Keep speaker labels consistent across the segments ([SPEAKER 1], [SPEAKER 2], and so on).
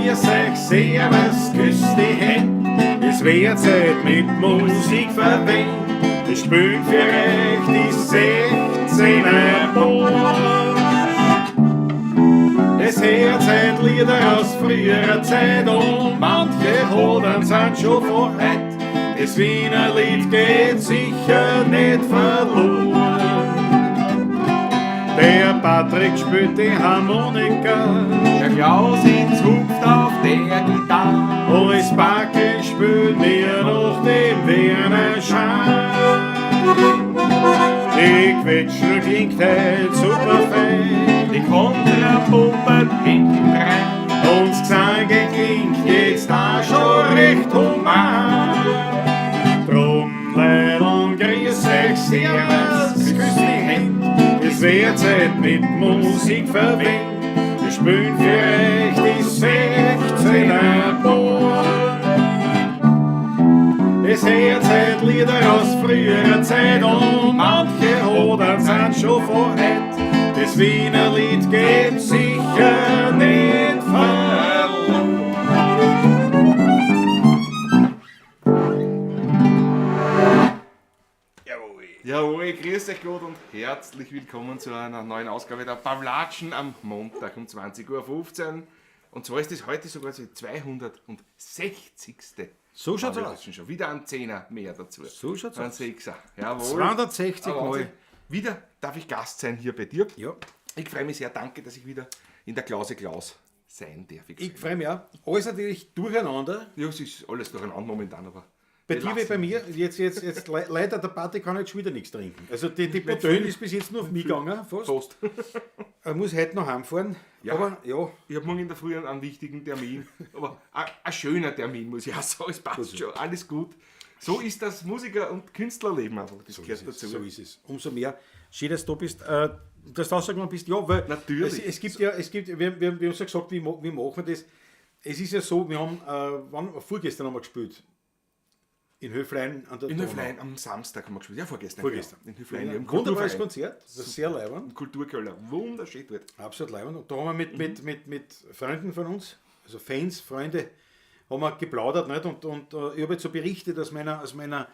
[SPEAKER 1] Grüß euch, servus, küss die Händ. Es wird Zeit mit Musik verwendet. Wir spielen für euch die 16er Band. Es hört seit Lieder aus früherer Zeit und manche Hodern sind schon vor heut. Das Wiener Lied geht sicher nicht verloren. Der Patrick spielt die Harmonika.
[SPEAKER 2] Der Klausitz hupft auf der Gitarre.
[SPEAKER 1] Und das Backe spielt mir noch den Werner Schein. Die Quetschner klingt halt super fein.
[SPEAKER 2] Die Kontrapumpen hinten rein.
[SPEAKER 1] Und das Gesang klingt jetzt da schon recht human. Drum, Leidl, grüß euch, servus, küss die Händ. Es wird Zeit mit Musik verwendet. Wir spielen für euch die 16er Band. Es hört seit Lieder aus früherer Zeit und manche Hodern sind schon vor heut. Das Wiener Lied geht sicher nicht verloren.
[SPEAKER 2] Jawohl. Jawohl, grüß euch Gott und herzlich willkommen zu einer neuen Ausgabe der Pavlatschen am Montag um 20.15 Uhr. Und zwar ist es heute sogar die 260.
[SPEAKER 1] So schaut's aus.
[SPEAKER 2] Pavlatschen. Schon wieder ein Zehner mehr dazu.
[SPEAKER 1] So schaut's
[SPEAKER 2] ein
[SPEAKER 1] aus.
[SPEAKER 2] Sechser. Jawohl.
[SPEAKER 1] 260
[SPEAKER 2] Aber Wahnsinn.
[SPEAKER 1] Mal.
[SPEAKER 2] Wieder darf ich Gast sein hier bei dir.
[SPEAKER 1] Ja.
[SPEAKER 2] Ich freue mich sehr, danke, dass ich wieder in der Klause Klaus sein darf.
[SPEAKER 1] Ich freue mich auch. Alles natürlich durcheinander.
[SPEAKER 2] Ja, es ist alles durcheinander momentan, aber.
[SPEAKER 1] Bei
[SPEAKER 2] wir
[SPEAKER 1] dir wie
[SPEAKER 2] lassen
[SPEAKER 1] bei mir, jetzt leider, der Patrick kann jetzt schon wieder nichts trinken. Also die Bouteille ist bis jetzt nur auf mich gegangen, fast.
[SPEAKER 2] Prost.
[SPEAKER 1] Er muss heute noch heimfahren.
[SPEAKER 2] Ja.
[SPEAKER 1] Aber ja,
[SPEAKER 2] Ich habe morgen in der Früh einen wichtigen Termin, aber ein schöner Termin, muss ich auch sagen. Es passt schon, alles gut. So ist das Musiker- und Künstlerleben einfach, das gehört
[SPEAKER 1] ist es,
[SPEAKER 2] dazu.
[SPEAKER 1] so ist es. Umso mehr. Schön, dass du da bist. Dass du rausgekommen bist, ja, weil
[SPEAKER 2] Natürlich.
[SPEAKER 1] Es gibt ja, es gibt, wir haben schon gesagt, wie machen wir das? Es ist ja so, wir haben, vorgestern haben wir gespielt. In Höflein an der
[SPEAKER 2] In
[SPEAKER 1] Donau.
[SPEAKER 2] Höflein am Samstag haben wir gespielt, ja, vorgestern.
[SPEAKER 1] Vorgestern.
[SPEAKER 2] Genau. In Höflein, ja, im
[SPEAKER 1] Wunderbares
[SPEAKER 2] Kulturverein.
[SPEAKER 1] Konzert, das ist sehr leibend.
[SPEAKER 2] Im Kulturkeller, wunderschön dort.
[SPEAKER 1] Absolut leibend. Und da haben wir mit Freunden von uns, also Fans, Freunde, haben wir geplaudert. Nicht? Und ich habe jetzt so berichtet aus meinen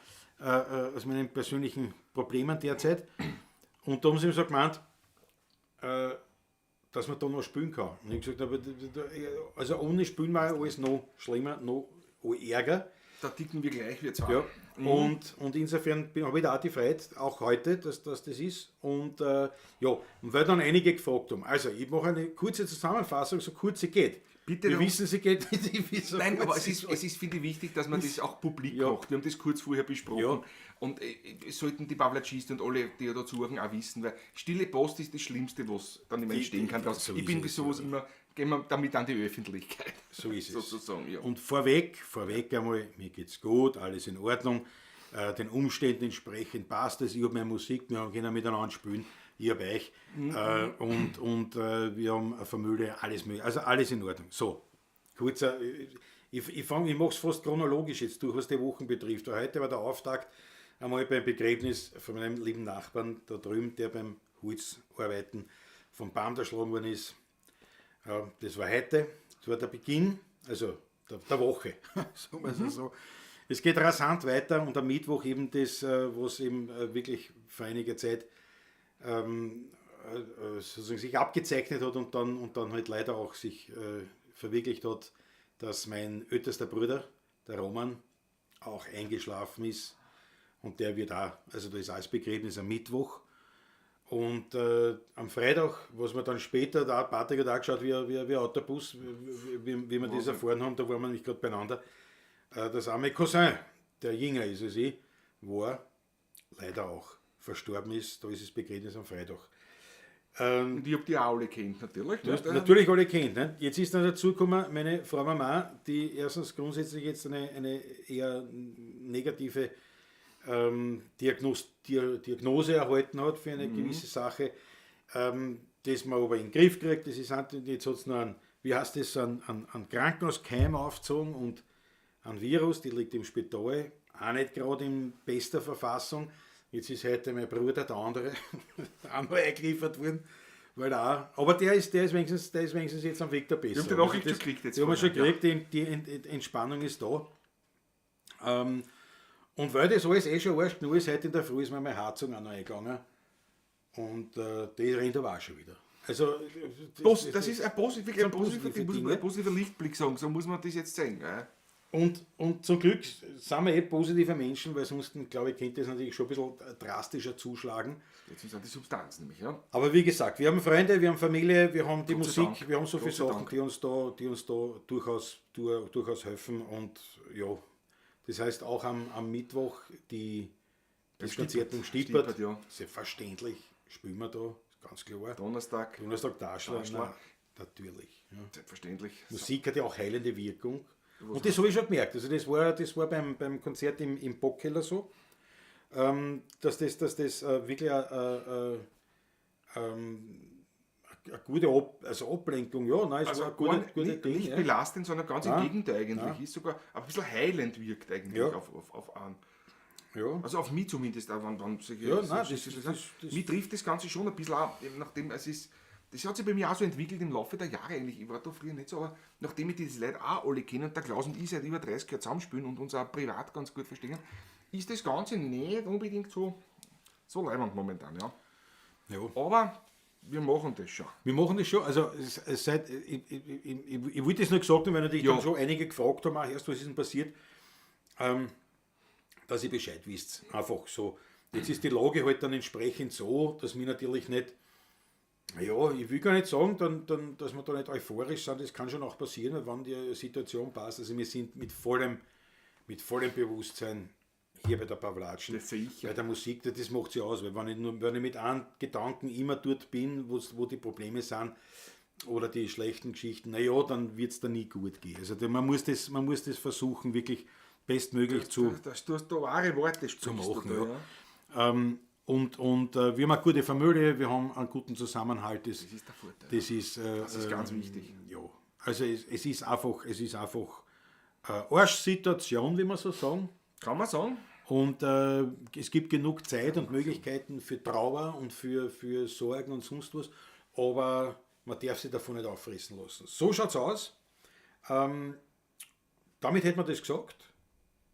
[SPEAKER 1] persönlichen Problemen derzeit. Und da haben sie mir so gemeint, dass man da noch spielen kann. Und ich habe gesagt, aber also ohne Spielen war ja alles noch schlimmer, noch ärger.
[SPEAKER 2] Da ticken wir gleich, wir zwei.
[SPEAKER 1] Ja. Und insofern habe ich da auch die Freude, auch heute, dass das ist. Und ja, und weil dann einige gefragt haben. Also, ich mache eine kurze Zusammenfassung, so kurz sie geht.
[SPEAKER 2] Bitte
[SPEAKER 1] Wir
[SPEAKER 2] darum.
[SPEAKER 1] wissen, sie geht nicht. Ich so
[SPEAKER 2] Nein,
[SPEAKER 1] kurz
[SPEAKER 2] aber
[SPEAKER 1] sie
[SPEAKER 2] es ist, finde ich, wichtig, dass man das auch publik
[SPEAKER 1] Ja.
[SPEAKER 2] macht. Wir haben das kurz vorher besprochen.
[SPEAKER 1] Ja.
[SPEAKER 2] Und es sollten die Pavlatschisten und alle, die da zuhören, auch wissen, weil stille Post ist das Schlimmste, was dann immer entstehen kann.
[SPEAKER 1] So
[SPEAKER 2] ich
[SPEAKER 1] ist
[SPEAKER 2] bin bei
[SPEAKER 1] es,
[SPEAKER 2] sowas immer, gehen wir damit an die Öffentlichkeit.
[SPEAKER 1] So ist es.
[SPEAKER 2] Sozusagen, ja.
[SPEAKER 1] Und vorweg einmal, mir geht's gut, alles in Ordnung. Den Umständen entsprechend passt es. Ich hab meine Musik, wir können miteinander spielen. Ich hab euch. Und wir haben eine Familie, alles mögliche. Also alles in Ordnung. So, kurzer, ich mach's fast chronologisch jetzt durch, was die Wochen betrifft. Weil heute war der Auftakt einmal beim Begräbnis von meinem lieben Nachbarn da drüben, der beim Holzarbeiten vom Baum erschlagen worden ist. Ja, das war heute, das war der Beginn, also der Woche, sagen wir es so. Es geht rasant weiter und am Mittwoch eben das, was eben wirklich vor einiger Zeit sozusagen sich abgezeichnet hat und dann halt leider auch sich verwirklicht hat, dass mein ältester Bruder, der Roman, auch eingeschlafen ist und der wird auch, also da ist auch das Begräbnis am Mittwoch. Und am Freitag, was wir dann später, da Patrick hat auch geschaut, wie ein Autobus, wie wir das erfahren haben, da waren wir nämlich gerade beieinander, dass auch mein Cousin, der jünger ist als ich, war, leider auch verstorben ist, da ist das Begräbnis am Freitag.
[SPEAKER 2] Und ich hab die auch alle kennt, natürlich.
[SPEAKER 1] Du hast
[SPEAKER 2] ne?
[SPEAKER 1] natürlich alle kennt. Ne? Jetzt ist dann dazu gekommen, meine Frau Mama, die erstens grundsätzlich jetzt eine eher negative Diagnose erhalten hat für eine gewisse Sache, das man aber in den Griff kriegt, das ist auch, jetzt hat's noch einen, wie heißt das, einen Krankenhauskeim aufgezogen und ein Virus, die liegt im Spital, auch nicht gerade in bester Verfassung. Jetzt ist heute mein Bruder, der andere, auch noch eingeliefert worden Weil da, aber der ist wenigstens jetzt am Weg der Besserung.
[SPEAKER 2] Ich habe die Nachricht schon gekriegt jetzt.
[SPEAKER 1] Die haben wir schon gekriegt, die Entspannung ist da. Und weil das alles eh schon arsch genug ist, heute in der Früh ist mir meine Heizung auch noch eingegangen. Und die rennt aber auch schon wieder. Also,
[SPEAKER 2] das ist ein positiver Lichtblick, sagen, so muss man das jetzt sehen. Ja.
[SPEAKER 1] Und zum Glück sind wir eh positive Menschen, weil sonst, glaube ich, könnte das natürlich schon ein bisschen drastischer zuschlagen.
[SPEAKER 2] Jetzt sind die Substanz nämlich, ja.
[SPEAKER 1] Aber wie gesagt, wir haben Freunde, wir haben Familie, wir haben die Musik, Dank. Wir haben so viele Sachen, die uns da durchaus helfen. Und ja, das heißt auch am Mittwoch das Konzert im Stippert, ja. Selbstverständlich spielen wir da, ganz klar.
[SPEAKER 2] Donnerstag
[SPEAKER 1] Daschler, natürlich. Ja.
[SPEAKER 2] Selbstverständlich.
[SPEAKER 1] Musik hat ja auch heilende Wirkung. Und das habe ich schon gemerkt. Also das war beim Konzert im Bockkeller so, dass das wirklich eine gute Ablenkung, ja, nein, es
[SPEAKER 2] also
[SPEAKER 1] war eine gute
[SPEAKER 2] Ding. Nicht belastend, sondern ganz im Gegenteil eigentlich. Ist sogar ein bisschen heilend wirkt eigentlich auf einen.
[SPEAKER 1] Ja.
[SPEAKER 2] Also auf mich zumindest, auch wenn solche,
[SPEAKER 1] ja, nein, das
[SPEAKER 2] mich trifft das Ganze schon ein bisschen auch, nachdem es ist. Das hat sich bei mir auch so entwickelt im Laufe der Jahre eigentlich. Ich war da früher nicht so, aber nachdem ich diese Leute auch alle kenne und der Klaus und ich seit über 30 Jahren zusammenspielen und uns auch privat ganz gut verstehen, ist das Ganze nicht unbedingt so leibend momentan. Ja.
[SPEAKER 1] Ja.
[SPEAKER 2] Aber wir machen das schon.
[SPEAKER 1] Wir machen das schon. Also seit, ich wollte das nur gesagt haben, weil natürlich dann schon einige gefragt haben, auch erst, was ist denn passiert, dass ihr Bescheid wisst. Einfach so. Jetzt ist die Lage halt dann entsprechend so, dass wir natürlich nicht. Ja, ich will gar nicht sagen, dann, dass wir da nicht euphorisch sind, das kann schon auch passieren, wenn die Situation passt. Also wir sind mit vollem Bewusstsein hier bei der Pawlatschen, bei der Musik, das macht sie aus, weil wenn ich mit einem Gedanken immer dort bin, wo die Probleme sind oder die schlechten Geschichten, naja, dann wird es da nie gut gehen. Also man muss das versuchen, wirklich bestmöglich zu
[SPEAKER 2] du hast da wahre Worte
[SPEAKER 1] zu machen. Da, ja. Und wir haben eine gute Familie, wir haben einen guten Zusammenhalt.
[SPEAKER 2] Das ist der Vorteil.
[SPEAKER 1] Das
[SPEAKER 2] ist ganz wichtig.
[SPEAKER 1] Ja. Also es ist einfach Arschsituation, wie man so sagen.
[SPEAKER 2] Kann man sagen.
[SPEAKER 1] Und es gibt genug Zeit und Möglichkeiten für Trauer und für Sorgen und sonst was, aber man darf sich davon nicht auffressen lassen. So schaut's aus. Damit hätte man das gesagt.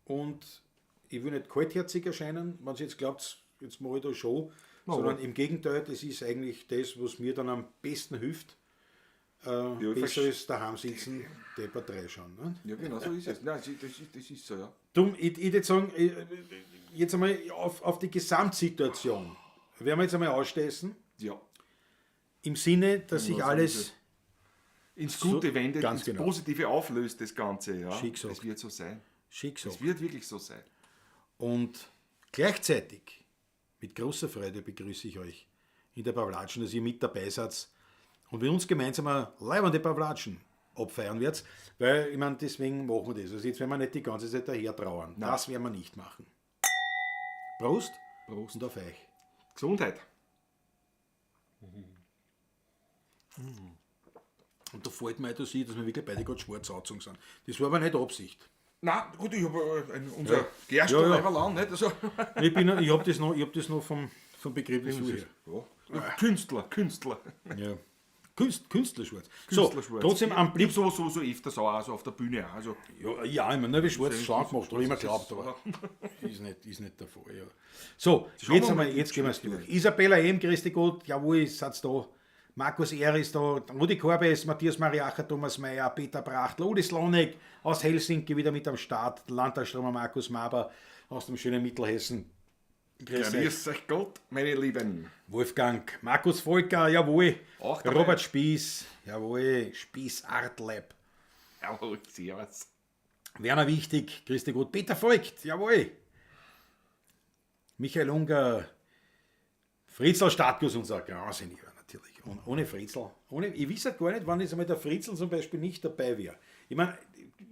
[SPEAKER 1] Und ich will nicht kaltherzig erscheinen, wenn Sie jetzt glaubt, jetzt mache ich da Show, sondern im Gegenteil, das ist eigentlich das, was mir dann am besten hilft. Besser ist daheim sitzen, deppert reinschauen. Ne?
[SPEAKER 2] Ja, genau, so ist es. Nein, das ist so, ja.
[SPEAKER 1] Drum, ich würde sagen, jetzt einmal auf die Gesamtsituation. Werden wir jetzt einmal ausstessen.
[SPEAKER 2] Ja.
[SPEAKER 1] Im Sinne, dass sich alles
[SPEAKER 2] ins Gute so wendet,
[SPEAKER 1] ganz
[SPEAKER 2] ins
[SPEAKER 1] genau.
[SPEAKER 2] Positive auflöst, das Ganze. Ja.
[SPEAKER 1] Schicksal.
[SPEAKER 2] Es wird so sein.
[SPEAKER 1] Schicksal.
[SPEAKER 2] Es wird wirklich so sein.
[SPEAKER 1] Und gleichzeitig, mit großer Freude begrüße ich euch in der Pawlatschen, dass ihr mit dabei seid und wir uns gemeinsam eine leibende Pawlatschen abfeiern werdet, weil, ich meine, deswegen machen wir das. Also jetzt werden wir nicht die ganze Zeit daher trauern.
[SPEAKER 2] Nein.
[SPEAKER 1] Das werden wir nicht machen. Prost.
[SPEAKER 2] Prost.
[SPEAKER 1] Und auf euch.
[SPEAKER 2] Gesundheit.
[SPEAKER 1] Und da fällt mir ein, dass wir wirklich beide gerade schwarz angezogen sind. Das war aber nicht Absicht.
[SPEAKER 2] Nein, gut, ich habe unser Gerstl ja, an, nicht? Also.
[SPEAKER 1] Ich hab das noch vom Begräbnis her.
[SPEAKER 2] Ja. Künstler.
[SPEAKER 1] Ja. Künstlerschwarz. So, trotzdem am Blick.
[SPEAKER 2] So öfters auch also auf der Bühne. Also.
[SPEAKER 1] Ja, ich meine, wie schwarz schlank gemacht, habe ich immer geglaubt, aber ist nicht der Fall. Ja. So, jetzt gehen wir es durch. Isabella M., grüß dich Gott, jawohl, seid da. Markus R. ist da, Rudi Korbes, Matthias Mariacher, Thomas Mayer, Peter Brachtl, Uli Slonek aus Helsinki wieder mit am Start, Landtagstromer Markus Maber aus dem schönen Mittelhessen.
[SPEAKER 2] Grüß euch Gott, meine Lieben.
[SPEAKER 1] Wolfgang, Markus Volker, jawohl.
[SPEAKER 2] Auch dabei.
[SPEAKER 1] Robert Spieß, jawohl, Spieß Art Lab.
[SPEAKER 2] Jawohl, servus.
[SPEAKER 1] Werner Wichtig, grüß dich Gott. Peter Voigt, jawohl. Michael Unger, Fritzl Stadtguss, unser Grausinniger natürlich. Und ohne Fritzl, ich weiß halt gar nicht, wann jetzt einmal der Fritzl zum Beispiel nicht dabei wäre. Ich meine,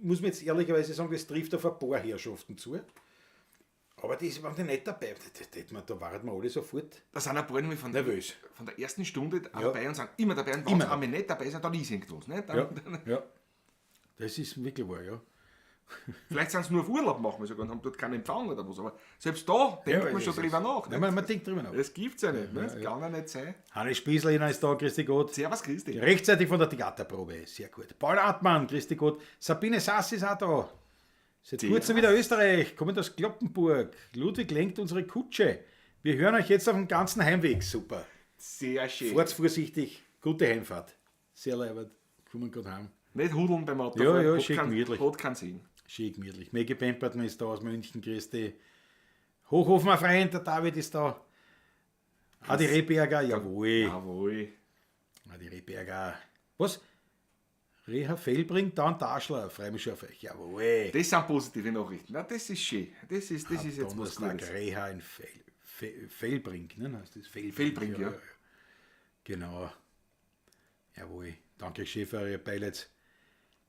[SPEAKER 1] muss man jetzt ehrlicherweise sagen, das trifft auf ein paar Herrschaften zu. Aber die waren die nicht dabei. Da waren wir alle sofort.
[SPEAKER 2] Da sind ein paar nämlich von
[SPEAKER 1] nervös.
[SPEAKER 2] Von der ersten Stunde dabei und sind immer dabei. Und wenn sie einmal nicht dabei sind, dann ist irgendwas. Ne?
[SPEAKER 1] Ja. Das ist wirklich wahr, ja.
[SPEAKER 2] Vielleicht sind sie nur auf Urlaub, machen wir sogar, und haben dort keinen Empfang oder was. Aber selbst da denkt man
[SPEAKER 1] das
[SPEAKER 2] schon
[SPEAKER 1] ist-
[SPEAKER 2] drüber nach.
[SPEAKER 1] Ja, man denkt drüber nach.
[SPEAKER 2] Das gibt's ja nicht. Ne? Das kann ja nicht sein.
[SPEAKER 1] Hannes Spießlehner ist da, grüß dich Gott.
[SPEAKER 2] Servus, Christi.
[SPEAKER 1] Rechtzeitig von der Theaterprobe, sehr gut. Paul Hartmann, grüß dich Gott. Sabine Sass ist auch da. Seit kurzem wieder Österreich, kommen aus Kloppenburg. Ludwig lenkt unsere Kutsche. Wir hören euch jetzt auf dem ganzen Heimweg. Super.
[SPEAKER 2] Sehr schön.
[SPEAKER 1] Fahrt's vorsichtig, gute Heimfahrt. Sehr leibend. Kommen gerade heim.
[SPEAKER 2] Nicht hudeln beim Auto.
[SPEAKER 1] Ja, ja,
[SPEAKER 2] hat
[SPEAKER 1] schön gemütlich.
[SPEAKER 2] Hat keinen Sinn.
[SPEAKER 1] Schön gemütlich. Maggie Pemperton ist da aus München, grüß dich. Hochhofen, Freund, der David ist da. Adi Rehberger, jawohl.
[SPEAKER 2] Jawohl.
[SPEAKER 1] Adi Rehberger. Was? Reha Fellbrink, dann Daschler. Freue mich schon auf euch. Jawohl.
[SPEAKER 2] Das sind positive Nachrichten. Na, das ist schön. Das ist jetzt was
[SPEAKER 1] Donnerstag
[SPEAKER 2] Gutes.
[SPEAKER 1] Reha in Fellbrink, ne? Heißt das Fellbrink,
[SPEAKER 2] Fellbrink, ja.
[SPEAKER 1] Genau. Jawohl. Danke schön für eure Beileids.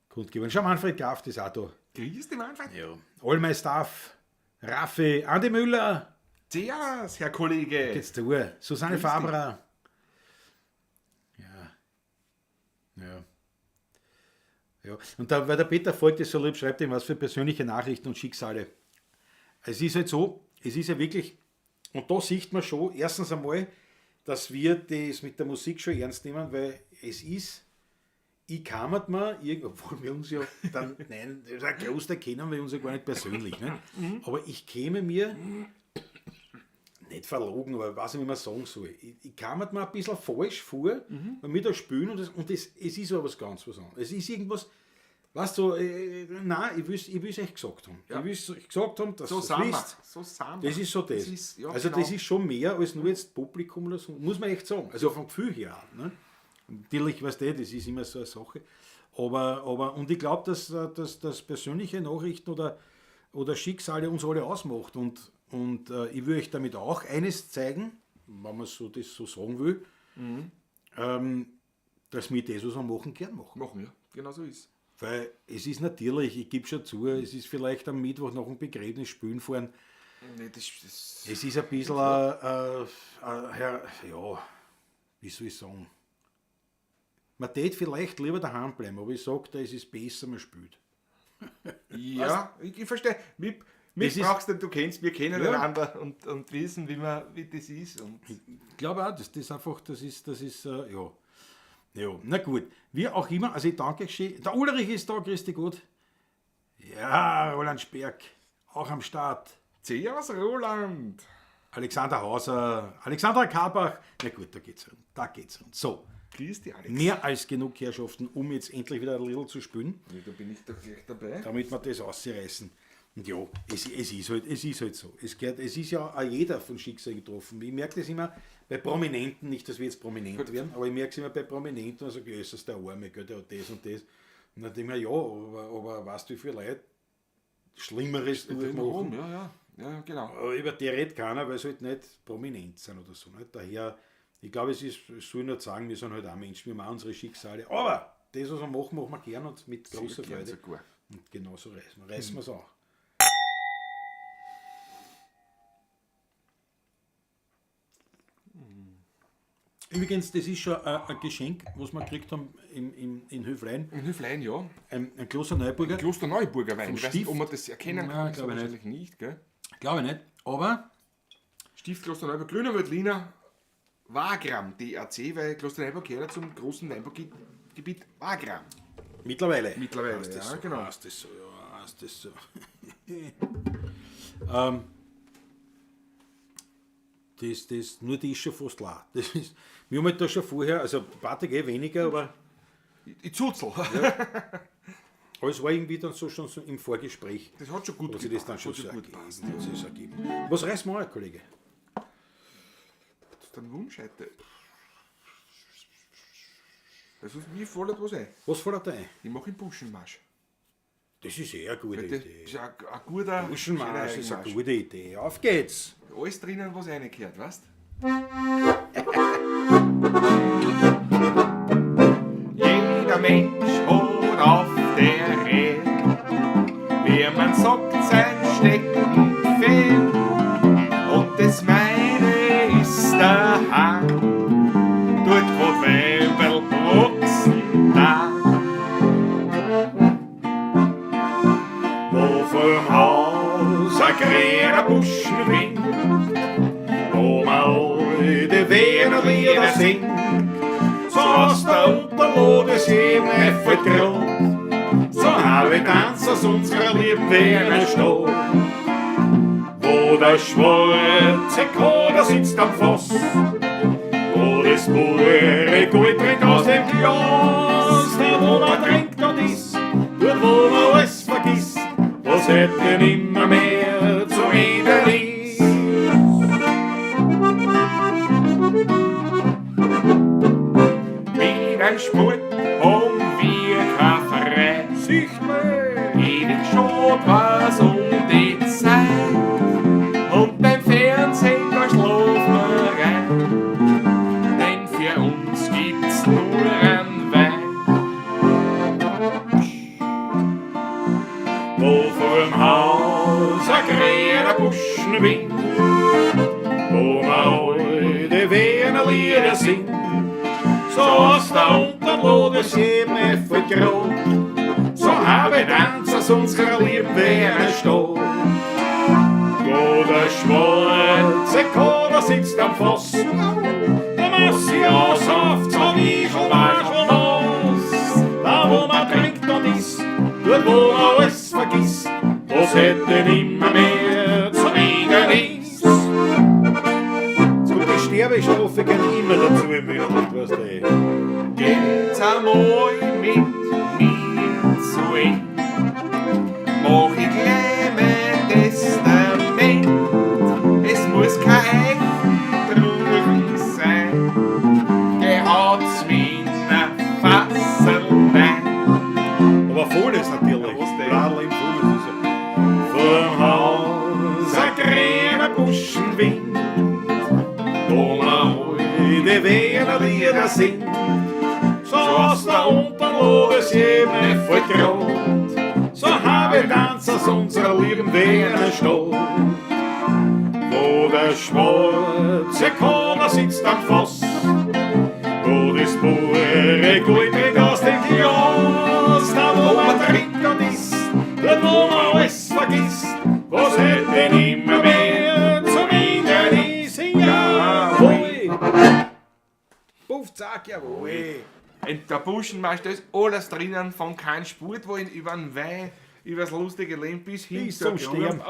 [SPEAKER 1] Kundgebung. Schau, Manfred Kraft ist auch da.
[SPEAKER 2] Grüß dich, Manfred.
[SPEAKER 1] Ja. All my Staff, Raffi, Andi Müller,
[SPEAKER 2] Servus, Herr Kollege.
[SPEAKER 1] geht's zu. Susanne
[SPEAKER 2] Grüß dich.
[SPEAKER 1] Fabrer. Ja. Ja. Ja. Und da, weil der Peter folgt ist so lieb, schreibt ihm was für persönliche Nachrichten und Schicksale. Es ist halt so, es ist ja wirklich, und da sieht man schon, erstens einmal, dass wir das mit der Musik schon ernst nehmen, weil es ist, ich kam halt mir, obwohl wir uns ja dann, nein, das ist ein Kloster kennen wir uns ja gar nicht persönlich, ne? Aber ich käme mir, nicht verlogen, aber weiß nicht, wie man sagen soll, ich kam halt mir ein bisschen falsch vor, wenn wir da spielen und das, es ist aber was ganz was anderes. Es ist irgendwas, weißt du, nein, ich will's, ich will's echt gesagt haben.
[SPEAKER 2] Ja.
[SPEAKER 1] Ich will's echt gesagt haben, dass
[SPEAKER 2] So
[SPEAKER 1] ihr
[SPEAKER 2] sind wir.
[SPEAKER 1] wisst.
[SPEAKER 2] So sind wir.
[SPEAKER 1] Das ist so das.
[SPEAKER 2] Das ist, ja,
[SPEAKER 1] also
[SPEAKER 2] genau.
[SPEAKER 1] das ist schon mehr als nur jetzt Publikum oder so, muss man echt sagen. Also vom Gefühl her auch, ne? Natürlich, weißt du, das ist immer so eine Sache. Aber und ich glaube, dass persönliche Nachrichten oder Schicksale uns alle ausmacht. Und ich will euch damit auch eines zeigen, wenn man so das so sagen will, dass wir das, was wir machen, gern machen.
[SPEAKER 2] Machen wir. Genau so ist.
[SPEAKER 1] Weil es ist natürlich, ich gebe schon zu, es ist vielleicht am Mittwoch nach dem Begräbnis spülen fahren.
[SPEAKER 2] Nee, das
[SPEAKER 1] Es ist ein bisschen, ja, wie soll ich sagen, man tät vielleicht lieber daheim bleiben, aber ich sage da, es ist besser, man spielt.
[SPEAKER 2] Ja, ich verstehe. Mich brauchst du, du kennst, wir kennen
[SPEAKER 1] Ja.
[SPEAKER 2] einander und wissen, wie das ist. Und
[SPEAKER 1] Ich glaube auch, dass das einfach, das ist, ja. Ja, na gut. Wie auch immer, also ich danke euch schön. Der Ulrich ist da, grüß dich Gott. Ja, Roland Sperg, auch am Start.
[SPEAKER 2] Servus, Roland.
[SPEAKER 1] Alexander Hauser, Alexandra Karbach. Na gut, da geht's rund. Da geht's rund. So,
[SPEAKER 2] Grüß dich, Alex.
[SPEAKER 1] mehr als genug Herrschaften, um jetzt endlich wieder ein little zu spielen,
[SPEAKER 2] Ja, da bin ich doch gleich dabei.
[SPEAKER 1] damit wir das ausreißen. Und ja, es ist halt so. Es ist ja auch jeder von Schicksal getroffen. Ich merke das immer bei Prominenten, nicht, dass wir jetzt prominent werden, aber ich merke es immer bei Prominenten, also, ist das der Arme, gell, der hat das und das. Und dann denke ich mir, ja, aber weißt du, wie viele Leute Schlimmeres durchmachen?
[SPEAKER 2] Ja, ja, genau.
[SPEAKER 1] Aber über die redet keiner, weil sie halt nicht prominent sind oder so. Nicht? Daher, ich glaube, es soll nicht sagen, wir sind halt auch Menschen, wir haben auch unsere Schicksale. Aber das, was wir machen, machen wir gern und mit großer
[SPEAKER 2] gern
[SPEAKER 1] Freude.
[SPEAKER 2] sogar.
[SPEAKER 1] Und genauso reißen wir es auch. Übrigens, das ist schon ein Geschenk, was wir gekriegt haben in Höflein.
[SPEAKER 2] In Höflein, ja.
[SPEAKER 1] Ein Klosterneuburger.
[SPEAKER 2] Klosterneuburger Wein. Ich weiß nicht,
[SPEAKER 1] Stift.
[SPEAKER 2] ob man das erkennen
[SPEAKER 1] Nein,
[SPEAKER 2] kann. Ist
[SPEAKER 1] glaube ich
[SPEAKER 2] wahrscheinlich nicht, gell?
[SPEAKER 1] Glaube ich nicht. Aber
[SPEAKER 2] Stift Klosterneuburg, Grüner Veltliner, Wagram, DAC, weil Klosterneuburg gehört ja zum großen Weinbaugebiet Wagram.
[SPEAKER 1] Mittlerweile.
[SPEAKER 2] Mittlerweile,
[SPEAKER 1] Heißt das
[SPEAKER 2] ja,
[SPEAKER 1] so,
[SPEAKER 2] genau.
[SPEAKER 1] Heißt das so, ja, heißt das so. Nur die ist schon fast leer. Das ist, wir haben halt da schon vorher, also Patrick weniger, aber
[SPEAKER 2] Ich zuzel.
[SPEAKER 1] Ja. Aber es war irgendwie dann so schon so im Vorgespräch.
[SPEAKER 2] Das hat schon gut
[SPEAKER 1] hat sich das dann schon
[SPEAKER 2] hat schon
[SPEAKER 1] so
[SPEAKER 2] gut
[SPEAKER 1] ergeben.
[SPEAKER 2] gepasst.
[SPEAKER 1] Hat sich das ergeben. Was reißen wir an, Kollege?
[SPEAKER 2] Das ist ein Wunsch heute. Also mir fällt was ein.
[SPEAKER 1] Was fällt dir ein?
[SPEAKER 2] Ich mache einen Buschenmarsch.
[SPEAKER 1] Das ist eh eine gute
[SPEAKER 2] Das
[SPEAKER 1] Idee.
[SPEAKER 2] ist ein guter
[SPEAKER 1] Buschenmarsch ist eine
[SPEAKER 2] Eigenmarsch.
[SPEAKER 1] gute Idee. Auf geht's!
[SPEAKER 2] Alles drinnen, was reingehört, weißt? Jeder Mensch hat auf der Erde, wie man sagt, sein Steckenpferd. Und das meine ist der Hahn, dort wo Weberl wachsen da.
[SPEAKER 1] grüner Buschenwind, wo man alte Wiener Lieder singt, so aus der Unterlode jedem einfällt grad, so habe ich Tanz aus unserer lieben Wiener Stadt. Wo der schwarze Kader sitzt am Fass, wo das pure Gold trinkt aus dem Glas, da wo man trinkt und isst, dort wo man alles vergisst, was hätte nimmer mehr zu ändern ist.
[SPEAKER 2] Wie beim Sport haben wir keine Frei.
[SPEAKER 1] Sichtbar!
[SPEAKER 2] Ewig schad war's um die Zeit. Und beim Fernsehen, da schlafen wir rein. Denn für uns gibt's nur einen Wein.
[SPEAKER 1] Wo vorm Haus ein grüner Buschen winkt, wo man alte Wiener Lieder singt, so aus der Unterlode jedem einfällt grad, so habe ich Tanz aus unserer lieben Wiener Stadt. Wo der schwarze Kader sitzt am Fass, der Massi aussauft, so Wichel, Waschel, nass. Da wo man trinkt und isst, dort wo man alles vergisst, was hätte nimmer mehr zu ändern ist. Jetzt kommt die Sterbestrophe gehört immer dazu im Wienerlied, weißt du eh.
[SPEAKER 2] Geht's einmal mit mir zu Ende, mach ich gleich mein Testament. Es muss kein Eichendrucken sein, geh haut's mit ner Fassel rein.
[SPEAKER 1] Aber voll ist natürlich.
[SPEAKER 2] Ja, was denn?
[SPEAKER 1] Radl im Voll ist es ja. Vorm Haus ein grüner Buschenwind, wo man alte Wiener Lieder singt, so aus der Unterlode jedem einfällt grad, so habe ich Tanz aus unserer lieben Wiener Stadt. Wo der schwarze Kader sitzt am Fass, wo das pure Gold trinkt aus dem Glas, da wo man trinkt und isst, dort wo man alles vergisst, was hätte nimmer mehr zum Ende ist. Jawohl! Puff, zack, jawohl!
[SPEAKER 2] In der Buschenmarsch, da ist alles drinnen, von kein Sport, wo ihn über den Wein, über das lustige Leben bis hin
[SPEAKER 1] Bis
[SPEAKER 2] zur
[SPEAKER 1] zum
[SPEAKER 2] Sterben.
[SPEAKER 1] Sterben.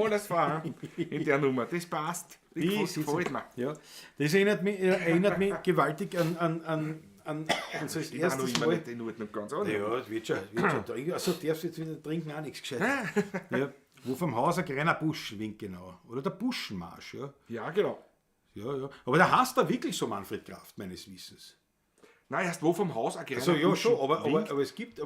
[SPEAKER 2] Alles vorhanden in der Nummer. Das passt. Das gefällt mir.
[SPEAKER 1] Ja, das erinnert mich gewaltig an unser
[SPEAKER 2] Ich war noch
[SPEAKER 1] erstes
[SPEAKER 2] immer
[SPEAKER 1] Mal.
[SPEAKER 2] nicht in Ordnung ganz, oder?
[SPEAKER 1] Ja, das wird schon. Wird schon. Also darfst du jetzt wieder trinken, auch nichts gescheit. Ja, wo vom Haus ein kleiner Busch winkt, genau. Oder der Buschenmarsch, ja.
[SPEAKER 2] Ja, genau.
[SPEAKER 1] Ja, ja. Aber der heißt da wirklich so Manfred Kraft, meines Wissens.
[SPEAKER 2] Nein, erst wo vom Haus ein kleiner
[SPEAKER 1] Also ja,
[SPEAKER 2] Buschen
[SPEAKER 1] schon,
[SPEAKER 2] winkt.
[SPEAKER 1] aber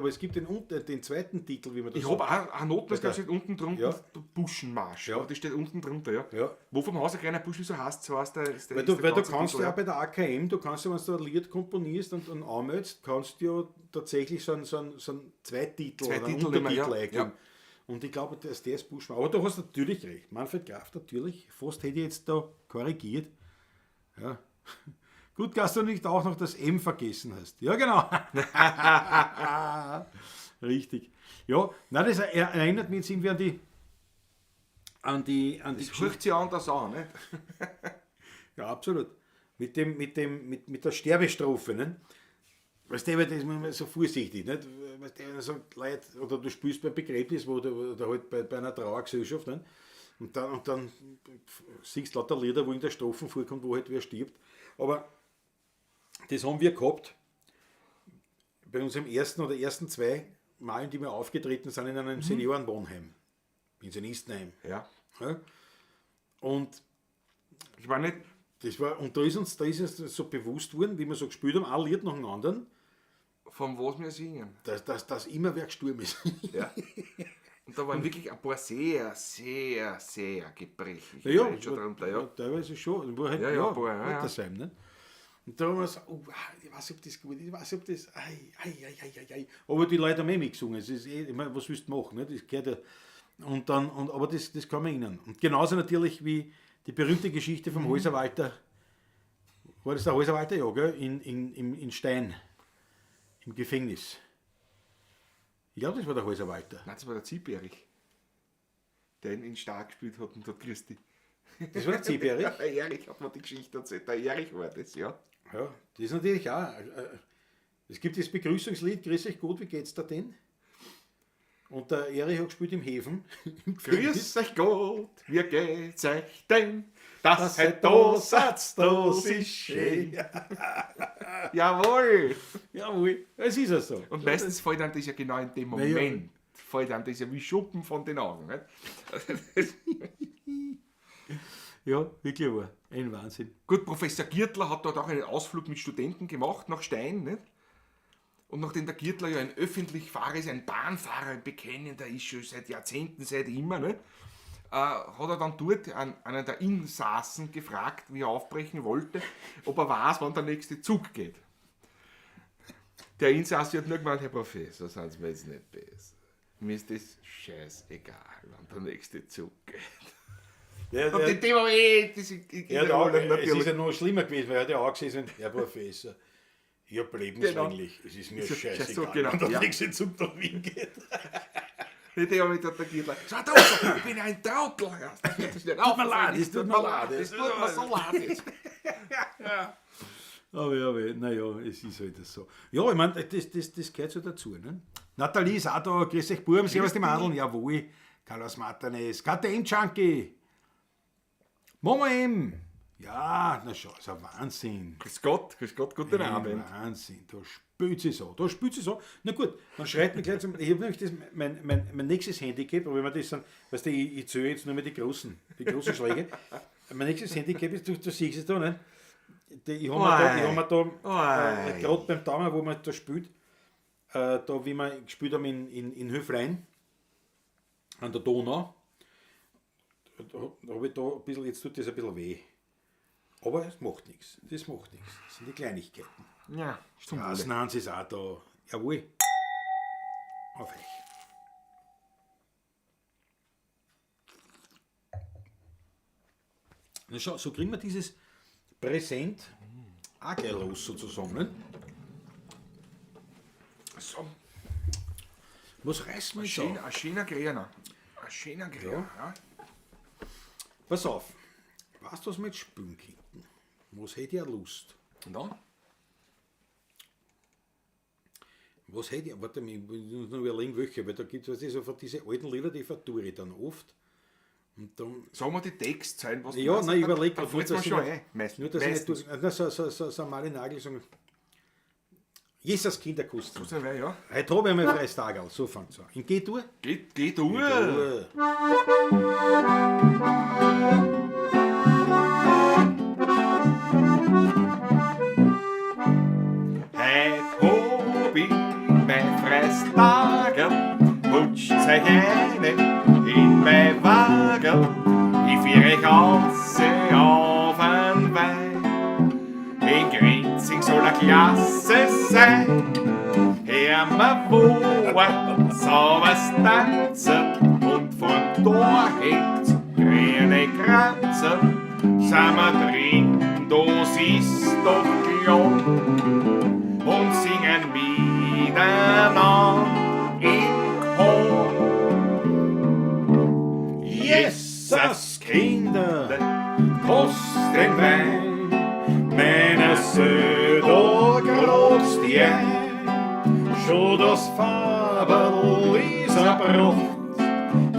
[SPEAKER 1] es gibt den zweiten Titel, wie man das
[SPEAKER 2] Ich habe auch eine Note, das
[SPEAKER 1] Bei der-
[SPEAKER 2] steht unten drunter,
[SPEAKER 1] Ja.
[SPEAKER 2] Buschenmarsch.
[SPEAKER 1] Ja.
[SPEAKER 2] Aber das steht unten drunter, ja.
[SPEAKER 1] Ja.
[SPEAKER 2] Wo vom Haus ein kleiner Busch, so heißt, so heißt der, ist der,
[SPEAKER 1] Weil
[SPEAKER 2] ist
[SPEAKER 1] du,
[SPEAKER 2] der
[SPEAKER 1] weil du
[SPEAKER 2] ganze
[SPEAKER 1] kannst
[SPEAKER 2] Titel,
[SPEAKER 1] ja auch bei der AKM, du kannst ja, wenn du ein Lied komponierst und anmeldest, kannst du ja tatsächlich so einen Zweititel
[SPEAKER 2] Zwei
[SPEAKER 1] oder einen
[SPEAKER 2] Titel nehmen,
[SPEAKER 1] Untertitel
[SPEAKER 2] ja.
[SPEAKER 1] eingeben.
[SPEAKER 2] Ja.
[SPEAKER 1] Und ich glaube, dass der ist Buschmann. Aber du hast natürlich recht. Manfred Kraft natürlich. Fast hätte ich jetzt da korrigiert. Ja. Gut, dass du nicht auch noch das M vergessen hast. Ja, genau. Richtig. Ja, nein, das erinnert mich jetzt irgendwie an die
[SPEAKER 2] Das hört sich anders an, nicht?
[SPEAKER 1] Ja, absolut. Mit der Sterbestrophe, ne? Weißt du, das ist man so vorsichtig, nicht? Weißt du, einer sagt, Leute, oder du spielst beim Begräbnis, wo du, oder halt bei einer Trauergesellschaft, ne? Und dann siehst du lauter Lieder, wo in der Strophe vorkommt, wo halt wer stirbt. Aber das haben wir gehabt bei unserem ersten oder ersten zwei Malen, die wir aufgetreten sind in einem Seniorenwohnheim, Pensionistenheim.
[SPEAKER 2] Ja.
[SPEAKER 1] Ja? Und
[SPEAKER 2] Ich war nicht.
[SPEAKER 1] das war, und da ist uns so bewusst worden, wie wir so gespielt haben, ein Lied nach dem anderen,
[SPEAKER 2] Von was wir singen.
[SPEAKER 1] dass immer wer gestorben ist.
[SPEAKER 2] Ja. Und da waren wirklich ein paar sehr, sehr, sehr gebrechliche
[SPEAKER 1] Ja,
[SPEAKER 2] Leute schon drunter, ja.
[SPEAKER 1] Teilweise schon. War halt,
[SPEAKER 2] Ja, ja, ein paar, ja, ja.
[SPEAKER 1] Altersheim, ne? Und da haben wir so, oh, ich weiß nicht, ob das gut ist, ich weiß nicht, ob das, ei, ei, ei, ei, ei, ei. Aber die Leute haben eh mitgesungen. Es ist eh, ich meine, was willst du machen? Ne? Das gehört ja. Und dann, und, aber das kann man erinnern. Und genauso natürlich wie die berühmte Geschichte vom Häuser Walter, war das der Häuser Walter? Ja, gell? In Stein, im Gefängnis. Ich glaube, das war der Häuser Walter.
[SPEAKER 2] Nein, das war der Zieperich. Der ihn in Star gespielt hat und hat Christi.
[SPEAKER 1] Das war der CP Erich?
[SPEAKER 2] Der Erich hat mir die Geschichte erzählt. Der Erich war das, ja.
[SPEAKER 1] Ja, das ist natürlich auch. Es gibt das Begrüßungslied, Grüß euch Gott, wie geht's da denn? Und der Erich hat gespielt im Häfen.
[SPEAKER 2] Grüß euch Gott, wie geht's euch denn? Das,
[SPEAKER 1] Das
[SPEAKER 2] hat
[SPEAKER 1] hat
[SPEAKER 2] da
[SPEAKER 1] da
[SPEAKER 2] Satz,
[SPEAKER 1] Satz,
[SPEAKER 2] das
[SPEAKER 1] das
[SPEAKER 2] ist
[SPEAKER 1] ist
[SPEAKER 2] schön.
[SPEAKER 1] schön.
[SPEAKER 2] Jawohl!
[SPEAKER 1] Jawohl, es ist ja so.
[SPEAKER 2] Und meistens fällt einem das ja genau in dem
[SPEAKER 1] Naja.
[SPEAKER 2] Moment. Fällt einem das ja wie Schuppen von den Augen. Nicht?
[SPEAKER 1] Ja, wirklich wahr. Ein Wahnsinn.
[SPEAKER 2] Gut, Professor Giertler hat dort auch einen Ausflug mit Studenten gemacht nach Stein. Nicht? Und nachdem der Giertler ja ein öffentlich Fahrer ist, ein Bahnfahrer, ein bekennender ist schon seit Jahrzehnten, seit immer, nicht? Hat er dann dort an einen der Insassen gefragt, wie er aufbrechen wollte, ob er weiß, wann der nächste Zug geht. Der Insasse hat nur gemeint, Herr Professor, sind Sie mir jetzt nicht besser. Mir ist das scheißegal, wann der nächste Zug geht.
[SPEAKER 1] Ja,
[SPEAKER 2] Und in dem Moment, das ist in
[SPEAKER 1] ja,
[SPEAKER 2] der Rolle
[SPEAKER 1] es
[SPEAKER 2] natürlich.
[SPEAKER 1] ist ja noch schlimmer gewesen, weil er hat ja auch gesehen, Herr Professor, ich hab lebenslänglich, es ist mir
[SPEAKER 2] Ist ja
[SPEAKER 1] scheißegal,
[SPEAKER 2] so, genau,
[SPEAKER 1] wann der
[SPEAKER 2] ja.
[SPEAKER 1] nächste Zug nach Wien geht.
[SPEAKER 2] In dem Moment hat der Giertler so ein Trottel, ich bin ein Trottel. Ja, das ist nicht
[SPEAKER 1] Tut mir leid, es tut mir leid,
[SPEAKER 2] es tut mir so leid jetzt.
[SPEAKER 1] Aber ja, aber, naja, es ist halt so. Ja, ich meine, das gehört so dazu. Ne? Nathalie ist auch da, grüß euch Buben, servus die Madeln, jawohl. Carlos Martinez, KTM Junkie, Mama M. Ja, na schau, ist ein Wahnsinn.
[SPEAKER 2] Grüß Gott, grüß Gott, guten
[SPEAKER 1] Ein
[SPEAKER 2] Abend.
[SPEAKER 1] Wahnsinn, da spült sie so, da spült sie so. Na gut, dann schreit mir gleich zum, ich habe nämlich das, mein nächstes Handicap, aber wenn man das dann, weißt du, ich zähle jetzt nur mehr die großen Schläge. Mein nächstes Handicap ist, du siehst es da, ne? Ich habe mir da, gerade beim Daumen, wo man da spielt, da wie wir gespielt haben in Höflein, an der Donau, da habe ich da ein bisschen, jetzt tut das ein bisschen weh. Aber es macht nichts, das macht nichts. Das sind die Kleinigkeiten.
[SPEAKER 2] Ja, zum
[SPEAKER 1] Ja,
[SPEAKER 2] Wohle.
[SPEAKER 1] Snans ist auch da. Jawohl. Auf euch. Na schau, so kriegen wir dieses Präsent auch gleich los sozusagen. Ne?
[SPEAKER 2] So,
[SPEAKER 1] Was reißen wir jetzt
[SPEAKER 2] schön,
[SPEAKER 1] auf?
[SPEAKER 2] ein schöner Grüner. Ein schöner Grüner, ja.
[SPEAKER 1] Pass auf. Weißt du, was wir jetzt spielen könnten? Was hätte ich Lust?
[SPEAKER 2] Und dann?
[SPEAKER 1] Was hätte ich, warte mal, ich muss noch überlegen, welche, weil da gibt es so von diese alten Lieder, die vertue ich dann oft. Und dann
[SPEAKER 2] Sagen wir die Textzeilen, was du
[SPEAKER 1] Ja,
[SPEAKER 2] meinst?
[SPEAKER 1] nein, ich überlege
[SPEAKER 2] Da
[SPEAKER 1] gerade,
[SPEAKER 2] fällt's mir
[SPEAKER 1] dass ich
[SPEAKER 2] schon
[SPEAKER 1] nicht-
[SPEAKER 2] ein. Meistens.
[SPEAKER 1] Nur, dass ich nicht
[SPEAKER 2] Meistens.
[SPEAKER 1] durch, na, so ein Mali Nagel sagen, Jesus Kinderkusten.
[SPEAKER 2] So, ja.
[SPEAKER 1] Heute habe ich einmal freies Tagerl, so fängt's an. In G-Dur?
[SPEAKER 2] Geht, geht durch.
[SPEAKER 1] Dur.
[SPEAKER 2] Heut hab ich mein freies Tagerl, rutscht euch eine in mein Wagerl. Ich führ euch aus auf einen Wein. In Grinzing soll a Klasse sein. Hör ma wo a sauber's tanzen und vorm Tor hängt's grüne Kranze. Sind wir drin, das ist doch klar und singen miteinander im Chor.
[SPEAKER 1] Jesus Kinder, kost den Wein, meiner Söder grotzt die ein. Schon das Faberl ist ein Pracht,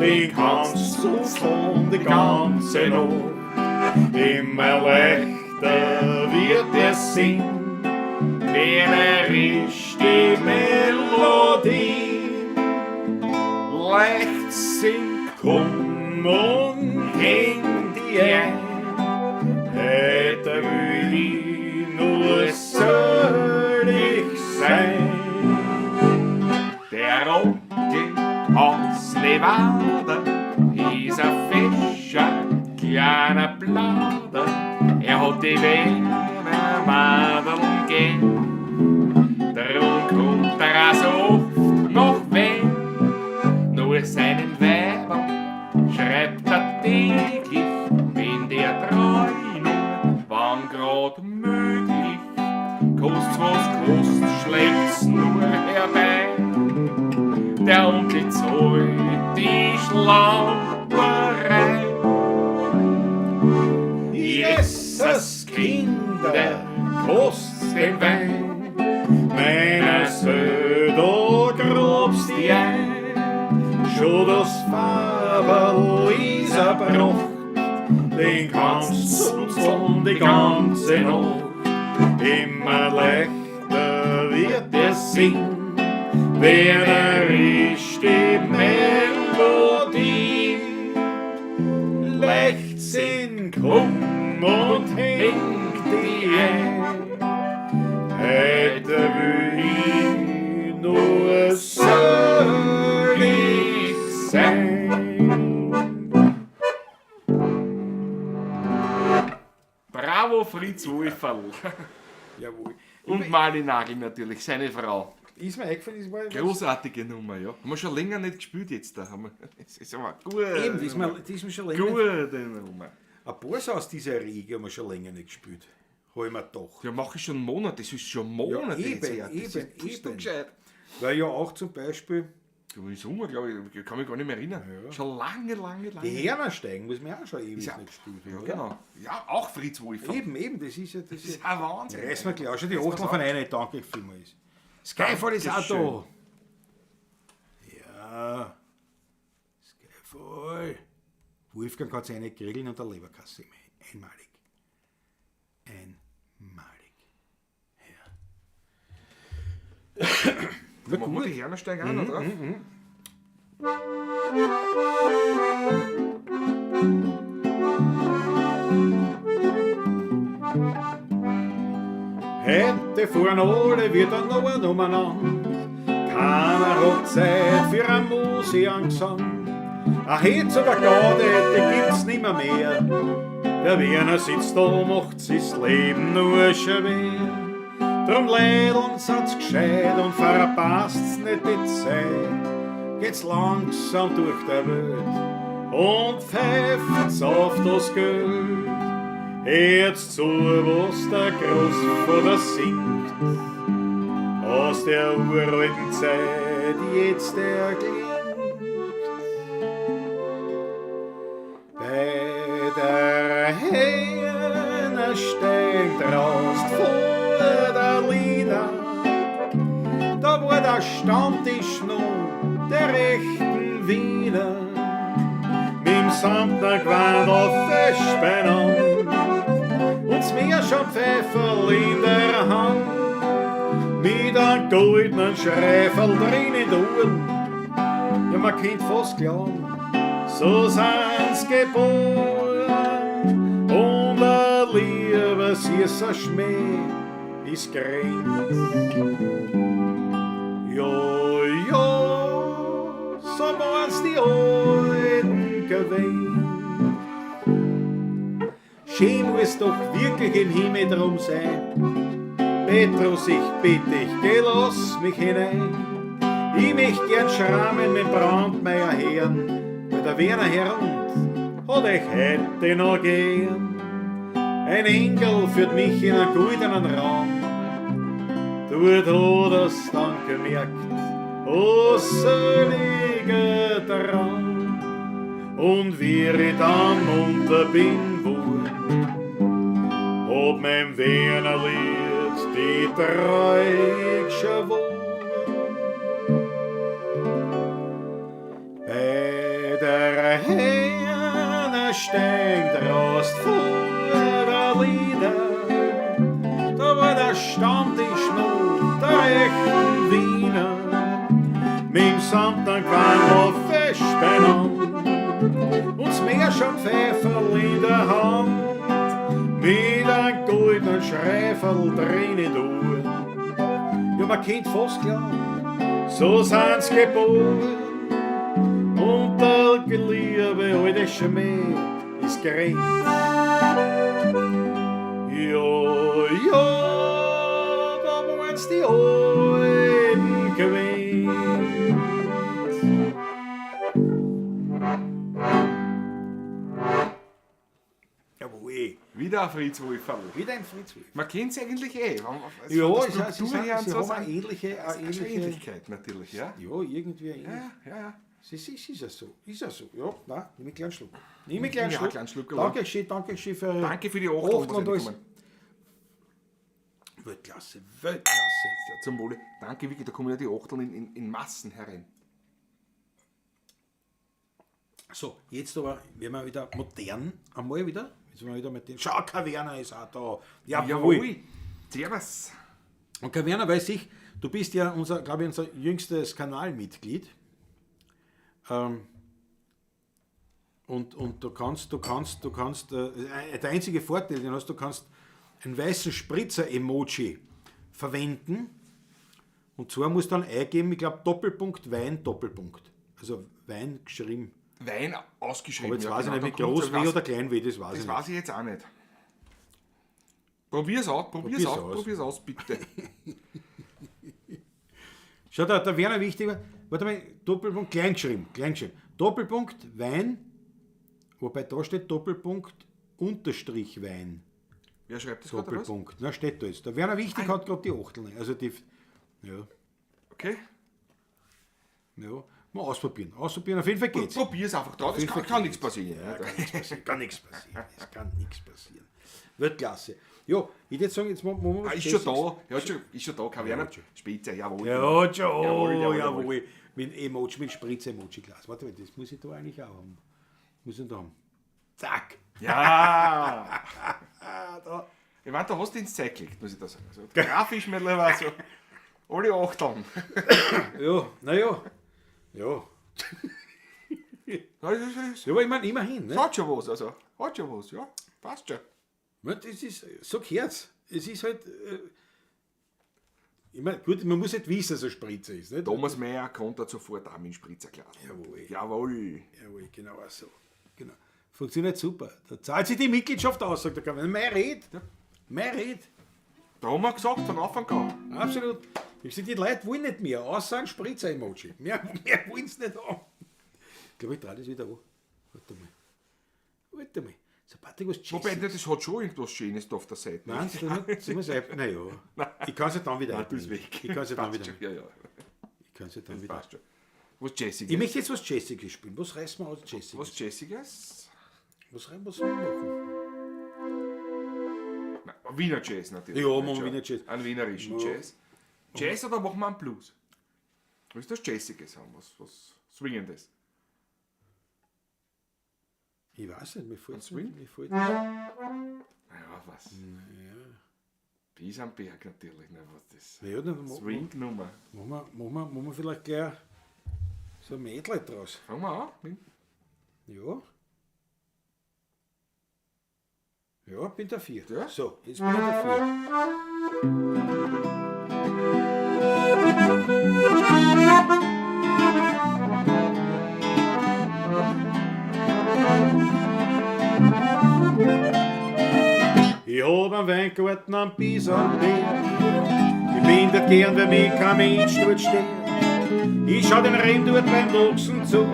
[SPEAKER 1] den kannst du von die ganze Nacht. Immer leichter wird der Sinn,
[SPEAKER 2] Wenn er ist die Melodie, leicht singt,
[SPEAKER 1] Komm und häng die ein, heute will ich nur selig sein.
[SPEAKER 2] Der Onkel aus Levada ist ein Fischer, kleiner Blader. Er hat die Wiener Madeln gern. Drum kommt er auch so oft nach Wien. Nur seinen Weibern schreibt er täglich, wenn der treu nur, wann grad möglich. Kost's was kost, schlägt's nur herbei. Der Onkel zahlt die Schlamperei.
[SPEAKER 1] den Wein. Meiner Söh, da grabst die ein, schon das Faberl ist erbracht, den kannst du die ganze Nacht. Immer leichter wird der Sinn, wenn er ist die Melodie. Leichtsinn komm und häng die ein, heute will ich nur selig sein.
[SPEAKER 2] Bravo Fritz Wolferl.
[SPEAKER 1] Jawohl.
[SPEAKER 2] Und Marli Nagel natürlich, seine Frau.
[SPEAKER 1] Ist mir eingefallen, ist mir
[SPEAKER 2] Großartige Nummer, ja. Haben wir schon länger nicht gespielt jetzt da. Haben wir, das ist aber gut.
[SPEAKER 1] Eben, das ist mir schon länger.
[SPEAKER 2] Gute Nummer.
[SPEAKER 1] Ein paar aus dieser Riege haben wir schon länger nicht gespielt. Hab ich mir gedacht.
[SPEAKER 2] Ja, mache ich schon Monate. Das ist schon Monate
[SPEAKER 1] Ja,
[SPEAKER 2] jetzt
[SPEAKER 1] eben,
[SPEAKER 2] her. Das
[SPEAKER 1] eben,
[SPEAKER 2] ist, bist du
[SPEAKER 1] eben.
[SPEAKER 2] gescheit.
[SPEAKER 1] Weil ja auch zum Beispiel
[SPEAKER 2] Du, ich Sommer, glaube ich, ich kann mich gar nicht mehr erinnern. Schon lange, lange, lange.
[SPEAKER 1] die Hernersteigen muss man auch schon ewig
[SPEAKER 2] Ja,
[SPEAKER 1] nicht gespielt
[SPEAKER 2] ja,
[SPEAKER 1] oder?
[SPEAKER 2] genau. Ja, auch Fritz Wolferl.
[SPEAKER 1] Eben, eben, das ist ja. Das
[SPEAKER 2] Das
[SPEAKER 1] ist
[SPEAKER 2] ist ein Wahnsinn.
[SPEAKER 1] Reiß mir gleich auch schon die Achtel von einer, danke vielmals. Skyfall ist auch da. Ja. Skyfall. Wolfgang hat seine Grillen und der Leberkasse. Einmalig. Einmalig. Ja. Na
[SPEAKER 2] Machen wir
[SPEAKER 1] gut.
[SPEAKER 2] die Hernersteigen auch noch drauf?
[SPEAKER 1] Heute fahren alle wieder noch umeinander. Keiner hat Zeit für einen Museumgesang. Ein Hetz oder Gaude, die gibt's nimmer mehr. Der Werner sitzt da, macht sich Leben nur schwer. Drum leideln sind's gescheit und verpasst's nicht die Zeit. Geht's langsam durch der Welt und pfeift's auf das Geld. Hört's zu, was der Großvater singt, aus der uralten Zeit jetzt erklingt. Bei der Hähnerstein draußt vor der Lina, da war der Stammtisch noch der rechten Wiener. Mit dem samtner Gewandel fest beieinander und das Meer schon Pfefferl in der Hand. Mit einem goldenen Schreiferl drin in den Ohren, ja man könnt fast glauben, so sind's geboren. Und ein lieber süßer Schmäh ist gerannt. Ja, ja, so waren's die Alten gewesen. Schön muss doch wirklich im Himmel drum sein. Petrus, ich bitte dich, geh, lass mich hinein. Ich möcht gern schrammen mit Brandmeier Herrn, weil der Werner Herrn hat euch heute noch gern. Ein Engel führt mich in einen goldenen Raum. Dort hat er's dann gemerkt, o seliger Traum. Und wie ich dann munter bin worden, hat mein Werner Lied die Treu geschworen. Bei der Hähnerstein draußt vor der Lieder, da war der Stammtisch noch der echten Wiener. Mit dem samtnen Gewandel fest beieinander und das Meer schon Pfefferl in der Hand. Mit einem goldenen Schreiferl drin in den Ohren. Ja, man könnt fast glauben, so sind's geboren. Und der geliebe alte Schmäh ist gerannt. Ja, ja, da waren's die Alten gewesen. Jawohl.
[SPEAKER 2] Wieder ein Fritz Wolferl.
[SPEAKER 1] Wieder ein Fritz Wolferl.
[SPEAKER 2] Man kennt es eigentlich eh.
[SPEAKER 1] Ja,
[SPEAKER 2] Von der
[SPEAKER 1] es ist,
[SPEAKER 2] Struktur her und
[SPEAKER 1] sie
[SPEAKER 2] so
[SPEAKER 1] haben eine
[SPEAKER 2] sind-
[SPEAKER 1] ähnliche,
[SPEAKER 2] Das
[SPEAKER 1] eine
[SPEAKER 2] ist eine
[SPEAKER 1] ähnliche,
[SPEAKER 2] Ähnlichkeit natürlich, ja.
[SPEAKER 1] ja, irgendwie eine ähnliche.
[SPEAKER 2] Ja, ja, ja.
[SPEAKER 1] Es ist, ist ja so, ist ja so. Ja, nein, nimm einen kleinen Schluck. Nimm einen kleinen
[SPEAKER 2] Ja,
[SPEAKER 1] Schluck.
[SPEAKER 2] kleinen Schluck,
[SPEAKER 1] Danke schön, danke schön für
[SPEAKER 2] Danke für die Achtel,
[SPEAKER 1] Achtel und
[SPEAKER 2] was
[SPEAKER 1] alles.
[SPEAKER 2] reinkommen.
[SPEAKER 1] Weltklasse, Weltklasse.
[SPEAKER 2] Ja, zum Wohle. Danke, wirklich, da kommen ja die Achteln in Massen herein.
[SPEAKER 1] So, jetzt aber werden wir wieder modern einmal wieder. Jetzt sind wir wieder mit dem. Schau, Kaverna ist auch da. Jawohl.
[SPEAKER 2] Jawohl. Servus.
[SPEAKER 1] Und Kaverna weiß ich, du bist ja unser, glaube ich, unser jüngstes Kanalmitglied. Und du kannst, der einzige Vorteil, den hast, du kannst einen weißen Spritzer-Emoji verwenden. Und zwar musst du dann eingeben, ich glaube, Doppelpunkt Wein, Doppelpunkt. Also Wein geschrieben.
[SPEAKER 2] Wein ausgeschrieben.
[SPEAKER 1] Aber jetzt
[SPEAKER 2] ja,
[SPEAKER 1] weiß
[SPEAKER 2] genau,
[SPEAKER 1] ich nicht,
[SPEAKER 2] dann
[SPEAKER 1] mit
[SPEAKER 2] kommt's
[SPEAKER 1] Groß
[SPEAKER 2] ja,
[SPEAKER 1] W oder Klein W, das weiß
[SPEAKER 2] Das
[SPEAKER 1] ich nicht.
[SPEAKER 2] weiß ich jetzt auch nicht. Probier's aus, probier's
[SPEAKER 1] Probier's
[SPEAKER 2] aus,
[SPEAKER 1] aus.
[SPEAKER 2] probier's aus, bitte.
[SPEAKER 1] Schau, da wäre noch wichtig, warte mal, Doppelpunkt, klein geschrieben, klein geschrieben. Doppelpunkt Wein, wobei da steht Doppelpunkt Unterstrich Wein.
[SPEAKER 2] Wer schreibt das gerade oder was?
[SPEAKER 1] Doppelpunkt. Na, steht da jetzt. Der Werner Wichtig hat gerade die Achteln. Also die, ja,
[SPEAKER 2] Okay.
[SPEAKER 1] ja. Mal ausprobieren. Ausprobieren, auf jeden Fall geht's.
[SPEAKER 2] Probier's einfach da, das
[SPEAKER 1] jeden
[SPEAKER 2] kann,
[SPEAKER 1] Fall
[SPEAKER 2] kann
[SPEAKER 1] geht's.
[SPEAKER 2] nichts passieren.
[SPEAKER 1] Ja, kann nichts passieren. Kann nichts passieren. Es kann nichts passieren. Weltklasse. Ja, ich würde sagen, jetzt machen wir
[SPEAKER 2] Ah,
[SPEAKER 1] was
[SPEAKER 2] ist schon
[SPEAKER 1] Jazziges.
[SPEAKER 2] da, ja, ist schon da, kein Werner.
[SPEAKER 1] schon.
[SPEAKER 2] Spitze, jawohl.
[SPEAKER 1] Ja, schon,
[SPEAKER 2] Jawohl,
[SPEAKER 1] jawohl,
[SPEAKER 2] jawohl,
[SPEAKER 1] jawohl.
[SPEAKER 2] jawohl.
[SPEAKER 1] Mit Emoji, mit Spritz-Emoji-Glas. Warte mal, das muss ich da eigentlich auch haben. Muss ich da haben. Zack.
[SPEAKER 2] Ja!
[SPEAKER 1] Ah, da.
[SPEAKER 2] Ich meine, da hast du ins Zeug gelegt, muss ich da sagen. Also, grafisch mittlerweile so. Alle Achteln.
[SPEAKER 1] Ja, naja. Ja.
[SPEAKER 2] Ja, das
[SPEAKER 1] Ja, aber ich meine, immerhin. Ne?
[SPEAKER 2] hat schon was, also. Hat schon was, ja. Passt schon.
[SPEAKER 1] Ja, das ist, so gehört's. Es ist halt, ich meine, gut, man muss halt wissen, dass es eine Spritze ist. Nicht?
[SPEAKER 2] Thomas Mayer konnte sofort auch mit dem Spritzerglas.
[SPEAKER 1] Jawohl.
[SPEAKER 2] Jawohl.
[SPEAKER 1] Jawohl, genau so. Genau. Funktioniert super. Da zahlt sich die Mitgliedschaft aus, sagt der Kamerad. Mehr Red. Mehr Red.
[SPEAKER 2] Da haben wir gesagt, von Anfang an.
[SPEAKER 1] Absolut. Ich sag, die Leute wollen nicht mehr, außer ein Spritzer-Emoji. Mehr wollen sie nicht haben. Ich glaube, ich drehe das wieder an. Warte mal. Warte mal. So, Patrick, was
[SPEAKER 2] Wobei,
[SPEAKER 1] Jazziges.
[SPEAKER 2] das hat schon irgendwas Schönes da auf der Seite.
[SPEAKER 1] Nein, das muss ich, naja. Ich kann es ja dann wieder
[SPEAKER 2] Nein, tu's
[SPEAKER 1] einblenden.
[SPEAKER 2] weg.
[SPEAKER 1] Ich kann es ja dann
[SPEAKER 2] Passt
[SPEAKER 1] wieder.
[SPEAKER 2] schon. Ja, ja.
[SPEAKER 1] Ich kann es ja dann wieder.
[SPEAKER 2] Passt schon. Was Jazziges?
[SPEAKER 1] Ich möchte jetzt was Jazziges spielen. Was reißen wir aus Jazziges?
[SPEAKER 2] Was Jazziges?
[SPEAKER 1] Was sollen wir machen?
[SPEAKER 2] Nein, Wiener Jazz natürlich.
[SPEAKER 1] Ja, machen wir Wiener Jazz.
[SPEAKER 2] Einen wienerischen Jazz. Jazz oder machen wir einen Blues? Willst du was Jazziges haben? Was Swingendes?
[SPEAKER 1] Ich weiß nicht, mir fällt
[SPEAKER 2] Swing?
[SPEAKER 1] nicht. Mir fällt
[SPEAKER 2] Naja, was? Bis am Berg natürlich. Ne, was das?
[SPEAKER 1] Ja, dann
[SPEAKER 2] Swing-Nummer.
[SPEAKER 1] machen wir vielleicht gleich so ein Medley draus.
[SPEAKER 2] Fangen wir an. Mit
[SPEAKER 1] Ja. Ja, bin dafür.
[SPEAKER 2] Ja.
[SPEAKER 1] So, jetzt bin ich dafür. Ich hab einen Weingarten am Bisamberg. Ich bin dort gern, weil mich kein Mensch dort stört. Ich schau den Reben dort beim Wachsen zu.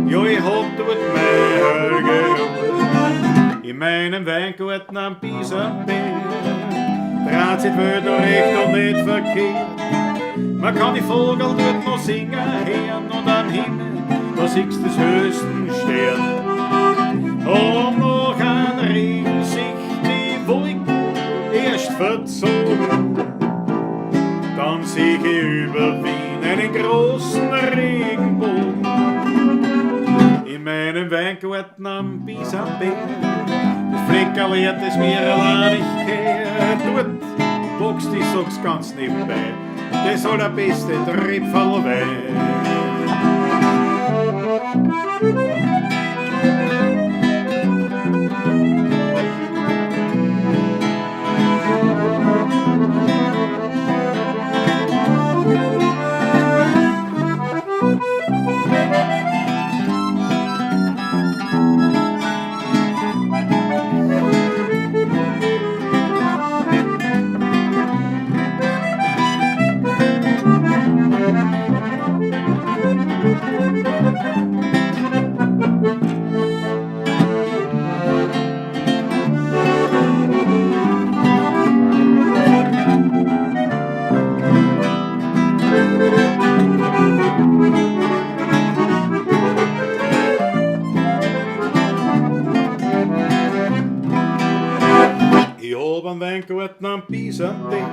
[SPEAKER 1] Ja, ich hab dort mein Heilige Ruhe. In meinem Weingarten am Bisamberg. Dreht sich die Welt noch recht und nicht verkehrt. Man kann die Vogel dort noch singen hören und am Himmel, da siehst du des höchsten Stern. Und noch ein Regen sich die Wolken erst verzogen. Dann seh ich über Wien einen großen Regenbogen. In meinem Weingarten am Bisamberg, das Fleckerl hat es mir allein nicht gehört. Dort wächst, ich sag's ganz nebenbei, das allerbeste Tripferl Wein. am Bisamberg.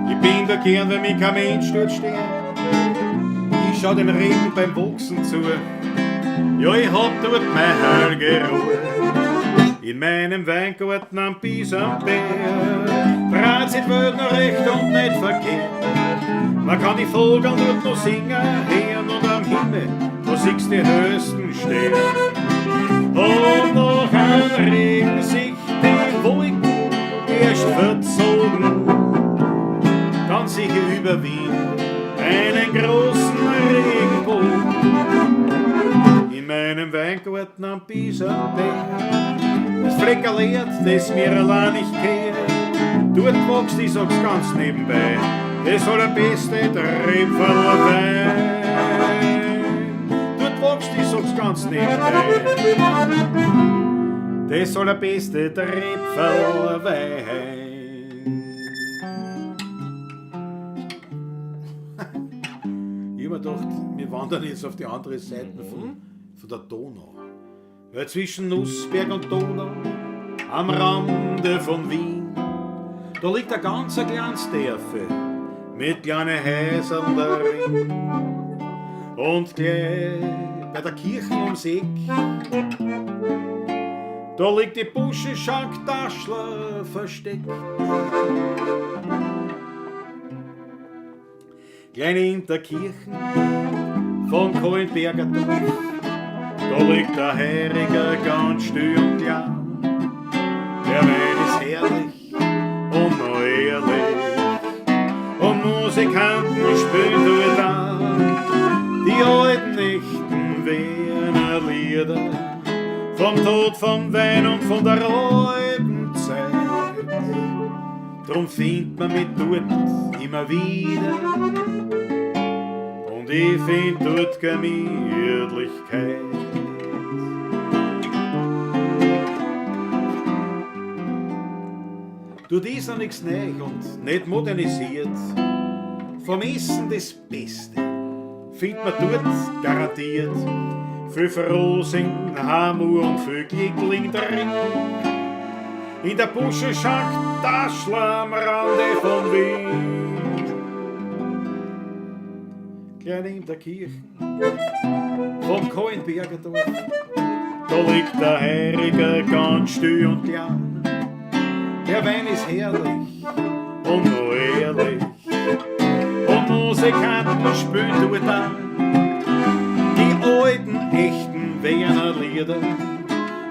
[SPEAKER 1] Ich bin da gern, wenn mich kein Mensch dort steht. Ich schau den Regen beim Wachsen zu. Ja, ich hab dort meine heilige Ruhe. In meinem Weingarten am Bisamberg dreht sich die Welt noch recht und nicht verkehrt. Man kann die Vögel dort noch singen hören und am Himmel, da siehst die höchsten Sterne. Und noch ein Regen sich die Wolken erst verzogen, dann sieh ich über Wien einen großen Regenbogen. In meinem Weingarten am Bisamberg, das Fleckerl Erd, das mir allein nicht kehrt, dort wächst, ich sag's ganz nebenbei, das allerbeste Tröpferl Wein. Dort wächst, ich sag's ganz nebenbei, das allerbeste Tröpferl Wein. Ich hab mir gedacht, wir wandern jetzt auf die andere Seite von der Donau. Weil zwischen Nussberg und Donau, am Rande von Wien, da liegt ein ganz kleines Dörfel mit kleinen Häusern darin. Und gleich bei der Kirche ums Eck, da liegt die Buschenschank Taschler versteckt. Klein in der Kirche vom Kahlenberger Dorf, da liegt der Heiriger ganz still und klar. Der Wein ist herrlich und noch ehrlich, und Musikanten spielen dort auch die alten, echten Wiener Lieder vom Tod, vom Wein und von der alten Zeit. Drum findet man mich dort immer wieder, und ich find dort Gemütlichkeit. Dort ist noch nichts neu und nicht modernisiert. Vom Essen das Beste findet man dort garantiert. Viel Frohsinn, Hamur und viel Glickling drin. In der Buschenschank Taschl am Rande von Wien. Klein in der Kirche vom Kahlenberger Dorf, da liegt der Heiriger ganz still und klar. Der Wein ist herrlich und noch ehrlich, und Musikanten spielen dort auch die alten, echten Wiener Lieder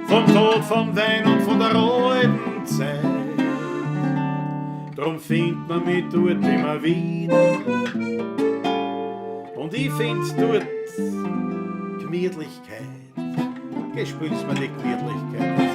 [SPEAKER 1] vom Tod, vom Wein und von der alten Zeit. Drum findet man mich dort immer wieder, und ich find dort Gemütlichkeit. Geh, spielst mir die Gemütlichkeit.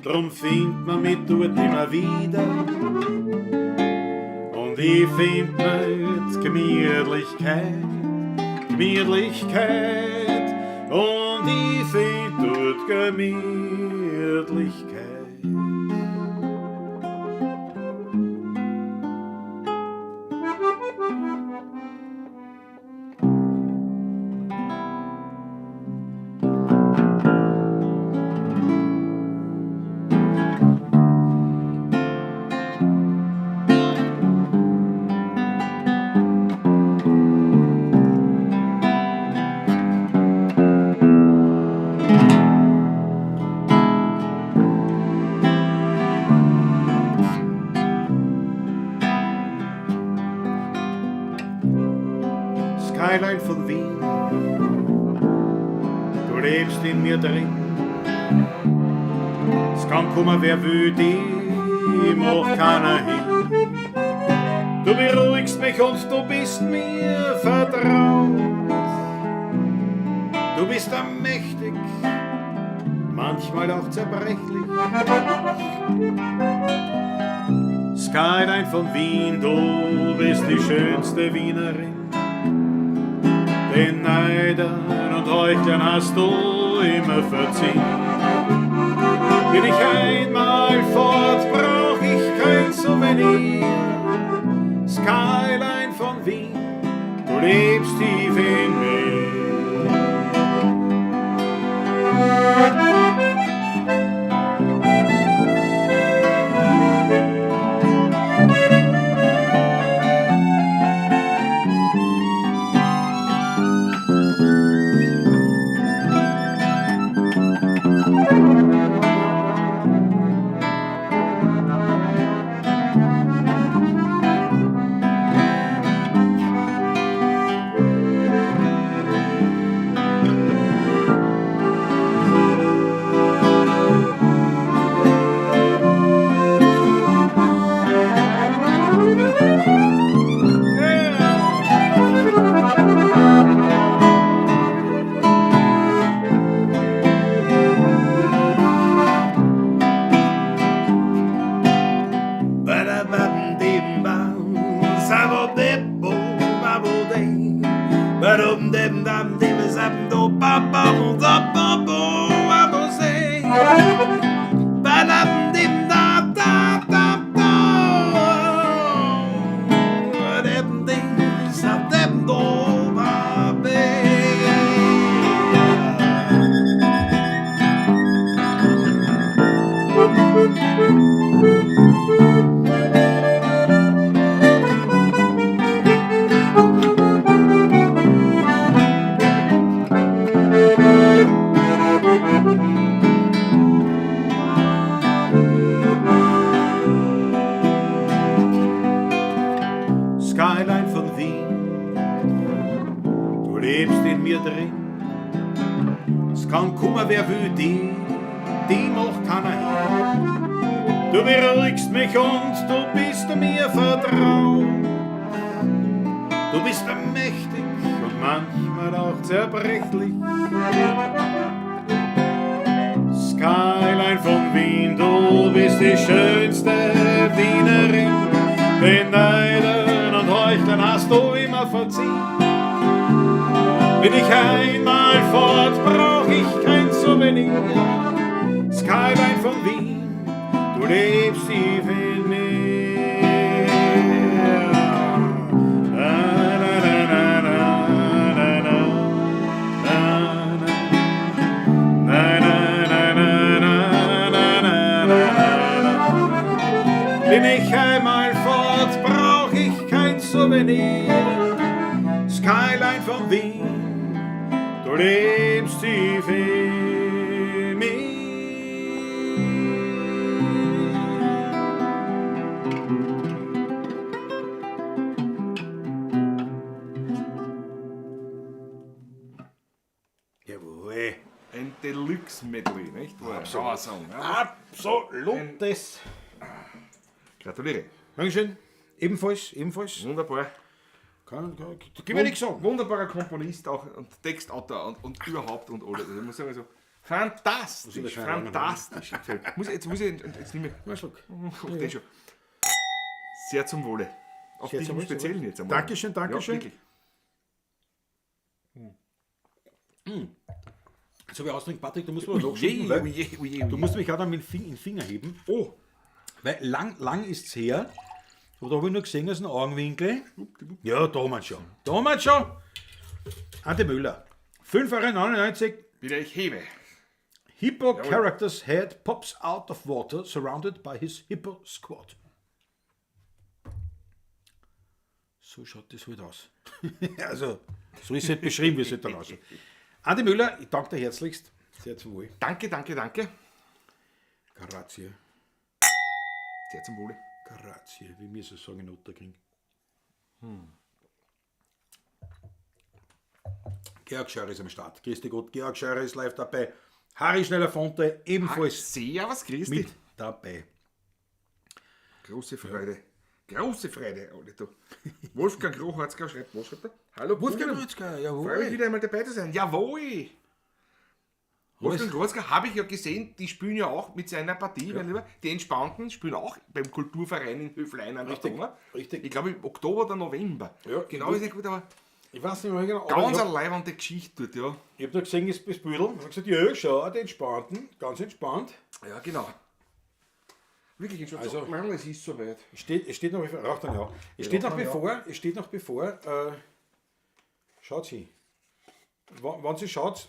[SPEAKER 1] Drum findet man mich dort immer wieder, und ich find mit Gemütlichkeit, Gemütlichkeit, und ich find dort Gemütlichkeit. Wien, du lebst in mir drin. Es kann kommen, wer will, die macht keiner hin. Du beruhigst mich und du bist mir vertraut. Du bist mächtig, manchmal auch zerbrechlich. Skyline von Wien, du bist die schönste Wienerin. Den Neidern und Heuchlern hast du immer verziehen. Bin ich einmal fort, brauch ich kein Souvenir. Skyline von Wien, du lebst tief in mir. Skyline von Wien, du lebst in mir drin. Es kann kommen, wer will, die macht keiner hin. Du beruhigst mich und du bist mir vertraut. Du bist mächtig und manchmal auch zerbrechlich. Skyline von Wien, du bist die schönste Wienerin. Den Neidern und Heuchlern hast du immer verziehen. Bin ich einmal fort, brauch ich kein Souvenir. Skyline von Wien, du lebst tief in mir. Na, na, na, na, na, na, na, na, na, na, na, na, na, na, na, na. Bin ich einmal fort, brauch ich kein Souvenir. Skyline von Wien, du lebst tief in mir. Jawohl.
[SPEAKER 2] Ein Deluxe-Medley, nicht?
[SPEAKER 1] Absolut.
[SPEAKER 2] Song, ja.
[SPEAKER 1] Absolutes.
[SPEAKER 2] Gratuliere.
[SPEAKER 1] Dankeschön. Ebenfalls, ebenfalls.
[SPEAKER 2] Wunderbar.
[SPEAKER 1] Kann mir nichts sagen.
[SPEAKER 2] Wunderbarer Komponist auch und Textautor und überhaupt und alles. Also ich muss sagen, also, fantastisch, fantastisch. Jetzt muss ich jetzt nicht mehr.
[SPEAKER 1] Mal Schluck.
[SPEAKER 2] Ja. Schon. Sehr zum Wohle. Auf dich im Speziellen jetzt einmal.
[SPEAKER 1] Dankeschön, Dankeschön.
[SPEAKER 2] Ja,
[SPEAKER 1] wirklich. Jetzt habe ich ausdrücken, Patrick, du musst mir nachschicken, weil du musst mich auch dann mit dem Finger heben.
[SPEAKER 2] Oh.
[SPEAKER 1] Weil lang ist es her. Aber da habe ich nur gesehen aus dem Augenwinkel. Ja, da haben wir schon. Da haben wir schon. Andi Müller. 5,99 €.
[SPEAKER 2] Wieder ich hebe.
[SPEAKER 1] Hippo character's head pops out of water, surrounded by his hippo squad. So schaut das halt aus. Also, so ist es halt beschrieben, wie es halt dann ausschaut. Andi Müller, ich danke dir herzlichst. Sehr zum Wohl.
[SPEAKER 2] Danke, danke, danke.
[SPEAKER 1] Grazie.
[SPEAKER 2] Sehr zum Wohle.
[SPEAKER 1] Grazie, wie wir so sagen in Ottakring. Georg Scheurer ist am Start. Christi Gott, Georg Scheurer ist live dabei. Harry Schneller-Fonte ebenfalls
[SPEAKER 2] Servus, grüß
[SPEAKER 1] mit
[SPEAKER 2] dich.
[SPEAKER 1] dabei.
[SPEAKER 2] Große Freude. Große Freude, alle du. Wolfgang Grochatzker schreibt, was schreibt er? Hallo,
[SPEAKER 1] Wolfgang
[SPEAKER 2] Buben.
[SPEAKER 1] Grochatzker, jawohl.
[SPEAKER 2] Freue mich wieder einmal dabei zu sein. Jawohl! Wolfgang Grochatzker habe ich ja gesehen, die spielen ja auch mit seiner Partie, mein Lieber. Die Entspannten spielen auch beim Kulturverein in Höflein an der
[SPEAKER 1] Richtig,
[SPEAKER 2] Donau.
[SPEAKER 1] richtig.
[SPEAKER 2] Ich glaube im Oktober oder November.
[SPEAKER 1] Ja,
[SPEAKER 2] genau, ist nicht gut, aber
[SPEAKER 1] Ich weiß nicht mehr genau. aber
[SPEAKER 2] ganz
[SPEAKER 1] ich
[SPEAKER 2] eine leibende Geschichte dort, ja.
[SPEAKER 1] Ich habe da gesehen, das Büdel und hab gesagt, ja, schau, die Entspannten, ganz entspannt.
[SPEAKER 2] Ja, genau. Wirklich entspannt.
[SPEAKER 1] Also-
[SPEAKER 2] Also, Mann, es ist soweit.
[SPEAKER 1] Es steht noch, raucht dann ja. Es steht noch
[SPEAKER 2] raucht dann, ja.
[SPEAKER 1] bevor, es steht noch bevor, schaut sie. Wenn sie schaut,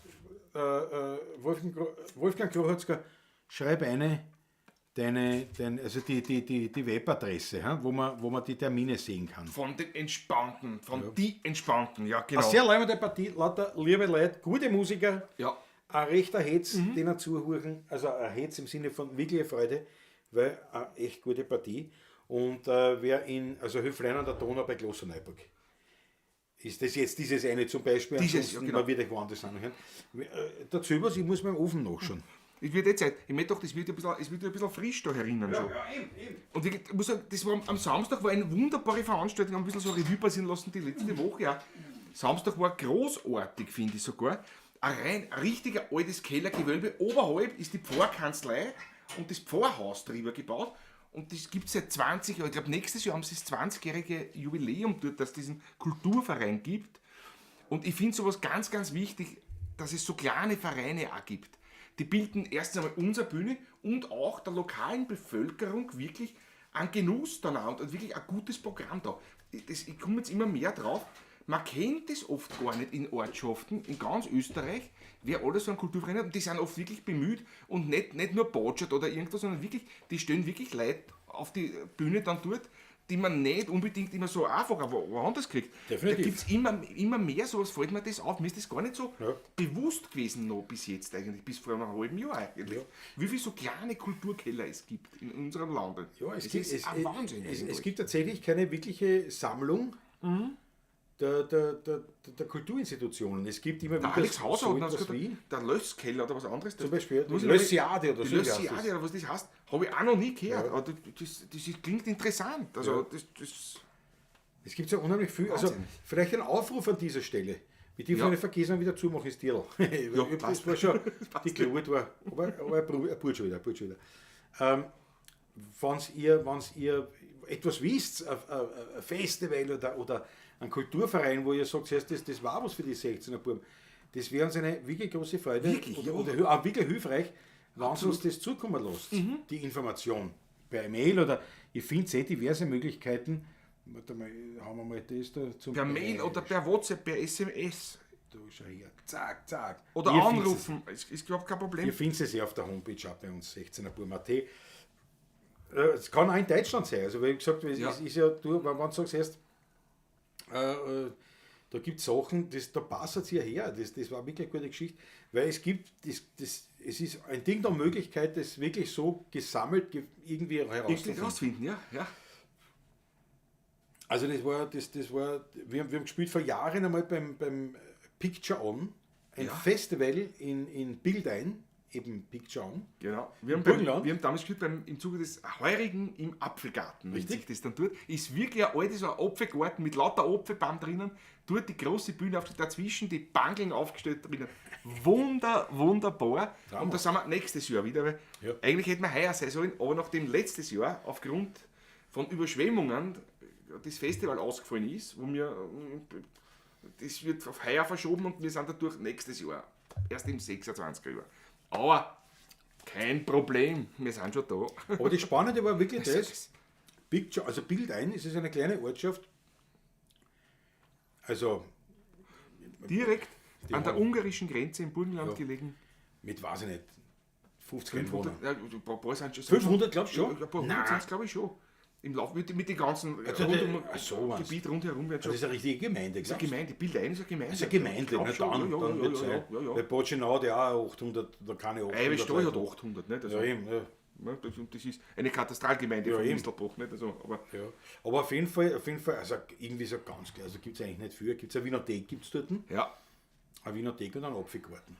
[SPEAKER 1] Wolfgang Grochatzker, schreib eine, also die Webadresse, wo man die Termine sehen kann.
[SPEAKER 2] Von den Entspannten, von die Entspannten, ja, genau.
[SPEAKER 1] Eine sehr leibende Partie, lauter liebe Leute, gute Musiker.
[SPEAKER 2] Ja.
[SPEAKER 1] Ein rechter Hetz, den er zuhören, also ein Hetz im Sinne von wirkliche Freude, weil eine echt gute Partie. Und wer in, also Höflein an der Donau bei Klosterneuburg. Ist das jetzt dieses eine zum Beispiel?
[SPEAKER 2] Dieses,
[SPEAKER 1] Ansonsten,
[SPEAKER 2] ja, genau.
[SPEAKER 1] Man wird euch woanders anhören. Dazu was, ich muss mir im Ofen nachschauen.
[SPEAKER 2] Ich wird eh Zeit. Ich möchte doch, das wird ein bisschen, es wird ein bisschen frisch da herinnen schon.
[SPEAKER 1] Ja, eben.
[SPEAKER 2] Und ich muss sagen, das war am Samstag war eine wunderbare Veranstaltung, haben ein bisschen so Revue passieren lassen die letzte Woche. Ja. Samstag war großartig, finde ich sogar. Ein richtiger altes Kellergewölbe. Oberhalb ist die Pfarrkanzlei und das Pfarrhaus drüber gebaut. Und das gibt es seit 20 Jahren. Ich glaube, nächstes Jahr haben sie das 20-jährige Jubiläum dort, dass es diesen Kulturverein gibt. Und ich finde sowas ganz, ganz wichtig, dass es so kleine Vereine auch gibt. Die bilden erstens einmal unsere Bühne und auch der lokalen Bevölkerung wirklich einen Genuss dann auch und wirklich ein gutes Programm da. Ich komme jetzt immer mehr drauf. Man kennt das oft gar nicht in Ortschaften, in ganz Österreich, wer alles so einen Kulturverein hat. Und die sind oft wirklich bemüht und nicht nur botschert oder irgendwas, sondern wirklich, die stellen wirklich Leute auf die Bühne dann dort, die man nicht unbedingt immer so einfach woanders kriegt.
[SPEAKER 1] Definitiv.
[SPEAKER 2] Da gibt's immer mehr sowas, fällt mir das auf. Mir ist das gar nicht so bewusst gewesen noch bis jetzt eigentlich, bis vor einem halben Jahr eigentlich.
[SPEAKER 1] Ja.
[SPEAKER 2] Wie viele so kleine Kulturkeller es gibt in unserem Land.
[SPEAKER 1] Ja, es
[SPEAKER 2] es
[SPEAKER 1] gibt,
[SPEAKER 2] ist
[SPEAKER 1] es,
[SPEAKER 2] ein Wahnsinn.
[SPEAKER 1] es gibt tatsächlich keine wirkliche Sammlung der Kulturinstitutionen. Es gibt immer
[SPEAKER 2] Der
[SPEAKER 1] wieder
[SPEAKER 2] Alex Hauser
[SPEAKER 1] so
[SPEAKER 2] hat noch
[SPEAKER 1] etwas
[SPEAKER 2] gesagt,
[SPEAKER 1] wie
[SPEAKER 2] der Lösskeller oder was anderes.
[SPEAKER 1] zum Beispiel
[SPEAKER 2] Muss
[SPEAKER 1] die
[SPEAKER 2] ich noch-
[SPEAKER 1] Lössiade oder
[SPEAKER 2] Die
[SPEAKER 1] so. wie heißt
[SPEAKER 2] Lössiade
[SPEAKER 1] das.
[SPEAKER 2] oder was das heißt, habe ich auch noch nie gehört.
[SPEAKER 1] Ja.
[SPEAKER 2] Aber das klingt interessant. Also
[SPEAKER 1] Ja.
[SPEAKER 2] das
[SPEAKER 1] Es gibt ja unheimlich viel. Also
[SPEAKER 2] Wahnsinn.
[SPEAKER 1] vielleicht ein Aufruf an dieser Stelle. Wir dürfen
[SPEAKER 2] Ja.
[SPEAKER 1] nicht vergessen, wieder zumachen ist Dirl.
[SPEAKER 2] Ja,
[SPEAKER 1] das
[SPEAKER 2] passt.
[SPEAKER 1] war schon, die Glut war, aber er purt schon wieder. Purt schon wieder. Wenn's ihr etwas wisst, ein Festival oder ein Kulturverein, wo ihr sagt, das, das war was für die 16er Buben, das wäre uns eine wirklich große Freude
[SPEAKER 2] Wirklich,
[SPEAKER 1] oder,
[SPEAKER 2] ja.
[SPEAKER 1] oder auch wirklich hilfreich, wenn ihr uns das zukommen lasst, die Information per Mail oder ihr findet diverse Möglichkeiten. Warte mal, haben wir mal das da zum
[SPEAKER 2] per Mail oder per WhatsApp, per SMS
[SPEAKER 1] Da schau her. Zack, zack.
[SPEAKER 2] oder
[SPEAKER 1] Ihr findet's
[SPEAKER 2] anrufen. Es ist überhaupt kein Problem.
[SPEAKER 1] Ihr findet es ja auf der Homepage auch bei uns, 16er.at. Es kann auch in Deutschland sein. Also, wie gesagt, es
[SPEAKER 2] Ja.
[SPEAKER 1] ist ja, du, wenn du sagst, erst, da gibt es Sachen, da passt es hierher. Das war wirklich eine gute Geschichte. Weil es gibt, es ist ein Ding der Möglichkeit, das wirklich so gesammelt irgendwie
[SPEAKER 2] Irgendwie
[SPEAKER 1] herauszufinden.
[SPEAKER 2] rausfinden, ja. Ja.
[SPEAKER 1] Also das war, das, das war, wir haben gespielt vor Jahren einmal beim Picture On, ein
[SPEAKER 2] Ja.
[SPEAKER 1] Festival in Bildein, eben Picture On.
[SPEAKER 2] Genau. Wir haben,
[SPEAKER 1] Burgenland?
[SPEAKER 2] wir haben damals gespielt im Zuge des Heurigen im Apfelgarten, wenn
[SPEAKER 1] Richtig.
[SPEAKER 2] sich das dann tut. Ist wirklich ein altes so ein Apfelgarten mit lauter Apfelbaum drinnen. Dort die große Bühne aufgestellt, dazwischen die Bankeln aufgestellt drinnen. Wunderbar. Und da sind wir nächstes Jahr wieder, weil
[SPEAKER 1] Ja.
[SPEAKER 2] eigentlich hätten wir heuer sein sollen, aber nachdem letztes Jahr aufgrund von Überschwemmungen das Festival ausgefallen ist, wo wir, das wird auf heuer verschoben und wir sind dadurch nächstes Jahr, erst im 26er Jahr. Aber kein Problem, wir sind schon da.
[SPEAKER 1] Aber das Spannende war wirklich das, Picture, also Bildein, es ist eine kleine Ortschaft, also
[SPEAKER 2] Direkt an der
[SPEAKER 1] haben-
[SPEAKER 2] ungarischen Grenze im Burgenland
[SPEAKER 1] Ja.
[SPEAKER 2] gelegen.
[SPEAKER 1] mit, weiß ich nicht, 50 Einwohnern.
[SPEAKER 2] 500, ja, ein paar sind schon.
[SPEAKER 1] 500 glaubst du schon?
[SPEAKER 2] Ja, ein paar hundert sind es, glaube ich, schon. Im Lauf mit den ganzen
[SPEAKER 1] Also
[SPEAKER 2] rund
[SPEAKER 1] die-
[SPEAKER 2] um,
[SPEAKER 1] ach so, meinst du.
[SPEAKER 2] Gebiet rundherum wird schon.
[SPEAKER 1] Das ist eine richtige Gemeinde,
[SPEAKER 2] Das ist
[SPEAKER 1] glaubst du?
[SPEAKER 2] eine Gemeinde, Bildein ist eine Gemeinde.
[SPEAKER 1] Das ist eine Gemeinde,
[SPEAKER 2] Glaub
[SPEAKER 1] na
[SPEAKER 2] schon,
[SPEAKER 1] dann,
[SPEAKER 2] ja,
[SPEAKER 1] dann
[SPEAKER 2] ja,
[SPEAKER 1] wird's
[SPEAKER 2] ja,
[SPEAKER 1] sein.
[SPEAKER 2] ja, ja.
[SPEAKER 1] Weil Botschenau hat ja auch 800, da keine 800.
[SPEAKER 2] Eibenstoll hat
[SPEAKER 1] Leute.
[SPEAKER 2] 800, nicht? Also,
[SPEAKER 1] Ja, eben, ja.
[SPEAKER 2] ne, das ist eine Katastralgemeinde
[SPEAKER 1] Ja,
[SPEAKER 2] von
[SPEAKER 1] eben.
[SPEAKER 2] Mistelbach, nicht? Also, aber
[SPEAKER 1] Ja. Aber auf jeden Fall, also irgendwie so ganz klar, also gibt es eigentlich nicht viel. Gibt es eine Winothek, gibt es dort?
[SPEAKER 2] ja,
[SPEAKER 1] Eine Winothek und einen Apfelgarten.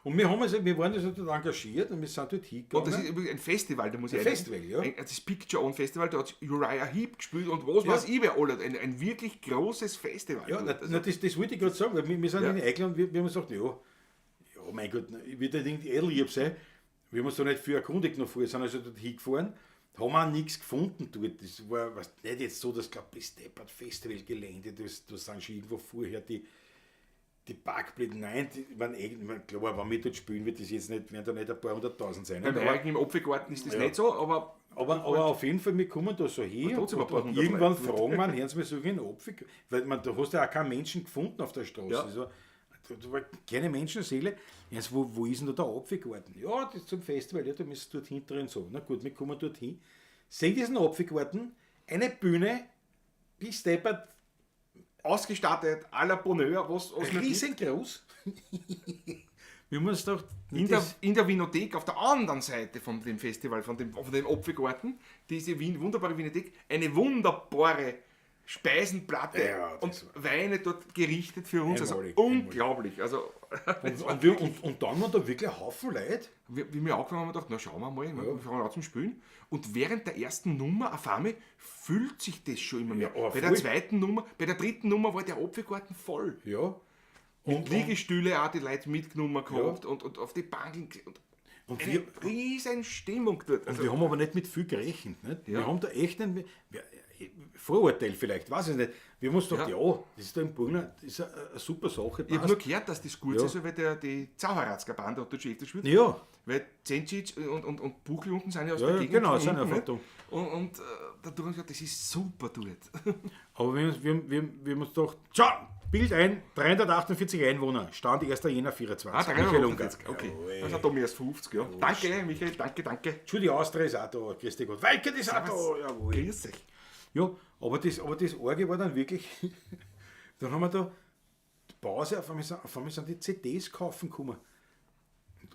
[SPEAKER 1] Und wir, haben also, wir waren also dort engagiert und wir sind dort hingegangen.
[SPEAKER 2] Und das ist übrigens ein Festival, da muss ich
[SPEAKER 1] Ein Festival, ja.
[SPEAKER 2] Das Picture On Festival, da hat Uriah Heep gespielt und was weiß ich wer alle. Ein wirklich großes Festival.
[SPEAKER 1] Ja,
[SPEAKER 2] dort.
[SPEAKER 1] na, na, das wollte ich gerade sagen, weil wir sind
[SPEAKER 2] Ja.
[SPEAKER 1] in Eichland und wir haben gesagt, ja, ja, mein Gott, ich wird nicht irgendwie edellieb sein. Wir haben uns da nicht viel erkundigt noch vorher, sind also dort hingefahren, haben auch nichts gefunden dort. Das war weißt, nicht jetzt so, dass, glaub ich, Steppert Festivalgelände, das sind schon irgendwo vorher die Parkplätze, nein, die, ich meine, ich mein, klar, wenn wir dort spielen, wird das jetzt nicht, werden da nicht ein paar hunderttausend sein.
[SPEAKER 2] Beim
[SPEAKER 1] Aber,
[SPEAKER 2] Eigen im Apfelgarten ist das nicht so, aber
[SPEAKER 1] aber auf jeden Fall, wir kommen da so hin
[SPEAKER 2] trotzdem
[SPEAKER 1] und,
[SPEAKER 2] ein paar
[SPEAKER 1] und
[SPEAKER 2] hundert
[SPEAKER 1] irgendwann
[SPEAKER 2] Leute.
[SPEAKER 1] fragen wir, hören Sie mir so einen Apfel, weil man, da hast du ja auch keinen Menschen gefunden auf der Straße.
[SPEAKER 2] Ja.
[SPEAKER 1] Also, da war keine Menschenseele. Ja, so, wo ist denn da der Apfelgarten? Ja, das ist zum Festival, ja, da müssen dort hinten und so. Na gut, wir kommen dorthin, sehen diesen Apfelgarten, eine Bühne, bis deppert,
[SPEAKER 2] ausgestattet, à la Bonheur, was noch gibt.
[SPEAKER 1] riesengroß. Wir haben uns gedacht,
[SPEAKER 2] In der Winothek auf der anderen Seite von dem Festival, von dem Apfelgarten, diese wunderbare Winothek, eine wunderbare Speisenplatte
[SPEAKER 1] Ja, das
[SPEAKER 2] und Weine dort gerichtet für uns. Also
[SPEAKER 1] Einmalig,
[SPEAKER 2] unglaublich. Also,
[SPEAKER 1] und dann waren da wirklich ein Haufen Leute.
[SPEAKER 2] wie wir angefangen haben, haben wir gedacht, na schauen wir mal, wir fangen an zum Spielen. Und während der ersten Nummer auf einmal füllt sich das schon immer mehr.
[SPEAKER 1] Ja, aber
[SPEAKER 2] Bei der
[SPEAKER 1] voll.
[SPEAKER 2] zweiten Nummer, bei der dritten Nummer war der Apfelgarten voll.
[SPEAKER 1] Ja.
[SPEAKER 2] Und Liegestühle auch die Leute mitgenommen gehabt und auf die Banken und
[SPEAKER 1] Und
[SPEAKER 2] eine
[SPEAKER 1] wir,
[SPEAKER 2] riesen Stimmung dort. Also,
[SPEAKER 1] und wir haben aber nicht mit viel gerechnet. Nicht?
[SPEAKER 2] Ja.
[SPEAKER 1] Wir haben da echt einen Vorurteil vielleicht, weiß ich nicht. Wir haben uns gedacht,
[SPEAKER 2] Ja.
[SPEAKER 1] ja, das ist da im Burner, das ist eine super Sache.
[SPEAKER 2] ich habe
[SPEAKER 1] passt.
[SPEAKER 2] nur gehört, dass das gut
[SPEAKER 1] Ja.
[SPEAKER 2] ist, weil die Zaucheratzker Band hat dort schon öfter gespielt.
[SPEAKER 1] Ja,
[SPEAKER 2] Weil Zencic und Buchli unten sind ja aus
[SPEAKER 1] Ja,
[SPEAKER 2] der
[SPEAKER 1] ja,
[SPEAKER 2] Gegend.
[SPEAKER 1] genau,
[SPEAKER 2] von
[SPEAKER 1] sind
[SPEAKER 2] unten,
[SPEAKER 1] einfach
[SPEAKER 2] nicht?
[SPEAKER 1] da.
[SPEAKER 2] Und da haben wir gesagt, das ist super dort.
[SPEAKER 1] aber wir haben uns gedacht, schau, Bild ein, 348 Einwohner, Stand 1. Jänner 24.
[SPEAKER 2] Ah,
[SPEAKER 1] Michael Unger.
[SPEAKER 2] 348, okay.
[SPEAKER 1] Jawohl.
[SPEAKER 2] Das hat Tommy erst 50, ja. Danke, Michael, danke, danke.
[SPEAKER 1] Judy Austria ist auch da, grüß dich Gott. Weikert ist auch da, jawohl.
[SPEAKER 2] Grüß dich.
[SPEAKER 1] Ja, aber das Orge war dann wirklich, dann haben wir da die Pause, auf einmal sind die CDs kaufen gekommen.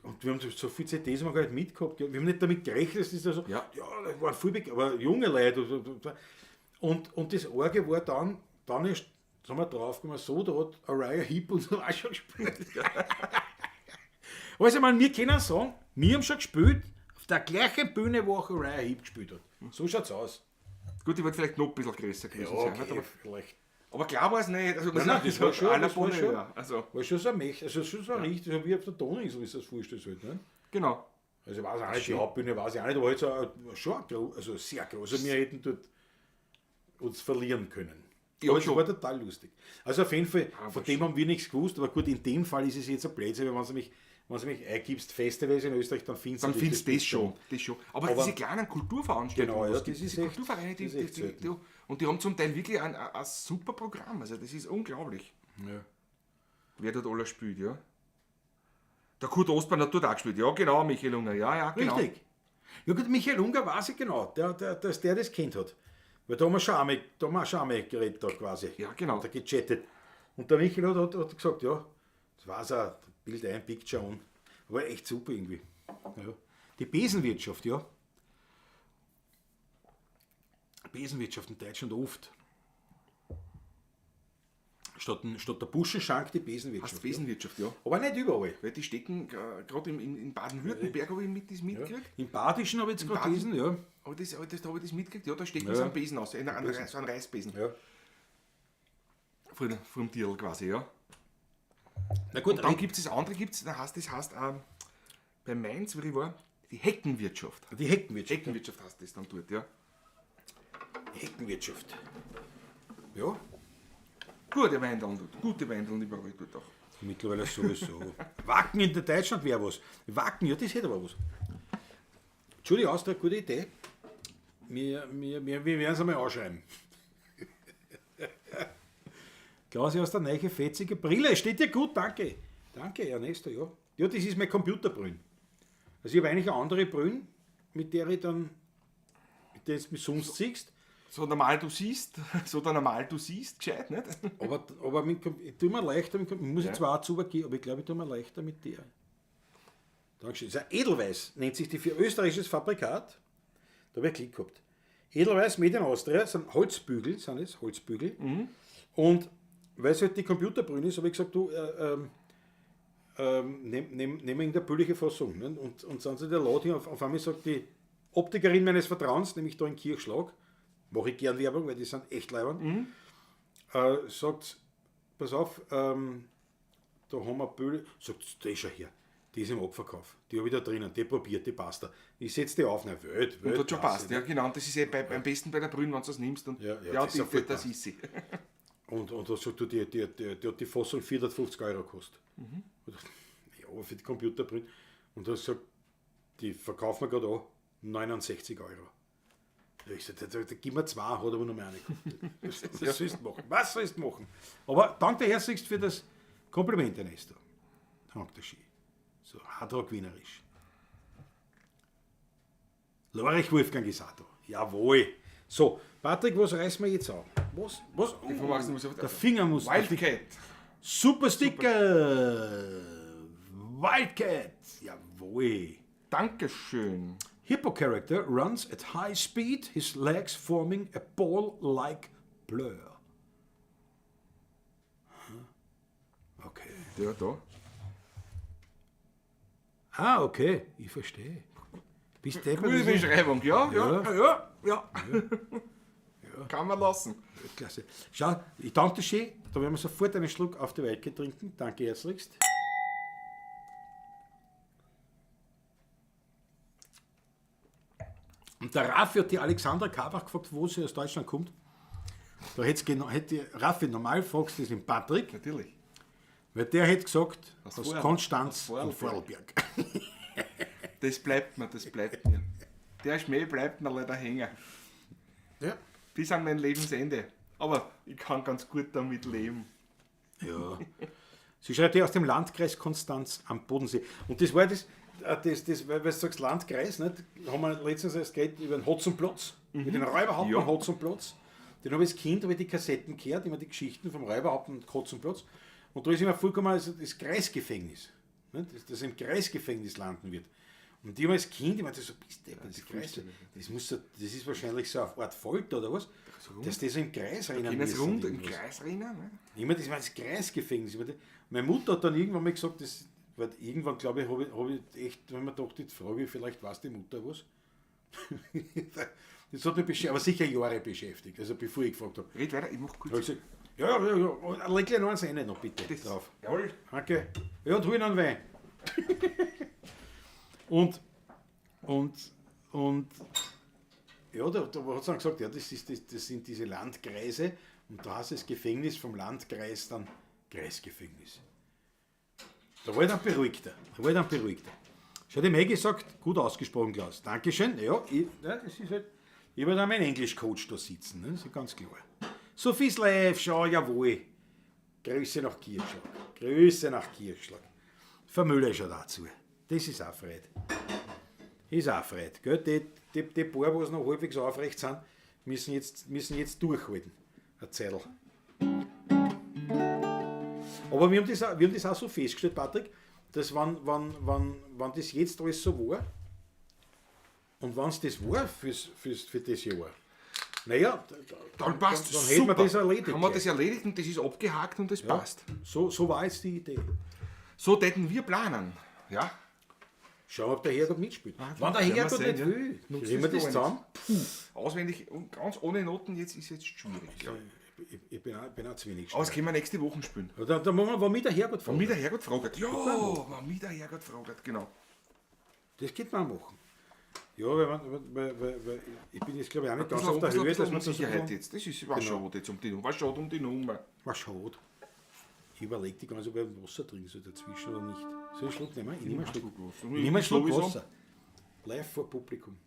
[SPEAKER 1] Und wir haben so viele CDs haben wir gar nicht mitgehabt. Wir haben nicht damit gerechnet, dass das da so,
[SPEAKER 2] Ja.
[SPEAKER 1] ja, das waren viel, aber junge Leute. Und das Orge war dann erst, sind wir draufgekommen, so, da hat Uriah Heep und so auch schon gespielt. Also, ich meine, wir können sagen, wir haben schon gespielt, auf der gleichen Bühne, wo auch Uriah Heep gespielt hat. So schaut's aus.
[SPEAKER 2] Gut, die wird vielleicht noch ein bisschen größer gewesen sein. nicht? Aber,
[SPEAKER 1] vielleicht.
[SPEAKER 2] aber klar war es nicht. Also,
[SPEAKER 1] Nein, nein, das war schon,
[SPEAKER 2] à la
[SPEAKER 1] das war schon,
[SPEAKER 2] Bonheur. Also,
[SPEAKER 1] war schon so ein Mächt, also schon so ein richtig, so wie auf der Donauinsel, wie du das vorstellst halt, ne?
[SPEAKER 2] genau.
[SPEAKER 1] Also ich weiß auch nicht, die Hauptbühne weiß ich auch nicht, aber halt so, schon also sehr groß. Also wir hätten dort uns verlieren können.
[SPEAKER 2] Ja,
[SPEAKER 1] aber es
[SPEAKER 2] schon.
[SPEAKER 1] war total lustig. Also auf jeden Fall,
[SPEAKER 2] Aber
[SPEAKER 1] von dem haben wir nichts gewusst, aber gut, in dem Fall ist es jetzt ein Blödsinn, weil wenn du mich eingibst, Festivals in Österreich, dann findest du
[SPEAKER 2] Dann findest du das schon. Das schon. Aber,
[SPEAKER 1] Aber-
[SPEAKER 2] diese kleinen Kulturveranstaltungen,
[SPEAKER 1] Genau, ja,
[SPEAKER 2] was
[SPEAKER 1] das
[SPEAKER 2] gibt,
[SPEAKER 1] ist
[SPEAKER 2] diese
[SPEAKER 1] echt-
[SPEAKER 2] Kulturvereine,
[SPEAKER 1] das ist echt selten.
[SPEAKER 2] und die haben zum Teil wirklich ein super Programm. Also das ist unglaublich.
[SPEAKER 1] Ja.
[SPEAKER 2] Wer dort alles spielt, ja. Der Kurt Ostbahn hat dort auch gespielt. Ja, genau, Michael Unger. Ja, ja, genau.
[SPEAKER 1] Richtig. Ja gut, Michael Unger weiß ich genau, dass der das kennt hat. Weil da haben wir schon einmal, da haben wir schon einmal geredet da quasi.
[SPEAKER 2] Ja, genau.
[SPEAKER 1] Da gechattet. Und der Michael hat gesagt, ja, das war's auch, Bild ein, Picture on. War echt super irgendwie. Ja. Die Besenwirtschaft, ja. Besenwirtschaft in Deutschland oft. Statt der Buschenschank die Besenwirtschaft.
[SPEAKER 2] Heißt Besenwirtschaft, ja.
[SPEAKER 1] Ja. Aber nicht überall.
[SPEAKER 2] Weil die stecken gerade in Baden-Württemberg, habe ich das mitgekriegt.
[SPEAKER 1] Im Badischen habe ich jetzt gerade
[SPEAKER 2] Baden-
[SPEAKER 1] gelesen, ja.
[SPEAKER 2] Aber da habe ich das mitgekriegt. Ja, da stecken
[SPEAKER 1] Ja.
[SPEAKER 2] sie einen Besen aus, so einen Reisbesen.
[SPEAKER 1] Ja.
[SPEAKER 2] Vom Tierl quasi, ja.
[SPEAKER 1] Na gut,
[SPEAKER 2] Und dann gibt es das andere, gibt's, dann heißt, das heißt bei Mainz, wie ich war, die Heckenwirtschaft.
[SPEAKER 1] die Heckenwirtschaft.
[SPEAKER 2] Heckenwirtschaft heißt das dann dort, ja.
[SPEAKER 1] Heckenwirtschaft. Ja,
[SPEAKER 2] Gute Weindeln dort, gute Weindeln überall dort auch.
[SPEAKER 1] mittlerweile sowieso. Wacken in der Deutschland wäre was. Wacken, ja, das hätte aber was. Entschuldigung, Austria, gute Idee. Wir werden es einmal anschreiben. Klausi aus der neue fetzige Brille. Steht dir gut, danke. Danke, Ernesto, ja. Ja, das ist mein Computerbrünn. Also ich habe eigentlich eine andere Brünn, mit der ich dann, mit der du mich sonst siehst.
[SPEAKER 2] So normal du siehst, so der normal du siehst, gescheit, nicht?
[SPEAKER 1] Aber ich tue mir leichter, muss
[SPEAKER 2] Ja.
[SPEAKER 1] ich zwar auch zugeben, aber ich glaube, ich tue mir leichter mit der. Dankeschön. Das ist ein Edelweiß, nennt sich die für österreichisches Fabrikat. Da habe ich Klick gehabt. Edelweiß Made in Austria, sind Holzbügel, sind es, Holzbügel. Und weil es halt die Computerbrille ist, habe ich gesagt, du, nehm irgendeine billige Fassung. Ne? Und sind sie der laut hier, auf einmal sagt die Optikerin meines Vertrauens, nämlich da in Kirchschlag, mache ich gern Werbung, weil die sind echt leibend, sagt, pass auf, da haben wir Böhle, sagt, die ist schon her, die ist im Abverkauf, die habe ich da drinnen, die probiert, die passt da. Ich setze die auf, na, Welt,
[SPEAKER 2] Und hat schon passt, ja genau, und das ist eh am besten bei der Brühen, wenn du das nimmst und
[SPEAKER 1] ja, das,
[SPEAKER 2] das ist sie.
[SPEAKER 1] Und da sagt du, die hat die Fassung 450 Euro gekostet. Mhm. Und dachte, ja, aber für die Computerbrille. Und da sagt, die verkaufen wir gerade an, 69 Euro. Ja, ich sag, da gib mir zwei, hat aber noch mehr eine gekostet. Was sollst du machen? Was sollst du machen? Aber danke herzlichst für das Kompliment, Ernesto. Danke schön. So, Hardrock wienerisch. Lorich Wolfgang ist auch da. Jawohl. So, Patrick, was reißen wir jetzt an? Was? Was? Der Finger muss...
[SPEAKER 2] Wildcat.
[SPEAKER 1] Super Sticker. Wildcat. Jawohl.
[SPEAKER 2] Dankeschön.
[SPEAKER 1] Hippo character runs at high speed, his legs forming a ball-like blur. Okay.
[SPEAKER 2] Der da.
[SPEAKER 1] Ah, okay. Ich verstehe. Bist du
[SPEAKER 2] Gute Beschreibung, ja. Kann man lassen.
[SPEAKER 1] Klasse. Schau, ich danke dir schön. Da werden wir sofort einen Schluck auf die Wildcat trinken. Danke herzlichst. Und der Raffi hat die Alexandra Karbach gefragt, wo sie aus Deutschland kommt. Da hätte Raffi, normal fragst du das den Patrick.
[SPEAKER 2] Natürlich.
[SPEAKER 1] Weil der hätte gesagt, aus Konstanz in Vorarlberg.
[SPEAKER 2] Das bleibt mir, das bleibt mir. Der Schmäh bleibt mir leider hängen.
[SPEAKER 1] Ja.
[SPEAKER 2] Bis an mein Lebensende. Aber ich kann ganz gut damit leben.
[SPEAKER 1] Ja. Sie schreibt ja aus dem Landkreis Konstanz am Bodensee. Und das war das, weil du sagst Landkreis, nicht? Haben wir letztens erst geredet über den Hotzenplotz, mit dem Räuberhauptmann Hotzenplotz. Den habe ich als Kind, habe ich die Kassetten gehört, immer die Geschichten vom Räuberhauptmann Hotzenplotz. Und da ist immer vollkommen also das Kreisgefängnis, nicht? Dass er im Kreisgefängnis landen wird. Und ich als Kind, ich meine, das so, bist du, das Kreis, das muss so, das ist wahrscheinlich so auf Art Folter oder was, dass die so im Kreis rennen müssen.
[SPEAKER 2] Rund im Kreis rennen, ne?
[SPEAKER 1] Immer das, ich meine, das Kreisgefängnis. Meine Mutter hat dann irgendwann mal gesagt, das, weil irgendwann, glaube ich, hab ich echt, wenn man dachte, jetzt frage ich, vielleicht weiß die Mutter was. Das hat mich aber sicher Jahre beschäftigt, also bevor ich gefragt habe.
[SPEAKER 2] Red weiter, ich mach kurz.
[SPEAKER 1] Hab ich gesagt, ja, leg gleich noch eins rein noch bitte
[SPEAKER 2] das
[SPEAKER 1] drauf.
[SPEAKER 2] Jawohl.
[SPEAKER 1] Danke. Ja, und hol noch einen Wein. Und ja, da hat sie dann gesagt, ja, das sind diese Landkreise und da heißt es Gefängnis vom Landkreis dann Kreisgefängnis. Da war ich dann beruhigter. Schau, die Maggie sagt, gut ausgesprochen, Klaus. Dankeschön. Ja, das ist halt, ich habe da meinen Englisch-Coach da sitzen, ne? Das ist ganz klar. Sophie's Live, schau, jawohl. Grüße nach Kirchschlag. Grüße nach Kirchschlag. Vermüller ist ja dazu. Das ist auch Freude. Ist auch Freude. Gell? Die paar, die noch halbwegs aufrecht sind, müssen jetzt durchhalten. Eine Zeitl. Aber wir haben das auch so festgestellt, Patrick, dass wenn das jetzt alles so war, und wenn es das war für das Jahr, naja,
[SPEAKER 2] dann passt
[SPEAKER 1] dann hätten wir das erledigt.
[SPEAKER 2] Haben wir das erledigt und das ist abgehakt und das passt.
[SPEAKER 1] So war jetzt die Idee.
[SPEAKER 2] So täten wir planen. Ja.
[SPEAKER 1] Schauen wir, ob der Herrgott mitspielt. Wenn der Herrgott nicht will, kriegen wir das zusammen.
[SPEAKER 2] Puh, auswendig und ganz ohne Noten jetzt ist jetzt schwierig.
[SPEAKER 1] Ja. Ich bin auch zu wenig.
[SPEAKER 2] Aber das können wir nächste Woche spielen.
[SPEAKER 1] Da machen wir, wenn mich der Herrgott fragt.
[SPEAKER 2] Wenn mich der Herrgott fragt. Ja, wenn mich der Herrgott fragt, genau.
[SPEAKER 1] Das könnte man machen. Ja, weil ich bin jetzt, glaube ich, auch nicht ganz auf der Höhe, dass man das
[SPEAKER 2] Sicherheit jetzt. Das ist was schade jetzt um die Nummer. Was schade um die Nummer.
[SPEAKER 1] Was schade. Ich überlege die ganze Zeit, ob ich Wasser trinken soll dazwischen oder nicht. Soll ich einen Schluck nehmen? Ich nehme einen Schluck. Ich nehme einen Schluck Wasser. Live vor Publikum.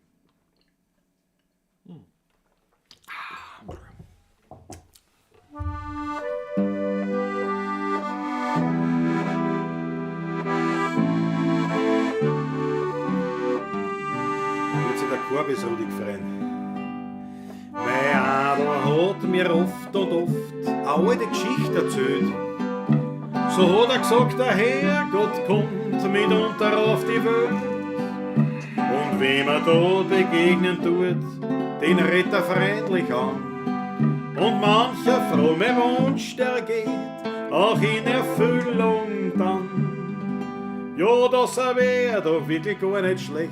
[SPEAKER 1] Hm. Wird sich der Korbis Rudi freuen. Mein Adler hat mir oft und oft eine alte Geschichte erzählt. So hat er gesagt, der Herrgott kommt mitunter auf die Welt. Und wem er da begegnen tut, den redet er freundlich an. Und mancher fromme Wunsch, der geht auch in Erfüllung dann. Ja, das wär doch wirklich gar nicht schlecht.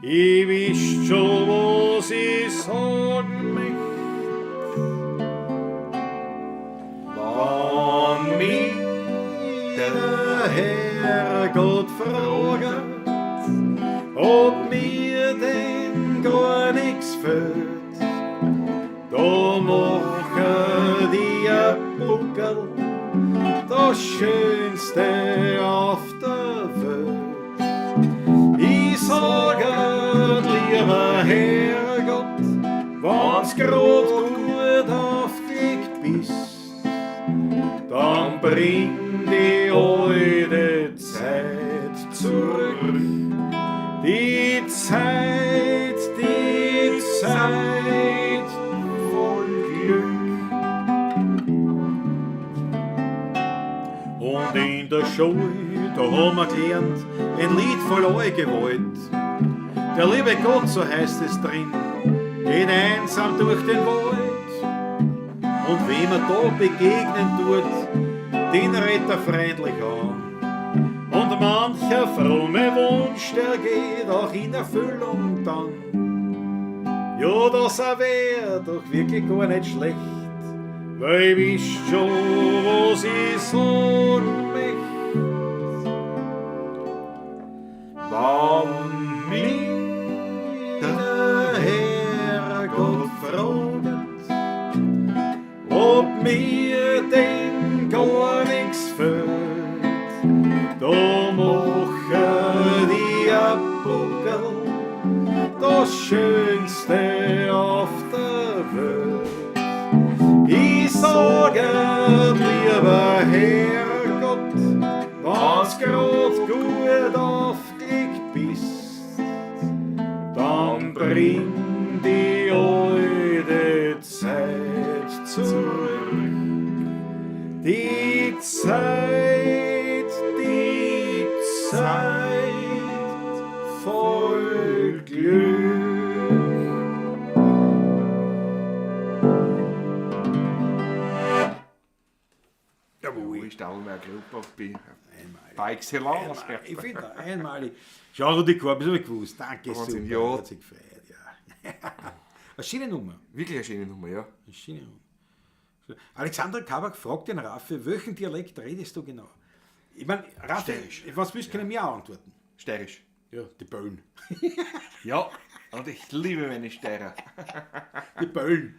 [SPEAKER 1] Ich wisst schon, was ich sagen möcht. Wann mich der Herrgott fragt, ob mir denn gar nix fehlt, da mache die a Buckel, das Schönste auf der Welt. Ich sage, lieber Herrgott, wenn's grad gut aufgelegt bist, dann bring die alte Zeit zurück. Die Zeit voll Glück. Und in der Schule, da haben wir gelernt, ein Lied voll Gewalt. Der liebe Gott, so heißt es drin, geht einsam durch den Wald. Und wem er da begegnen tut, den redet er freundlich an. Und mancher fromme Wunsch, der geht auch in Erfüllung dann. Ja, das wär doch wirklich gar nicht schlecht, weil ich wisst schon, was ich sagen möcht. Wann mich der Herrgott fragt, ob mir denn gar nix fehlt, da mache die a Buckel, das Schönste auf der Welt. Ich sage, lieber Herrgott, wenn's grad gut aufgelegt bist, dann bring die alte Zeit zurück. Die Zeit voll Glück. Jawohl.
[SPEAKER 2] Ich stelle mir eine Gruppe auf B.
[SPEAKER 1] Einmalig.
[SPEAKER 2] Par excellence.
[SPEAKER 1] Einmalig. Ich finde einmalig. Schau, Rudi Korb, das habe ich gewusst. Danke,
[SPEAKER 2] Wahnsinn,
[SPEAKER 1] super.
[SPEAKER 2] ja.
[SPEAKER 1] Hat sich gefreut, ja. Eine schöne Nummer.
[SPEAKER 2] Wirklich eine schöne Nummer, ja.
[SPEAKER 1] Eine schöne Nummer. Alexander Kabak fragt den Raffi, welchen Dialekt redest du genau? Ich meine, Raffi,
[SPEAKER 2] Steirisch.
[SPEAKER 1] was willst du, können mir auch antworten?
[SPEAKER 2] Steirisch.
[SPEAKER 1] Ja, die Böllen.
[SPEAKER 2] Ja, und ich liebe meine Steirer.
[SPEAKER 1] Die Böllen.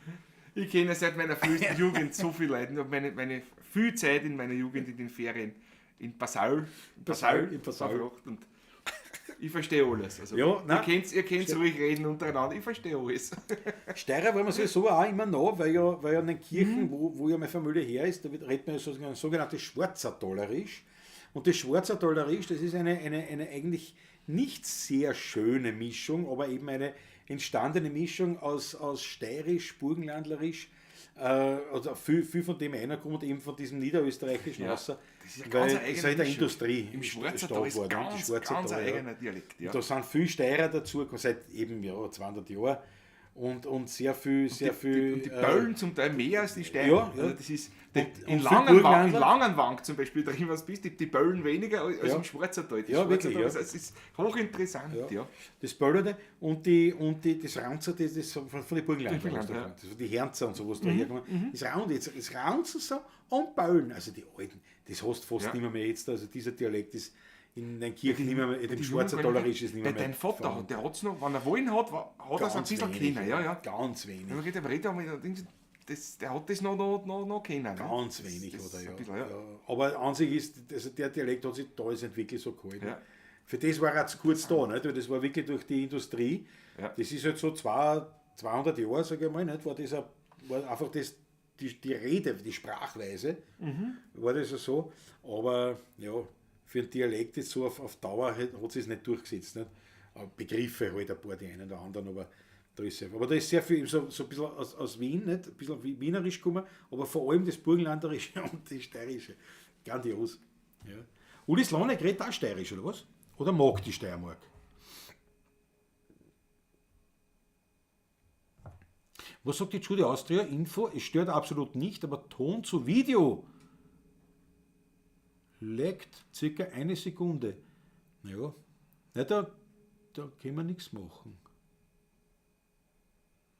[SPEAKER 2] Ich kenne seit meiner frühesten Jugend so viele Leute. Ich habe meine viel Zeit in meiner Jugend in den Ferien in Passau,
[SPEAKER 1] in Passau.
[SPEAKER 2] verbracht und ich verstehe alles. Also,
[SPEAKER 1] Ja, nein.
[SPEAKER 2] ihr könnt's ruhig reden untereinander, ich verstehe alles.
[SPEAKER 1] Steirer waren wir sowieso auch immer noch, weil ja in den Kirchen, wo ja meine Familie her ist, da redet man ja so sogenanntes Schwarzertolerisch. Und das Schwarzertolerisch, das ist eine eigentlich nicht sehr schöne Mischung, aber eben eine entstandene Mischung aus Steirisch, Burgenlandlerisch, also viel, viel von dem einer kommt eben von diesem niederösterreichischen
[SPEAKER 2] Ja,
[SPEAKER 1] Wasser.
[SPEAKER 2] das ist eine ganz
[SPEAKER 1] weil
[SPEAKER 2] eigene
[SPEAKER 1] seit der
[SPEAKER 2] Mischung.
[SPEAKER 1] Industrie
[SPEAKER 2] Im
[SPEAKER 1] ist
[SPEAKER 2] Schwarzertal
[SPEAKER 1] stark
[SPEAKER 2] ist
[SPEAKER 1] geworden, die
[SPEAKER 2] ganz,
[SPEAKER 1] Schwarzertal,
[SPEAKER 2] ganz ein
[SPEAKER 1] ja.
[SPEAKER 2] eigener Dialekt. Ja.
[SPEAKER 1] Und da sind viele Steirer dazugekommen, seit eben ja, 200 Jahren. Und sehr viel, sehr viel.
[SPEAKER 2] Und die Böllen zum Teil mehr als die Steirer.
[SPEAKER 1] Ja, ja.
[SPEAKER 2] Also das ist, die,
[SPEAKER 1] Und
[SPEAKER 2] in
[SPEAKER 1] viel
[SPEAKER 2] Langenwang, in
[SPEAKER 1] Burgenlandler.
[SPEAKER 2] Langenwang zum Beispiel, da was bist, die Böllen weniger als
[SPEAKER 1] Ja.
[SPEAKER 2] im Schwarzertal. Das
[SPEAKER 1] Ja, wirklich,
[SPEAKER 2] Schwarzertal,
[SPEAKER 1] ja.
[SPEAKER 2] Also es ist hochinteressant, ja.
[SPEAKER 1] Ja. Das Böllerde und das Raunzer, das von den Burgenlandern,
[SPEAKER 2] Burgenland,
[SPEAKER 1] was da
[SPEAKER 2] ja.
[SPEAKER 1] kommt. Das, die Herzer und sowas da herkommen. Das Raun, jetzt, das Raunzer so und Böllen, also die alten, das hast du fast
[SPEAKER 2] Ja.
[SPEAKER 1] nicht mehr jetzt. Also dieser Dialekt ist in den Kirchen nicht mehr, in dem
[SPEAKER 2] Die
[SPEAKER 1] Schwarzertalerisch ist nicht mehr.
[SPEAKER 2] Bei dein Vater, hat, der hat's noch, wenn er wollen hat, hat er es ein bisschen
[SPEAKER 1] wenig,
[SPEAKER 2] kennen. Ja, ja.
[SPEAKER 1] Ganz wenig.
[SPEAKER 2] Wenn man redet, redet, das, der hat das noch kennen. Ne?
[SPEAKER 1] Ganz
[SPEAKER 2] Das-
[SPEAKER 1] wenig,
[SPEAKER 2] das
[SPEAKER 1] oder
[SPEAKER 2] ein
[SPEAKER 1] ja.
[SPEAKER 2] bisschen, ja.
[SPEAKER 1] Ja. Aber an sich ist, also der Dialekt hat sich da alles entwickelt, so gehalten.
[SPEAKER 2] Ja.
[SPEAKER 1] Für das war er zu kurz da, nicht? Weil das war wirklich durch die Industrie.
[SPEAKER 2] Ja.
[SPEAKER 1] Das ist halt so 200 Jahre, sage ich mal, nicht? War, das war einfach das, die Rede, die Sprachweise, war das ja so. Aber ja, für einen Dialekt jetzt so auf Dauer hat sich es nicht durchgesetzt. Nicht? Aber Begriffe halt ein paar, die einen oder anderen, aber da ist sehr, aber da ist sehr viel so ein bisschen aus Wien, nicht? Ein bisschen wienerisch gekommen, aber vor allem das Burgenlanderische und das Steirische. Grandios. Ja. Uli Slonek redet auch Steirisch, oder was? Oder mag die Steiermark? Was sagt die Judy Austria? Info, es stört absolut nicht, aber Ton zu Video leckt circa eine Sekunde. Naja, na, da können wir nichts machen.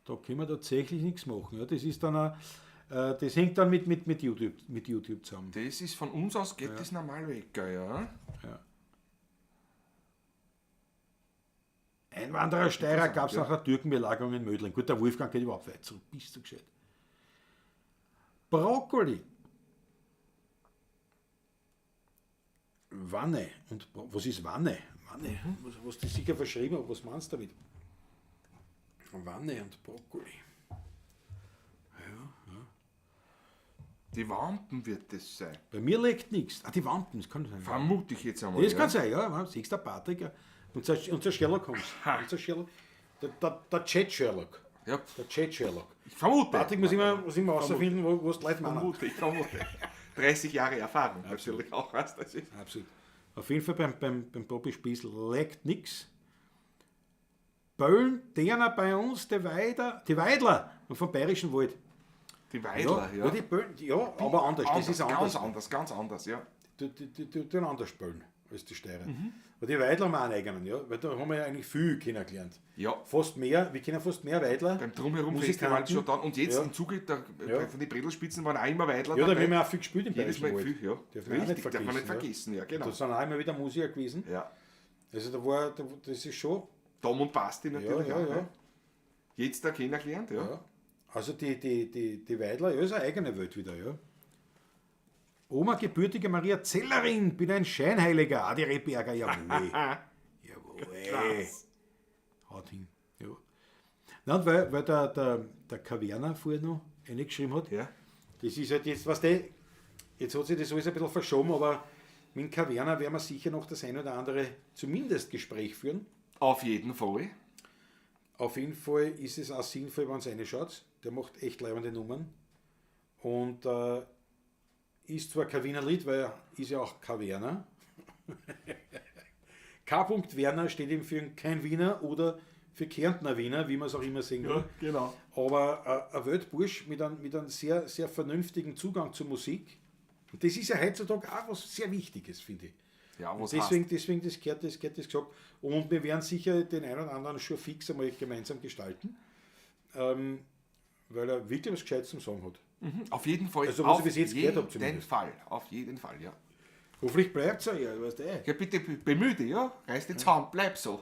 [SPEAKER 1] Da können wir tatsächlich nichts machen. Ja, das ist dann auch, das hängt dann mit YouTube zusammen.
[SPEAKER 2] Das ist von uns aus, geht das normal weg, ja.
[SPEAKER 1] Ja. Einwanderer Steirer gab es nachher Türkenbelagerung in Mödling. Gut, der Wolfgang geht überhaupt weit zurück. Bist du gescheit. Brokkoli. Wanne. Und was ist Wanne? Wanne. Was die sicher verschrieben, aber was meinst du damit? Wanne und Brokkoli. Ja, ja.
[SPEAKER 2] Die Wampen wird das sein.
[SPEAKER 1] Bei mir liegt nichts. Ah, die Wampen, das kann sein.
[SPEAKER 2] Vermute ich jetzt einmal.
[SPEAKER 1] Das kann sein, ja. Siehst du, Patrick. Ja. Unser Sherlock Holmes. Unser Sherlock, der Chat Sherlock.
[SPEAKER 2] Ja.
[SPEAKER 1] Der Chat Sherlock.
[SPEAKER 2] Ich vermute.
[SPEAKER 1] Patrick muss immer rausfinden, wo es die Leute meinen.
[SPEAKER 2] Ich vermute. 30 Jahre Erfahrung. Natürlich auch, was das ist.
[SPEAKER 1] Absolut. Auf jeden Fall beim Bobby Spieß leckt nichts. Böllen, derer bei uns, die Weidler und vom Bayerischen Wald.
[SPEAKER 2] Die Weidler, ja.
[SPEAKER 1] Ja, die Böllen, ja, aber anders. Das ist anders.
[SPEAKER 2] Ganz anders, ja.
[SPEAKER 1] Die tun anders Böllen als die Steirer. Mhm. Aber die Weidler haben wir auch einen eigenen, ja, weil da haben wir ja eigentlich viel kennengelernt.
[SPEAKER 2] Ja.
[SPEAKER 1] Fast mehr, wir kennen fast mehr Weidler.
[SPEAKER 2] Beim Drumherum-Festival schon dann. Und jetzt im Zuge von den Bredelspitzen waren auch immer Weidler.
[SPEAKER 1] Ja, da haben wir auch viel gespielt im
[SPEAKER 2] Bayerischen
[SPEAKER 1] Wald.
[SPEAKER 2] Viel, ja.
[SPEAKER 1] Darf man nicht vergessen,
[SPEAKER 2] darf man nicht vergessen, ja, genau.
[SPEAKER 1] Da sind auch immer wieder Musiker gewesen.
[SPEAKER 2] Ja.
[SPEAKER 1] Also das ist schon...
[SPEAKER 2] Tom und Basti natürlich
[SPEAKER 1] ja,
[SPEAKER 2] auch.
[SPEAKER 1] Ja.
[SPEAKER 2] Ne? Jetzt da kennengelernt, ja.
[SPEAKER 1] Ja. Also die Weidler, ja, ist eine eigene Welt wieder, ja. Oma gebürtige Maria Zellerin, bin ein Scheinheiliger. Ah, die Rehberger, jawohl. Jawohl.
[SPEAKER 2] Krass.
[SPEAKER 1] Haut hin. Ja. Na, und weil der Kaverner vorher noch reingeschrieben hat,
[SPEAKER 2] ja.
[SPEAKER 1] Das ist halt jetzt, weißt du, jetzt hat sich das alles ein bisschen verschoben, aber mit dem Kaverner werden wir sicher noch das ein oder andere zumindest Gespräch führen.
[SPEAKER 2] Auf jeden Fall.
[SPEAKER 1] Auf jeden Fall ist es auch sinnvoll, wenn es reinschaut. Der macht echt leibende Nummern. Und ist zwar kein Wiener Lied, weil er ist ja auch kein Werner. K. Werner steht eben für kein Wiener oder für Kärntner Wiener, wie man es auch immer sehen will.
[SPEAKER 2] Ja, genau.
[SPEAKER 1] Aber ein Weltbursch mit einem sehr, sehr vernünftigen Zugang zur Musik. Und das ist ja heutzutage auch was sehr Wichtiges, finde ich.
[SPEAKER 2] Ja, was
[SPEAKER 1] deswegen das gehört das gesagt. Und wir werden sicher den einen oder anderen schon fix einmal gemeinsam gestalten, weil er wirklich was Gescheites zum Sagen hat.
[SPEAKER 2] Mhm, auf jeden Fall.
[SPEAKER 1] Also, was ich bis jetzt gehört habe zumindest.
[SPEAKER 2] Auf jeden Fall, ja.
[SPEAKER 1] Hoffentlich bleibt es ja, weißt du.
[SPEAKER 2] Ja, bitte bemühe dich, ja. Reiß dich zusammen, bleib so.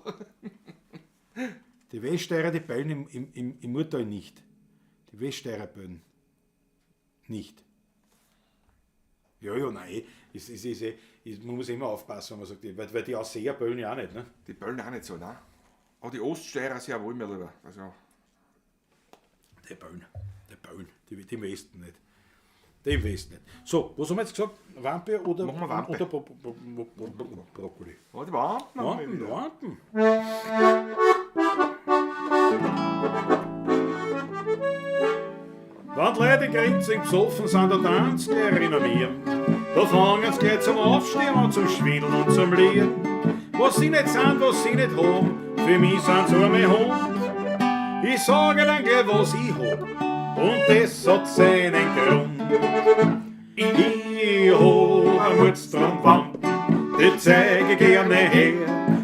[SPEAKER 1] Die Weststeirer, die bellen im Murtal nicht. Die Weststeirer bellen nicht. Ja, ja, nein. Man muss immer aufpassen, wenn man sagt, weil die Ausseher böllen ja auch nicht, ne?
[SPEAKER 2] Die böllen auch nicht so, ne? Aber die Oststeirer sehr wohl mehr lieber. Also.
[SPEAKER 1] Die böllen, die im Westen nicht. Die im Westen nicht. So, was haben wir jetzt gesagt? Wampe oder,
[SPEAKER 2] Machen wir Wampe.
[SPEAKER 1] Oder Brokkoli?
[SPEAKER 2] Oh, die Wampen.
[SPEAKER 1] Wampen. Wenn die Leute grinzig besoffen sind, da tanzt gleich renommiert. Da fangen sie gleich zum Aufstehen an, zum Schwindeln und zum Lieren. Was sie nicht sind, was sie nicht haben, für mich sind sie arme Hund. Ich sage dann gleich, was ich hab, und das hat seinen Grund. Ich hab eine Mutz-Wampen, die zeige ich gerne her.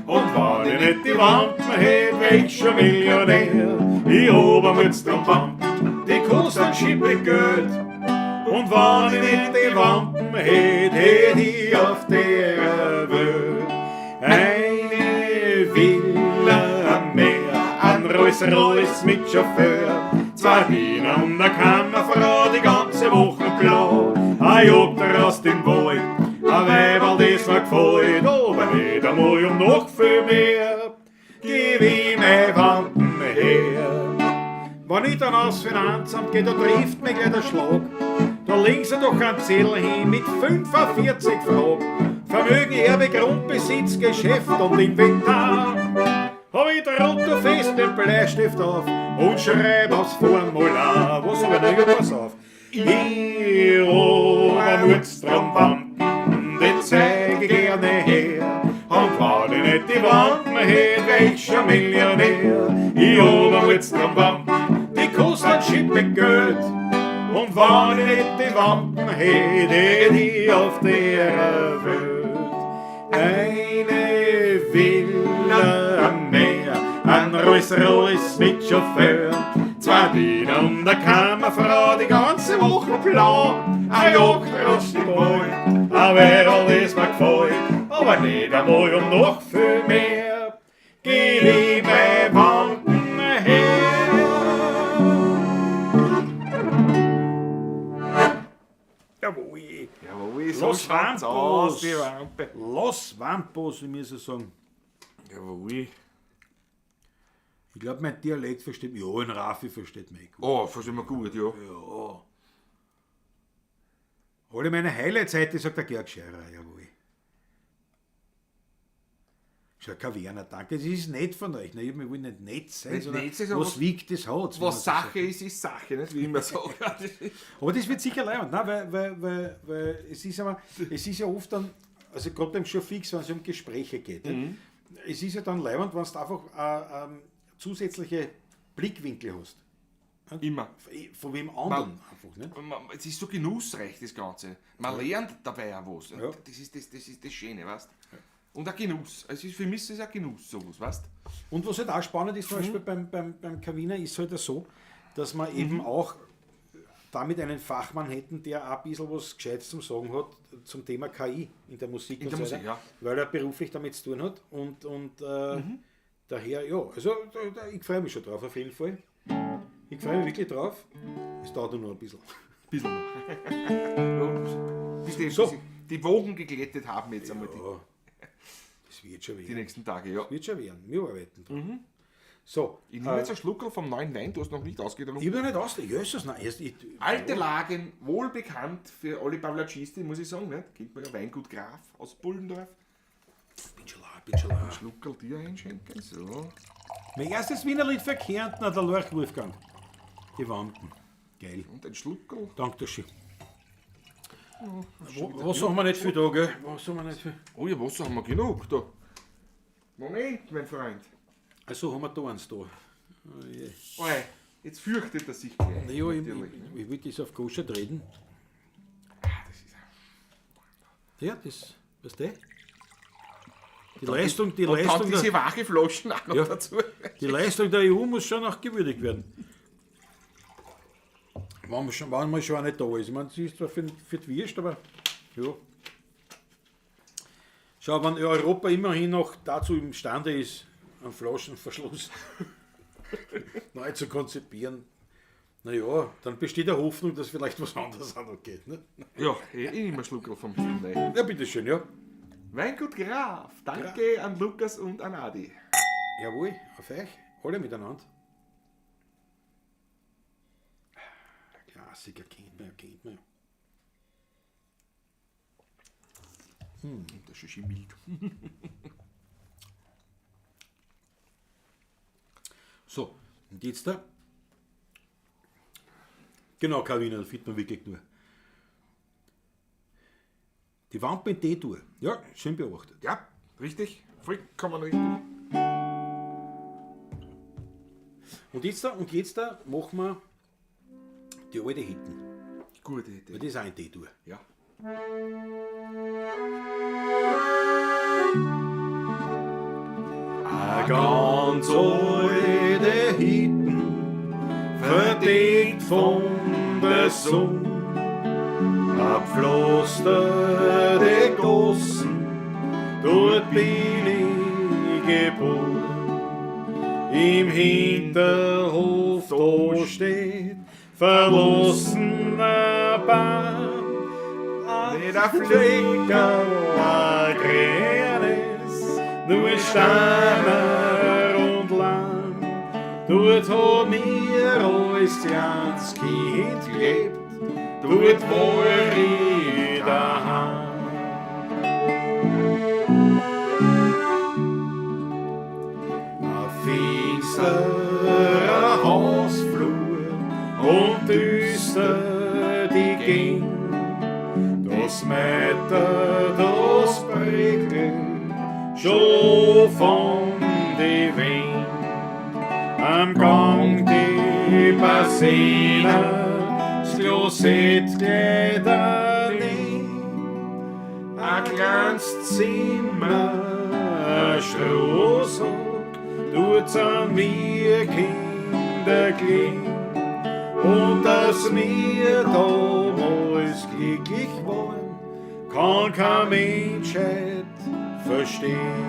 [SPEAKER 1] Und wenn ich nicht die Wampen hätt, wär ich schon Millionär. Ich hab eine Mutz-Wampen, die kostet ein Schippe Geld. Und wenn ich nicht die Wampen hätt, hätt ich auf der Welt eine Villa mehr, ein Rolls-Royce mit Chauffeur, 2 Wiener und eine Kammerfrau, die ganze Woche blau. Ein Jagd aus dem Wald, ein Weiberl, das mir gefällt, aber nicht einmal um noch viel mehr, gib ich meine Wampen her. Wenn ich dann aufs Finanzamt gehe, da trifft mich gleich der Schlag. Da links er doch ein Zettel hin mit 45 Fragen. Vermögen, Erbe, Grundbesitz, Geschäft und Inventar. Hab ich drunter fest den Bleistift auf und schreib aufs Formular. Was hab ich noch? Pass auf. Ich hab ein Mutz-Wampen, den zeig ich gerne her. Und wenn ich nicht die Wampen hätt, wär ich schon Millionär. Ich hab ein Mutz-Wampen, die kostet ein nicht mit Geld. Und wenn ich nicht die Wampen hätte, hätt ich auf der Welt eine Villa am Meer, ein Rolls Royce mit Chauffeur, zwei Diener und eine Kammerfrau, die ganze Woche blau, ein Jagdrost im Wald, ein Werl ist mir gefällt, aber nicht einmal und noch viel mehr, gib ich meine Wampen her. Jawohl.
[SPEAKER 2] Jawohl, so
[SPEAKER 1] Los
[SPEAKER 2] schaut's aus,
[SPEAKER 1] Wampos.
[SPEAKER 2] die Wampe.
[SPEAKER 1] Los Wampos, wie wir so sagen.
[SPEAKER 2] Jawohl.
[SPEAKER 1] Ich glaube, mein Dialekt versteht mich. Ja, ein Rafi versteht mich gut.
[SPEAKER 2] Oh, verstehen wir gut, ja.
[SPEAKER 1] Ja. Alle meine Highlights heute, sagt der Georg Scherer, jawohl. Schau, kein Werner, danke. Das ist nett von euch. Ne? Wir wollen nicht nett sein,
[SPEAKER 2] Nicht
[SPEAKER 1] sondern
[SPEAKER 2] nett sein, aber
[SPEAKER 1] was
[SPEAKER 2] was-
[SPEAKER 1] wiegt, das hat.
[SPEAKER 2] Was Sache ist, ist Sache, nicht? Wie ich immer sage.
[SPEAKER 1] Aber das wird sicher leibend, ne? Weil es ist aber, es ist ja oft dann, also gerade beim Showfix, wenn es um Gespräche geht, ne? Es ist ja dann leibend, wenn du einfach zusätzliche Blickwinkel hast.
[SPEAKER 2] Immer.
[SPEAKER 1] Von wem anderen einfach. Ne?
[SPEAKER 2] Es ist so genussreich, das Ganze. Man lernt dabei auch was. Und
[SPEAKER 1] Ja.
[SPEAKER 2] das ist das, das ist das Schöne, weißt du? Und ein Genuss. Es ist, für mich ist es ein Genuss, sowas, weißt du?
[SPEAKER 1] Und was halt auch spannend ist, zum Beispiel beim Kawiner, ist halt auch so, dass wir eben auch damit einen Fachmann hätten, der auch ein bisschen was Gescheites zum Sagen hat zum Thema KI in der Musik.
[SPEAKER 2] In
[SPEAKER 1] und
[SPEAKER 2] der
[SPEAKER 1] so
[SPEAKER 2] Musik,
[SPEAKER 1] weiter,
[SPEAKER 2] ja.
[SPEAKER 1] Weil er beruflich damit zu tun hat und daher, ja, also ich freue mich schon drauf auf jeden Fall. Ich freue mich wirklich drauf. Es dauert nur noch ein bisschen.
[SPEAKER 2] Ein bisschen noch. Bis die,
[SPEAKER 1] So.
[SPEAKER 2] bis die Wogen geglättet haben jetzt einmal
[SPEAKER 1] Ja, das wird schon
[SPEAKER 2] die
[SPEAKER 1] werden.
[SPEAKER 2] nächsten Tage, ja.
[SPEAKER 1] Wird schon werden. Wir arbeiten dran. So,
[SPEAKER 2] Ich nehme jetzt einen Schluckerl vom neuen Wein, du hast noch nicht ausgetrunken.
[SPEAKER 1] ich habe noch nicht aus. Jesus, nein, erst, ich,
[SPEAKER 2] Alte Lagen, wohlbekannt für alle Pavlacisten, muss ich sagen. Nicht? Kennt man ja Weingut Graf aus Bullendorf.
[SPEAKER 1] bin schon laut, bin schon laut.
[SPEAKER 2] Schluckerl dir einschenken, so.
[SPEAKER 1] Mein erstes Wienerlied für Kärntner, der Lorch Wolfgang. Die Wampen. Geil.
[SPEAKER 2] Und ein Schluckerl.
[SPEAKER 1] Danke schön. Was haben wir nicht viel da, gell? Was haben wir nicht viel?
[SPEAKER 2] Oh ja, Wasser haben wir genug da. Moment, mein Freund.
[SPEAKER 1] Also haben wir da eins da. Oh je.
[SPEAKER 2] Oi, jetzt fürchtet er sich gleich.
[SPEAKER 1] Naja, ich,
[SPEAKER 2] natürlich,
[SPEAKER 1] ich,
[SPEAKER 2] ne?
[SPEAKER 1] ich will das auf Koscher reden.
[SPEAKER 2] Ah, das ist
[SPEAKER 1] Ja, das, weißt du? Die Leistung, die
[SPEAKER 2] Und dann
[SPEAKER 1] Leistung,
[SPEAKER 2] diese
[SPEAKER 1] der,
[SPEAKER 2] wache Flaschen auch noch
[SPEAKER 1] Ja.
[SPEAKER 2] dazu.
[SPEAKER 1] die Leistung der EU muss schon auch gewürdigt werden. Wenn man schon auch nicht da ist. Ich meine, sie ist zwar für die Wurst, aber ja. Schau, wenn Europa immerhin noch dazu imstande ist, einen Flaschenverschluss neu zu konzipieren, naja, dann besteht der Hoffnung, dass vielleicht was anderes auch noch geht. Ne?
[SPEAKER 2] Ja, ich nehme einen Schluckerl vom Wein.
[SPEAKER 1] Ja, bitteschön, ja.
[SPEAKER 2] Weingut Graf, danke an Lukas und an Adi.
[SPEAKER 1] Jawohl, auf euch, alle miteinander. Klassiker kennt man ja, kennt man ja.
[SPEAKER 2] Und das ist schön mild.
[SPEAKER 1] So, und jetzt da. Genau, Karina, da findet man wirklich nur. Die Wampe in D-Dur. Ja, schön beobachtet.
[SPEAKER 2] Ja, richtig. Vollkommen richtig.
[SPEAKER 1] Und jetzt da machen wir die alte Hitten.
[SPEAKER 2] Gute
[SPEAKER 1] Weil
[SPEAKER 2] Idee.
[SPEAKER 1] das ist auch in D-Dur.
[SPEAKER 2] Ja.
[SPEAKER 1] Eine ganz alte Hitten, verdeckt von der Sonne, abpflasterte Gossen, dort bin ich geboren. Im Hinterhof da steht verlassener Baum,
[SPEAKER 2] Nicht ein
[SPEAKER 1] Fleckerl, ein grünes, nur Steiner und Lamm. Dort hat mir als kleines Kind gelebt, dort war ich daheim. Ein finsterer Hausflur und düster die Gänge. Das Meter, das Prickeln schon von die Wind. Am Gang die Passage sehen, das Klosett gleich daneben. Ein kleines Zimmer, ein Strohsack, tut's an mir Kinder klingen. Und dass wir damals glücklich waren, kann kein Mensch heut verstehen.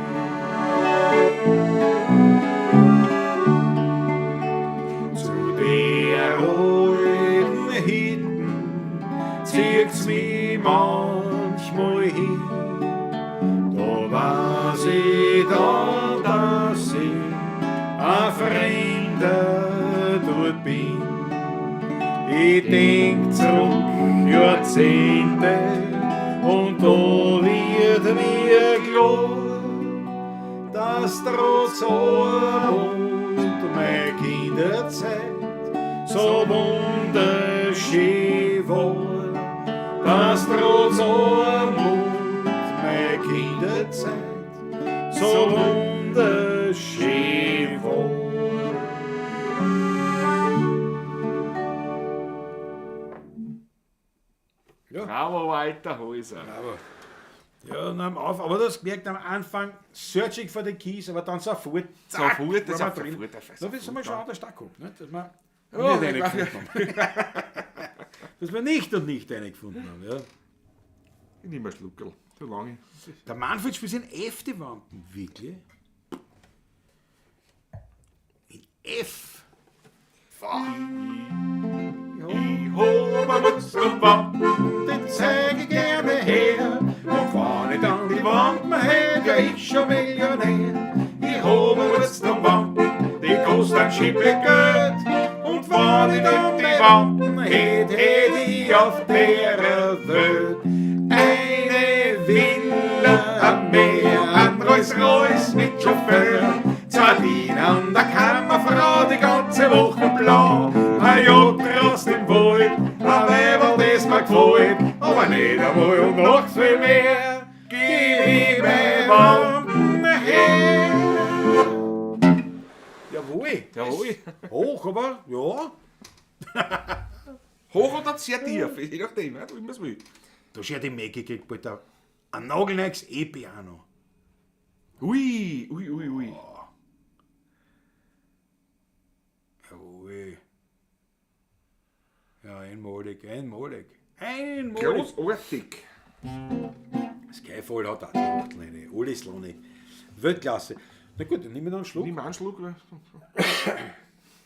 [SPEAKER 1] Zu der alten Hütten zieht's mich manchmal hin. Da weiß ich dann, dass ich ein Fremder dort bin. Ich denk zurück Jahrzehnte und da wird mir klar, dass trotz Armut meine Kinderzeit so wunderschön war. Dass trotz Armut meine Kinderzeit so wunderschön war.
[SPEAKER 2] Ja. Bravo, Walter Häuser.
[SPEAKER 1] Bravo. Ja, nahm auf, aber das merkt am Anfang Searching for the Keys, aber dann sofort,
[SPEAKER 2] zack,
[SPEAKER 1] Sofort,
[SPEAKER 2] das
[SPEAKER 1] waren wir drin.
[SPEAKER 2] sofort,
[SPEAKER 1] Da
[SPEAKER 2] sofort,
[SPEAKER 1] sind wir schon
[SPEAKER 2] ja.
[SPEAKER 1] anders da gehabt, ne? Dass wir
[SPEAKER 2] Ja,
[SPEAKER 1] nicht
[SPEAKER 2] ich
[SPEAKER 1] reingefunden haben. Dass wir nicht und nicht reingefunden haben, ja.
[SPEAKER 2] Ich nehme einen Schluckerl. So lange.
[SPEAKER 1] Der Manfred spielt in F die Wampen, wirklich? In F? Fuck.
[SPEAKER 2] Ich hab einen unseren Wampen,
[SPEAKER 1] den zeig ich gerne her. Und wenn ich dann die Wampen hätt, wär ich schon Millionär. Ich hab einen unseren Wampen, die kostet ein Schippe Geld. Und wenn ich dann die Wampen hätt, hätt ich auf der Welt eine Villa am Meer, ein Rolls-Royce mit Chauffeur. Zwei Diener an der Kammerfrau, die ganze Woche blau. Ein Yacht draußen im Wald, ein Weiberl, das mir gefällt, aber nicht einmal und noch viel mehr. Gib ich mein Wampen her. Jawohl.
[SPEAKER 2] Jawohl.
[SPEAKER 1] Hoch, aber ja.
[SPEAKER 2] Hoch oder sehr tief, je nachdem, wie man es will.
[SPEAKER 1] Da ist ja die Maggie gekriegt, bald ein nagelneues E-Piano.
[SPEAKER 2] Ui, ui, ui, ui.
[SPEAKER 1] Oh. Jawohl. Ja, einmalig, einmalig. Einmalig.
[SPEAKER 2] Großartig.
[SPEAKER 1] Skyfall hat auch die Wachteln rein. Alles Lohne. Weltklasse. Na gut, dann nehmen wir noch einen Schluck.
[SPEAKER 2] Nimm einen Schluck.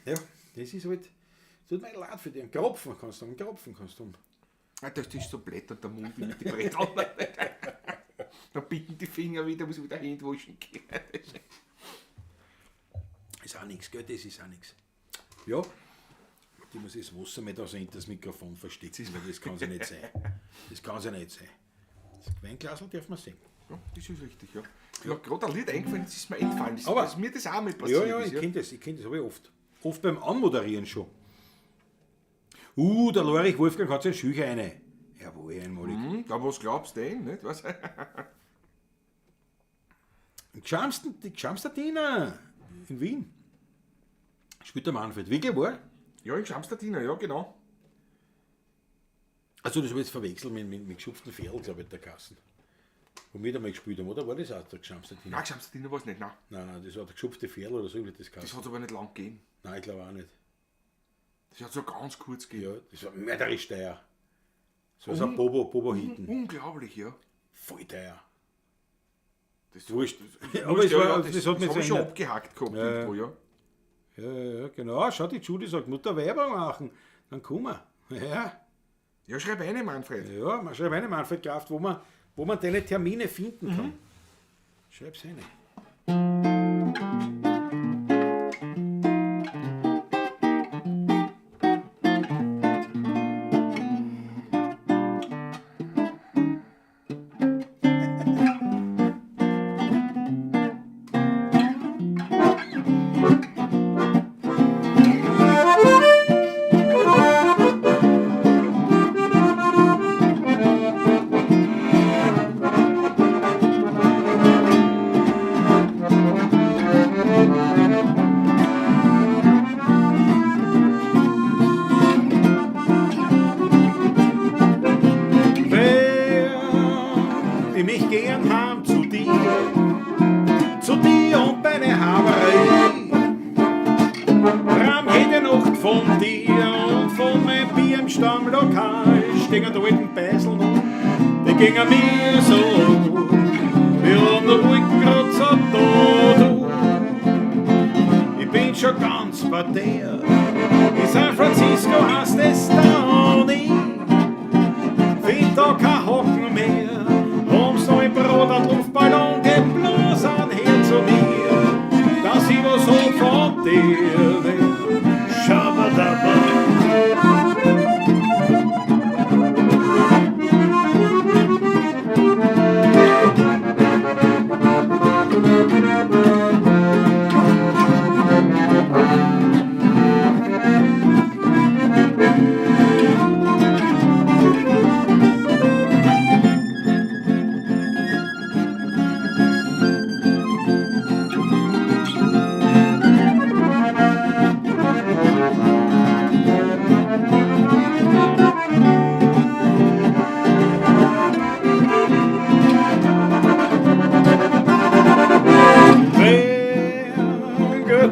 [SPEAKER 1] Ja, das ist halt. Tut mir leid für dich. Einen Kropfen kannst du haben. Einen Kropfen kannst du haben.
[SPEAKER 2] Ah, das ist so blättert der Mund wie mit den Brettern. Dann bicken die Finger wieder, muss ich wieder Hände waschen gehen.
[SPEAKER 1] Ist auch nichts, gell? Das ist auch nichts. Ja, die muss das Wasser mit aus das Mikrofon verstecken, weil das kann ja nicht sein. Das kann ja nicht sein. Das Weinglasl darf man sehen.
[SPEAKER 2] Ja, das ist richtig, ja. Ich habe gerade ein Lied eingefallen, das ist mir entfallen. Das,
[SPEAKER 1] Aber-
[SPEAKER 2] dass mir das auch mal passiert
[SPEAKER 1] Ja, ja,
[SPEAKER 2] ist.
[SPEAKER 1] ich kenne das, ich kenn das, habe ich oft. Oft beim Anmoderieren schon. Der Lorich Wolfgang hat seinen Schücher eine. Jawohl, einmalig.
[SPEAKER 2] Ja, was glaubst du denn? Nicht? Was?
[SPEAKER 1] Die Geschamsten in Wien. Spielt der Manfred. Wirklich war?
[SPEAKER 2] Ja, in Geschamstadiner, ja, genau.
[SPEAKER 1] Also das habe ich jetzt verwechselt mit geschupften Ferl, glaube ich, der Kassen. Wo wir da mal gespielt haben, oder? War das auch der Geschamstadiner?
[SPEAKER 2] Nein, Geschamstadiner war es nicht, nein.
[SPEAKER 1] Nein, nein, das war der geschupfte Ferl oder so, wie das
[SPEAKER 2] Das
[SPEAKER 1] Kassen.
[SPEAKER 2] hat es aber nicht lang gegeben.
[SPEAKER 1] Nein, ich glaube auch nicht.
[SPEAKER 2] Das hat so ganz kurz gegeben.
[SPEAKER 1] Ja, das war mörderisch teuer. Das war so ein Bobo-Hitten.
[SPEAKER 2] Unglaublich, ja.
[SPEAKER 1] Voll teuer.
[SPEAKER 2] Das
[SPEAKER 1] Wurscht.
[SPEAKER 2] Das,
[SPEAKER 1] Aber es
[SPEAKER 2] ja,
[SPEAKER 1] war,
[SPEAKER 2] ja,
[SPEAKER 1] das, hat mich
[SPEAKER 2] das hab ich schon
[SPEAKER 1] erinnert.
[SPEAKER 2] abgehackt gehabt
[SPEAKER 1] Ja,
[SPEAKER 2] irgendwo, ja.
[SPEAKER 1] Ja, ja, ja, genau. Schau, die Judy sagt, Mutter Werbung machen. Dann kommen wir. Ja,
[SPEAKER 2] Ja, schreib eine, Manfred.
[SPEAKER 1] ja, man schreibt eine Manfred Kraft, wo man deine Termine finden kann. Schreib's rein.
[SPEAKER 2] Thank
[SPEAKER 1] Ging mir so, wir haben noch Wolkenkratzer da, du. Ich bin schon ganz bei dir. In San Francisco heißt es da nie. Find da kein Hocken mehr. Haben's noch im Brot einen Luftballon geblasen her zu mir, dass ich was hab von dir will. Shabadaba.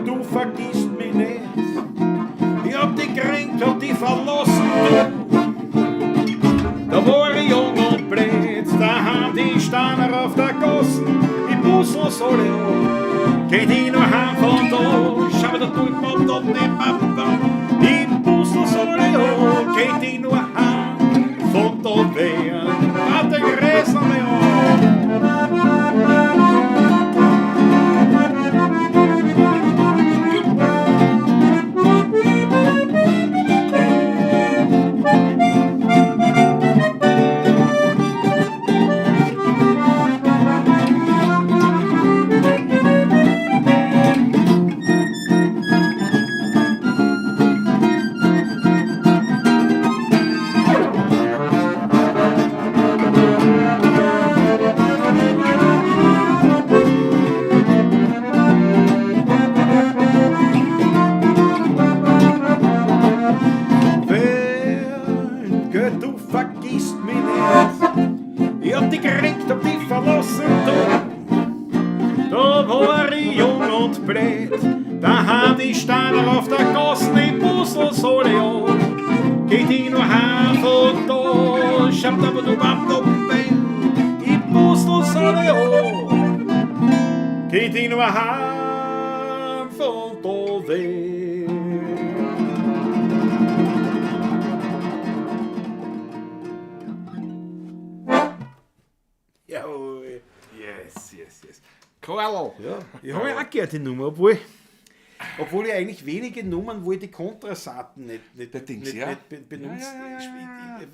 [SPEAKER 1] Du vergisst mich nicht. Ich hab dich gekränkt, hab dich verlassen, du. Da war ich jung und blöd, da haben die Steiner auf der Gassen. Ich bussel's alle ab, geht ich nur heim von da. Schau mir da tut man da nicht mehr. Ich bussel's alle ab, geht ich nur heim von da weg. Warte, ich reiß noch mehr an. Du vergisst mich nicht. Ich hab dich gekränkt, hab dich verlassen, du. Da war ich jung und blöd, da haben die Steiner auf der Gassen, ich bussel's alle an. Geht ich nur heim von da, schaut aber du bam, da, bam. Ich bussel's alle an. Geht ich nur heim von da weg. Jawohl.
[SPEAKER 2] Yes, yes, yes. Karl.
[SPEAKER 1] Ja, ich habe ja auch gerne die Nummer, obwohl ich eigentlich wenige Nummern, wo ich die Kontrasaiten nicht benutze.
[SPEAKER 2] Ja.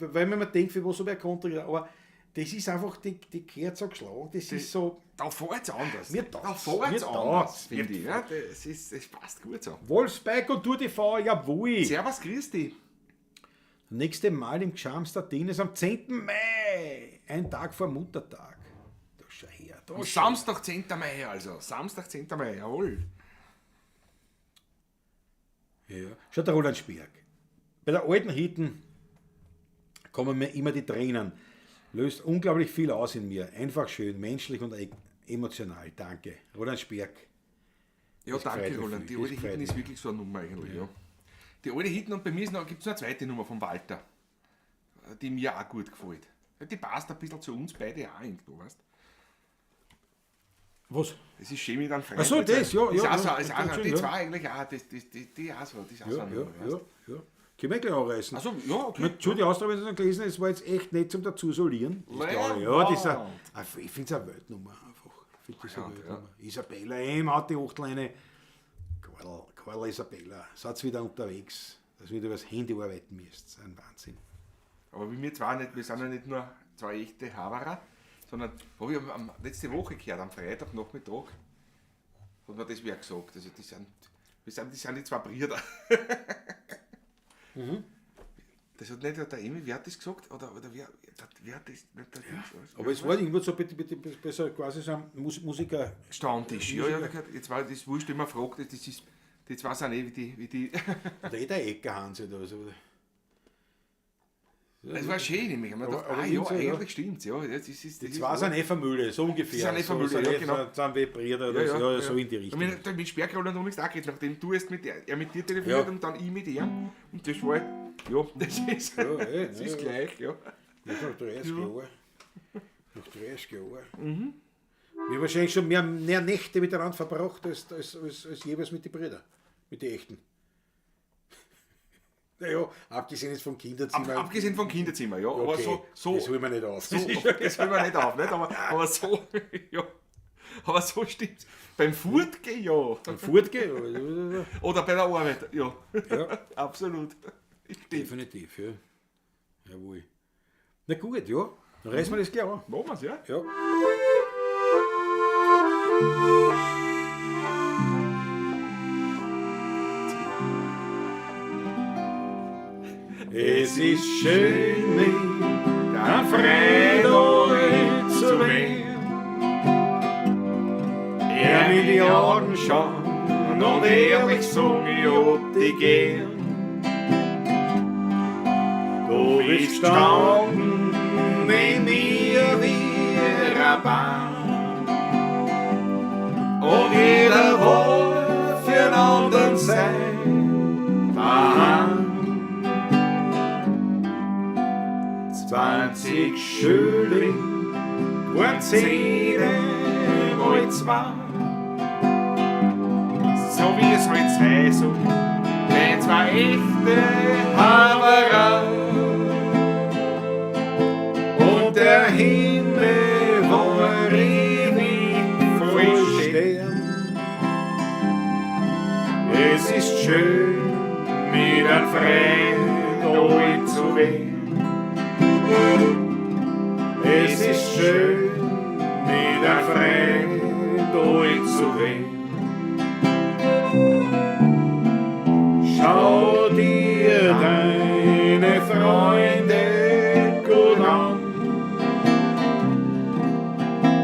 [SPEAKER 1] Weil man immer denkt, für was habe ich eine Kontra, aber das ist einfach, die gehört so geschlagen, das ist so...
[SPEAKER 2] Da fährt's anders.
[SPEAKER 1] Mir taugt's.
[SPEAKER 2] Da fährt's anders, finde ich. Ja, das passt gut so.
[SPEAKER 1] Wolfsberg und Tour TV, jawohl.
[SPEAKER 2] Servus, grüß dich.
[SPEAKER 1] Nächste Mal im Gschamster Tennis am 10. Mai, ein Tag vor Muttertag. Da schau her. Da schau.
[SPEAKER 2] Samstag, 10. Mai also. Samstag, 10. Mai, jawohl.
[SPEAKER 1] Ja. Schaut der Roland Sperg. Bei der alten Hitten kommen mir immer die Tränen. Löst unglaublich viel aus in mir. Einfach schön, menschlich und emotional. Danke. Roland Sperg.
[SPEAKER 2] Ja,
[SPEAKER 1] Das
[SPEAKER 2] danke,
[SPEAKER 1] gefreut mich
[SPEAKER 2] Roland.
[SPEAKER 1] viel.
[SPEAKER 2] Die
[SPEAKER 1] Das
[SPEAKER 2] alte
[SPEAKER 1] gefreut
[SPEAKER 2] Hitten
[SPEAKER 1] mich.
[SPEAKER 2] ist wirklich so eine Nummer eigentlich. Ja. Die alte Hitten, und bei mir gibt es noch eine zweite Nummer vom Walter, die mir auch gut gefällt. Die passt ein bisschen zu uns beide auch irgendwo, weißt du?
[SPEAKER 1] Was?
[SPEAKER 2] Das ist schön mit einem Freund.
[SPEAKER 1] Ach so, das, ja,
[SPEAKER 2] ist
[SPEAKER 1] ja,
[SPEAKER 2] auch so,
[SPEAKER 1] ja,
[SPEAKER 2] ist auch so, die
[SPEAKER 1] ja.
[SPEAKER 2] zwei eigentlich auch, die auch so, das ist auch so
[SPEAKER 1] Ja,
[SPEAKER 2] eine
[SPEAKER 1] ja,
[SPEAKER 2] Nummer, weißt
[SPEAKER 1] ja, ja. Können wir gleich anreißen.
[SPEAKER 2] Ach so, ja, okay.
[SPEAKER 1] Ich habe die Austria, wenn ich das gelesen habe, es war jetzt echt nicht zum dazu solieren. Das glaube ich. Ja, das ist eine, ich finde es eine Weltnummer einfach. Ich find das eine
[SPEAKER 2] Ja,
[SPEAKER 1] Weltnummer. Isabella M. hat die Achtleine. Karl Isabella, seid wieder unterwegs, dass ihr wieder übers Handy arbeiten müsst. Ein Wahnsinn.
[SPEAKER 2] Aber wie wir zwei nicht, wir sind ja nicht nur zwei echte Haverer, sondern habe ich letzte Woche gehört, am Freitagnachmittag, hat mir das wer gesagt. Also das sind die zwei Brüder.
[SPEAKER 1] Mhm.
[SPEAKER 2] Das hat nicht der Emil, wer hat das gesagt? Oder wer hat das? Nicht der Dings, was?
[SPEAKER 1] Aber es war irgendwo so bei so quasi so einem Musiker.
[SPEAKER 2] Stammtisch, ja, ja, jetzt war das wurscht, wenn man fragt, das ist, die zwei sind eh wie die.
[SPEAKER 1] Oder der Eckerhans oder so.
[SPEAKER 2] Das war schön, nämlich. Ich hab mir gedacht,
[SPEAKER 1] aber
[SPEAKER 2] ah, ja,
[SPEAKER 1] so, ja.
[SPEAKER 2] eigentlich stimmt's, ja. Das ist,
[SPEAKER 1] Die zwei sind eh Vermühle, so ungefähr.
[SPEAKER 2] Die sind eh Vermühle,
[SPEAKER 1] so,
[SPEAKER 2] ja, genau.
[SPEAKER 1] Sind wie Brüder oder so, ja, so in die Richtung.
[SPEAKER 2] Ich meine, mit Sperrkroller und nichts auch geredet, nachdem du erst mit er mit dir telefoniert
[SPEAKER 1] Ja.
[SPEAKER 2] und dann ich mit ihm. Und das war halt, ja, das ist,
[SPEAKER 1] Ja, eh,
[SPEAKER 2] das
[SPEAKER 1] ja,
[SPEAKER 2] ist
[SPEAKER 1] ja.
[SPEAKER 2] gleich, ja.
[SPEAKER 1] Das ist noch 30 Jahre. Nach 30 Jahren. Wir haben wahrscheinlich schon mehr Nächte miteinander verbracht, als jeweils mit den Brüdern. Mit den echten. Naja, abgesehen jetzt vom Kinderzimmer.
[SPEAKER 2] Abgesehen vom Kinderzimmer, ja. Aber
[SPEAKER 1] Okay,
[SPEAKER 2] so,
[SPEAKER 1] das holen wir nicht auf.
[SPEAKER 2] So, das holen wir nicht auf, nicht? Aber so, ja. Aber so stimmt's. Beim Fortgehen, ja.
[SPEAKER 1] Beim Fortgehen?
[SPEAKER 2] Oder bei der Arbeit, ja.
[SPEAKER 1] Ja.
[SPEAKER 2] Absolut. Stimmt.
[SPEAKER 1] Definitiv, ja. Jawohl. Na gut, ja. Dann reißen wir das gleich an.
[SPEAKER 2] Machen wir's, ja?
[SPEAKER 1] Ja. Es ist schön, mit einem Freund alt zu werden. Er mir die Augen schauen und ehrlich sagen, ich hab dich gern. Du bist gestanden in mir wie ein Baum. Und jeder wollte für den anderen sein daheim. 20 Schilling, waren 10 mal 2.
[SPEAKER 2] So wie es halt sei, so bei zwei echte
[SPEAKER 1] Haberer. Und der Himmel war ewig voll Stern. Es ist schön, mit einem Freund alt zu werden. Es ist schön, mit einem Freund alt zu werden. Schau dir deine Freunde gut an.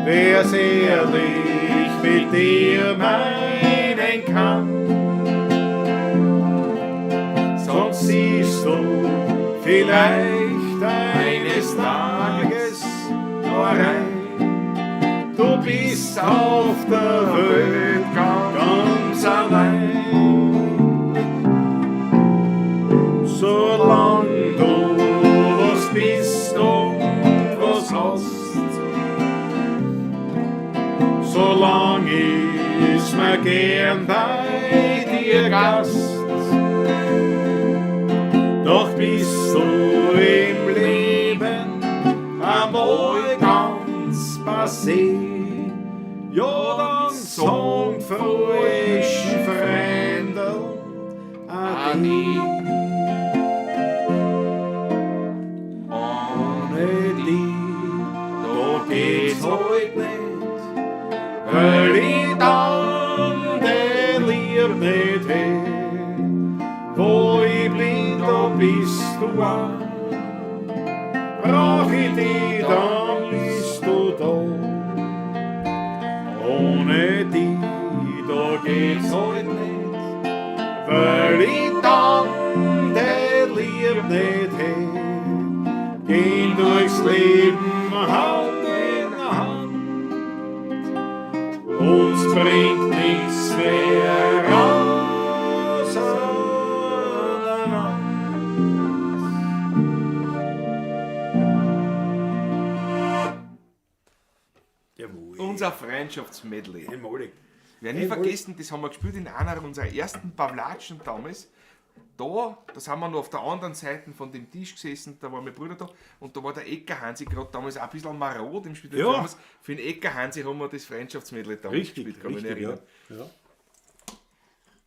[SPEAKER 1] Wer's ehrlich mit dir meinen kann, sonst siehst du vielleicht eines Tages nur rein. Du bist auf der Welt ganz allein. Solang du was bist und was hast, solang ist mir gern bei dir Gast. Doch bist du im Leben einmal ganz passé, ja dann sagen frischen Fremden Ade. Ohne dich, da geht's halt nicht, weil ich dann den Lieb nicht hätt. Wo ich bin, da bist du auch. Brauch ich dich, dann bist du da. Ohne dich, da geht's halt nicht, weil ich dann den Lieb nicht hätt. Gehen durchs Leben Hand in Hand, uns bringt nichts mehr auseinander. Jawohl.
[SPEAKER 2] Unser Freundschaftsmedley.
[SPEAKER 1] Einmalig.
[SPEAKER 2] Wer nie vergessen, das haben wir gespielt in einer unserer ersten Pavlatschen damals. Da sind wir noch auf der anderen Seite von dem Tisch gesessen, da war mein Bruder da und da war der Ecker Hansi gerade damals auch ein bisschen marod im Spiel.
[SPEAKER 1] Ja.
[SPEAKER 2] Damals, für den Ecker Hansi haben wir das Freundschaftsmedley damals
[SPEAKER 1] Richtig,
[SPEAKER 2] gespielt, kann ich mich
[SPEAKER 1] richtig, ja.
[SPEAKER 2] erinnern.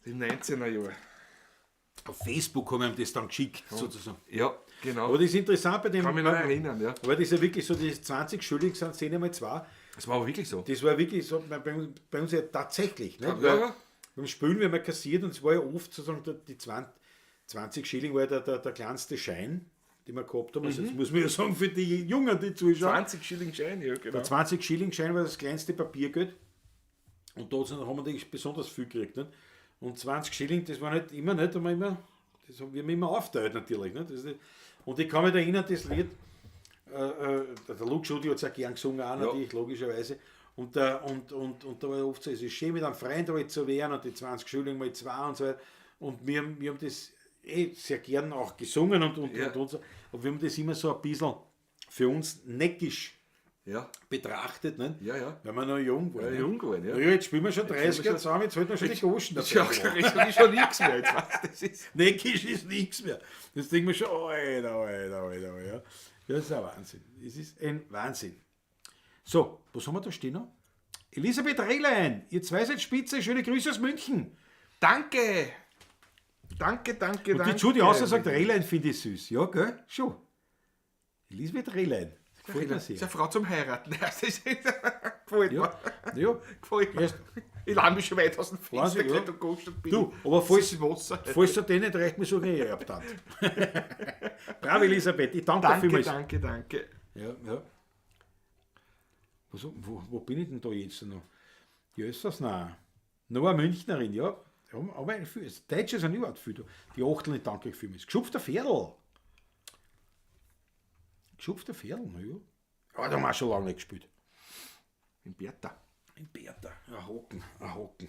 [SPEAKER 1] Ja.
[SPEAKER 2] Im 19er Jahr.
[SPEAKER 1] Auf Facebook haben wir ihm das dann geschickt, sozusagen.
[SPEAKER 2] Ja, genau.
[SPEAKER 1] Aber das ist interessant bei dem.
[SPEAKER 2] Kann mich noch erinnern, ja.
[SPEAKER 1] Aber das ist ja wirklich so, diese 20 Schilling sind 10 mal 2.
[SPEAKER 2] Das war aber wirklich so.
[SPEAKER 1] Das war wirklich so, bei uns ja tatsächlich. Nicht?
[SPEAKER 2] Ja,
[SPEAKER 1] Weil
[SPEAKER 2] ja.
[SPEAKER 1] Beim Spülen, wir haben ja kassiert und es war ja oft sozusagen die 20 Schilling war ja der kleinste Schein, den wir gehabt haben. Also das muss man ja sagen, für die Jungen, die zuschauen.
[SPEAKER 2] 20 Schilling Schein, ja, genau.
[SPEAKER 1] Der 20 Schilling Schein war das kleinste Papiergeld und da haben wir natürlich besonders viel gekriegt. Nicht? Und 20 Schilling, das war nicht immer, nicht, haben wir immer, das haben wir immer aufteilt natürlich. Nicht? Das ist nicht, und ich kann mich erinnern, das Lied, der Luke Schudi hat es auch gern gesungen, auch natürlich, logischerweise. Und da war oft so, es ist schön mit einem Freund alt zu werden und die 20 Schilling mal 2 und so weiter. Und wir haben das sehr gern auch gesungen und so. Aber wir haben das immer so ein bisschen für uns neckisch
[SPEAKER 2] Ja,
[SPEAKER 1] betrachtet, ne?
[SPEAKER 2] ja, ja.
[SPEAKER 1] Weil wir noch jung waren.
[SPEAKER 2] Ja,
[SPEAKER 1] ne?
[SPEAKER 2] jung geworden, ja.
[SPEAKER 1] Ja, jetzt spielen wir schon 30 Jahre zusammen, jetzt halten wir schon die Goschen
[SPEAKER 2] Das ist ja
[SPEAKER 1] dabei.
[SPEAKER 2] auch schon nichts mehr. Jetzt, weißt du, das ist
[SPEAKER 1] Neckisch ist nichts mehr. Das denken wir schon, Alter, Alter, Alter, ja. Das ist ein Wahnsinn. Es ist ein Wahnsinn. So, was haben wir da stehen noch? Elisabeth Rehlein, ihr zwei seid spitze, schöne Grüße aus München.
[SPEAKER 2] Danke! Danke, danke,
[SPEAKER 1] Und
[SPEAKER 2] danke.
[SPEAKER 1] die Judy Hauser sagt, Rehlein finde ich süß. Ja, gell? Schon. Elisabeth Rehlein. Das gefällt mir
[SPEAKER 2] Das ist
[SPEAKER 1] sehr.
[SPEAKER 2] eine Frau zum Heiraten. Das ist, gefällt
[SPEAKER 1] Ja,
[SPEAKER 2] mir.
[SPEAKER 1] ja.
[SPEAKER 2] Gefällt mir.
[SPEAKER 1] Erst-
[SPEAKER 2] Ich lade mich schon weit aus dem
[SPEAKER 1] Weiß
[SPEAKER 2] Fenster
[SPEAKER 1] ich, ja.
[SPEAKER 2] geklettert und gehostet bin.
[SPEAKER 1] Du, aber falls,
[SPEAKER 2] Das ist Wasser.
[SPEAKER 1] falls du den nicht reicht, mir suche ich Erbtant. Bravo, Elisabeth, ich danke dir
[SPEAKER 2] Danke,
[SPEAKER 1] vielmals.
[SPEAKER 2] danke, danke.
[SPEAKER 1] Ja, ja. Wo bin ich denn da jetzt noch? Ja, ist das noch? Noch eine Münchnerin, ja. Ja, aber ein viel. Deutsche sind überhaupt viel. Die Achteln, ich danke euch vielmals. Geschupfter Pferdl. Geschupfter Pferdl, na ja. Ja, da haben wir auch schon lange nicht gespielt.
[SPEAKER 2] In Bertha.
[SPEAKER 1] In Bertha. Ein Hocken, ein Hocken.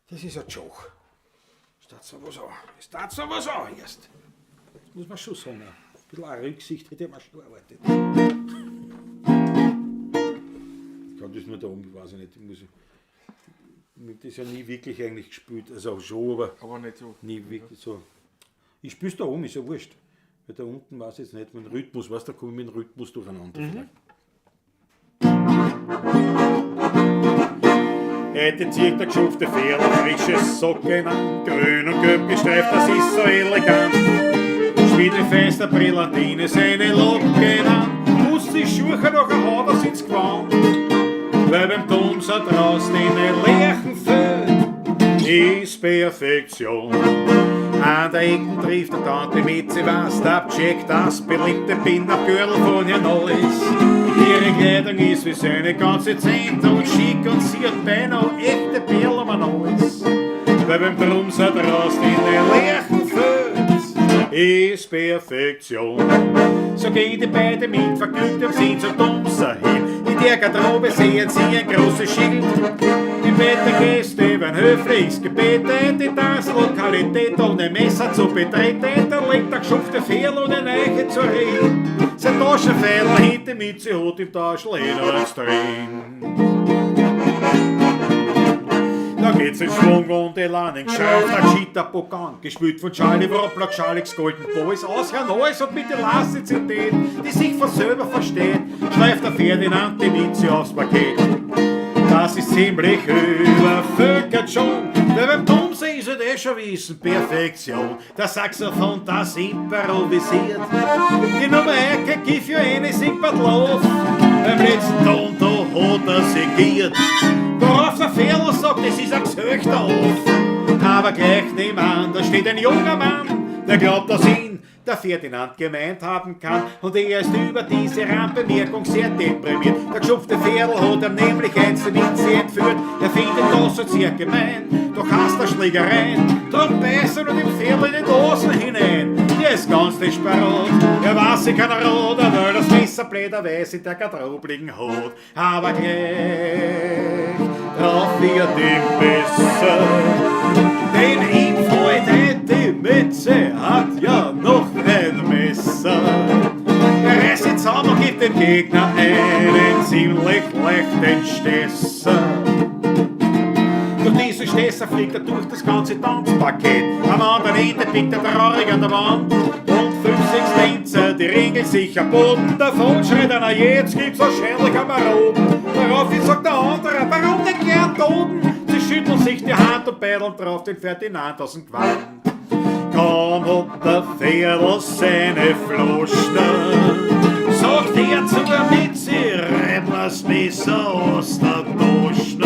[SPEAKER 1] Das ist ein Joch. Es tat noch was an. Es tat noch was an erst. Das muss man schon sagen. Ein bisschen eine Rücksicht hätte ich mir schon erwartet. Ich kann das nur da oben, weiß ich nicht. Ich muss, ich hab das ja nie wirklich eigentlich gespielt. Also schon, aber
[SPEAKER 2] Aber nicht so.
[SPEAKER 1] nie wirklich so. Ich spiel's da oben, ist ja wurscht. Weil da unten weiß ich jetzt nicht, mit dem Rhythmus, weißt du, da komme ich mit dem Rhythmus durcheinander. Vielleicht. Heute zieht der geschufte Pferdl frische Socken an, grün und gelb gestreift, das ist so elegant. Schmiedefester Brillantine seine Locken an, muss die Schuhe noch ein Hader ins Gewand. Weil beim Dumser draußen in den Lerchenfeld ist Perfektion. An der Ecken trifft der Tante Mitzi was, abcheckt das beliebte Pin-Up-Gürtel von Herrn Neuss. Ihre Kleidung ist wie seine ganze Zehnt und schick und sie hat beinahe echte Perlen am Hals. Weil beim Drumser draußen in den Lerchenfeld ist Perfektion. So gehen die beiden mit vergnügtem Sinn zum Dumser hin. In der Garderobe sehen sie ein großes Schild. Die Gäste werden höflichst gebeten, die Tanzlokalität ohne Messer zu betreten. Da liegt der geschupfte Pferdl ohne Eiche zu reden. Sein Taschenfeiler hinter mit, sie hat im Taschel eh noch eins drin. Da geht's in Schwung und Elan in Geschrei, der gescheiter Pokan, gespielt von Charlie Wroppler, Charlie's Golden Boys, aus Herrn Neuss und mit Elastizität, die sich von selber versteht, schleift der Ferdinand die Mitzi aufs Parkett. Das ist ziemlich übervölkert schon, weil beim Dumsee ist es eh schon wissen, Perfektion. Der Saxophon, das improvisiert. Die Nummer 1 give you anything but love. Beim letzten Ton, da hat er sich geirrt. Worauf der Ferl sagt, das ist ein gesöchter Off. Aber gleich nebenan, da steht ein junger Mann, der glaubt, dass ihn der Ferdinand gemeint haben kann. Und er ist über diese Randbemerkung sehr deprimiert. Der geschupfte Ferl hat ihm nämlich eins die Mitzi entführt. Er findet das so sehr gemein, doch hasst er Schlägereien. Drum beißt er nur dem Ferl in den Dosen hinein. Der ist ganz desperat, er weiß sich kein Rot, er will das Messer blöderweise in der Garderobe liegen hat. Aber gleich drauf wird ihm besser. Denn ihm freut die Mütze, hat ja noch ein Messer. Er reißt ihn zusammen und gibt dem Gegner einen ziemlich leichten Stesser. Durch diesen Stesser fliegt er durch das ganze Tanzpaket. Am anderen Ende pickt er traurig an der Wand. Und 5, 6 Tänzer, die regeln sich am Boden. Davon schreit einer, jetzt gibt's wahrscheinlich einen Maroden. Daraufhin sagt der andere, warum denn gern Toten? Sie schütteln sich die Hand und beideln drauf den Ferdinand aus dem Gewand. Kaum hat der Pferdl seine Flaschen, sagt er zur Mitzi, reib mir's Messer aus der Tasche.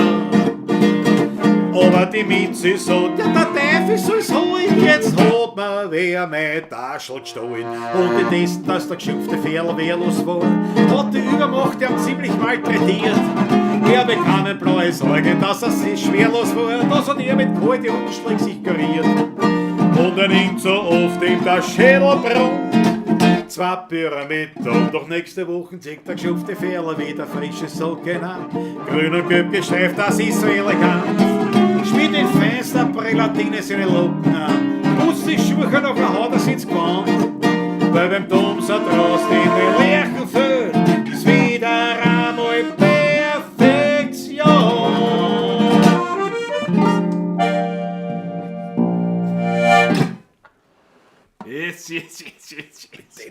[SPEAKER 1] Aber die Mitzi sagt, ja der Teufel soll's holen, jetzt hat mir wer mein Taschel gestohlen. Und indessen, dass der geschimpfte Pferdl wehrlos war, hat die Übermacht ihn ziemlich malträtiert. Er bekam ein blaues Auge, dass er sich schwerlos war, das hat er mit kalten Umschlägen sich kuriert. Und er nimmt so oft ihm der Schädel brummt. Zwei Pyramiden, doch nächste Woche zieht der geschupfte Pferdl wieder frische Socken an. Grün und gelb gestreift, das ist so elegant. Schmied in feinster Prälatine seine Locken an. Putzt die Schuhe noch ein Haut, das ins Gewand. Weil beim Dumser draußen in den Lerchenfeld ist wieder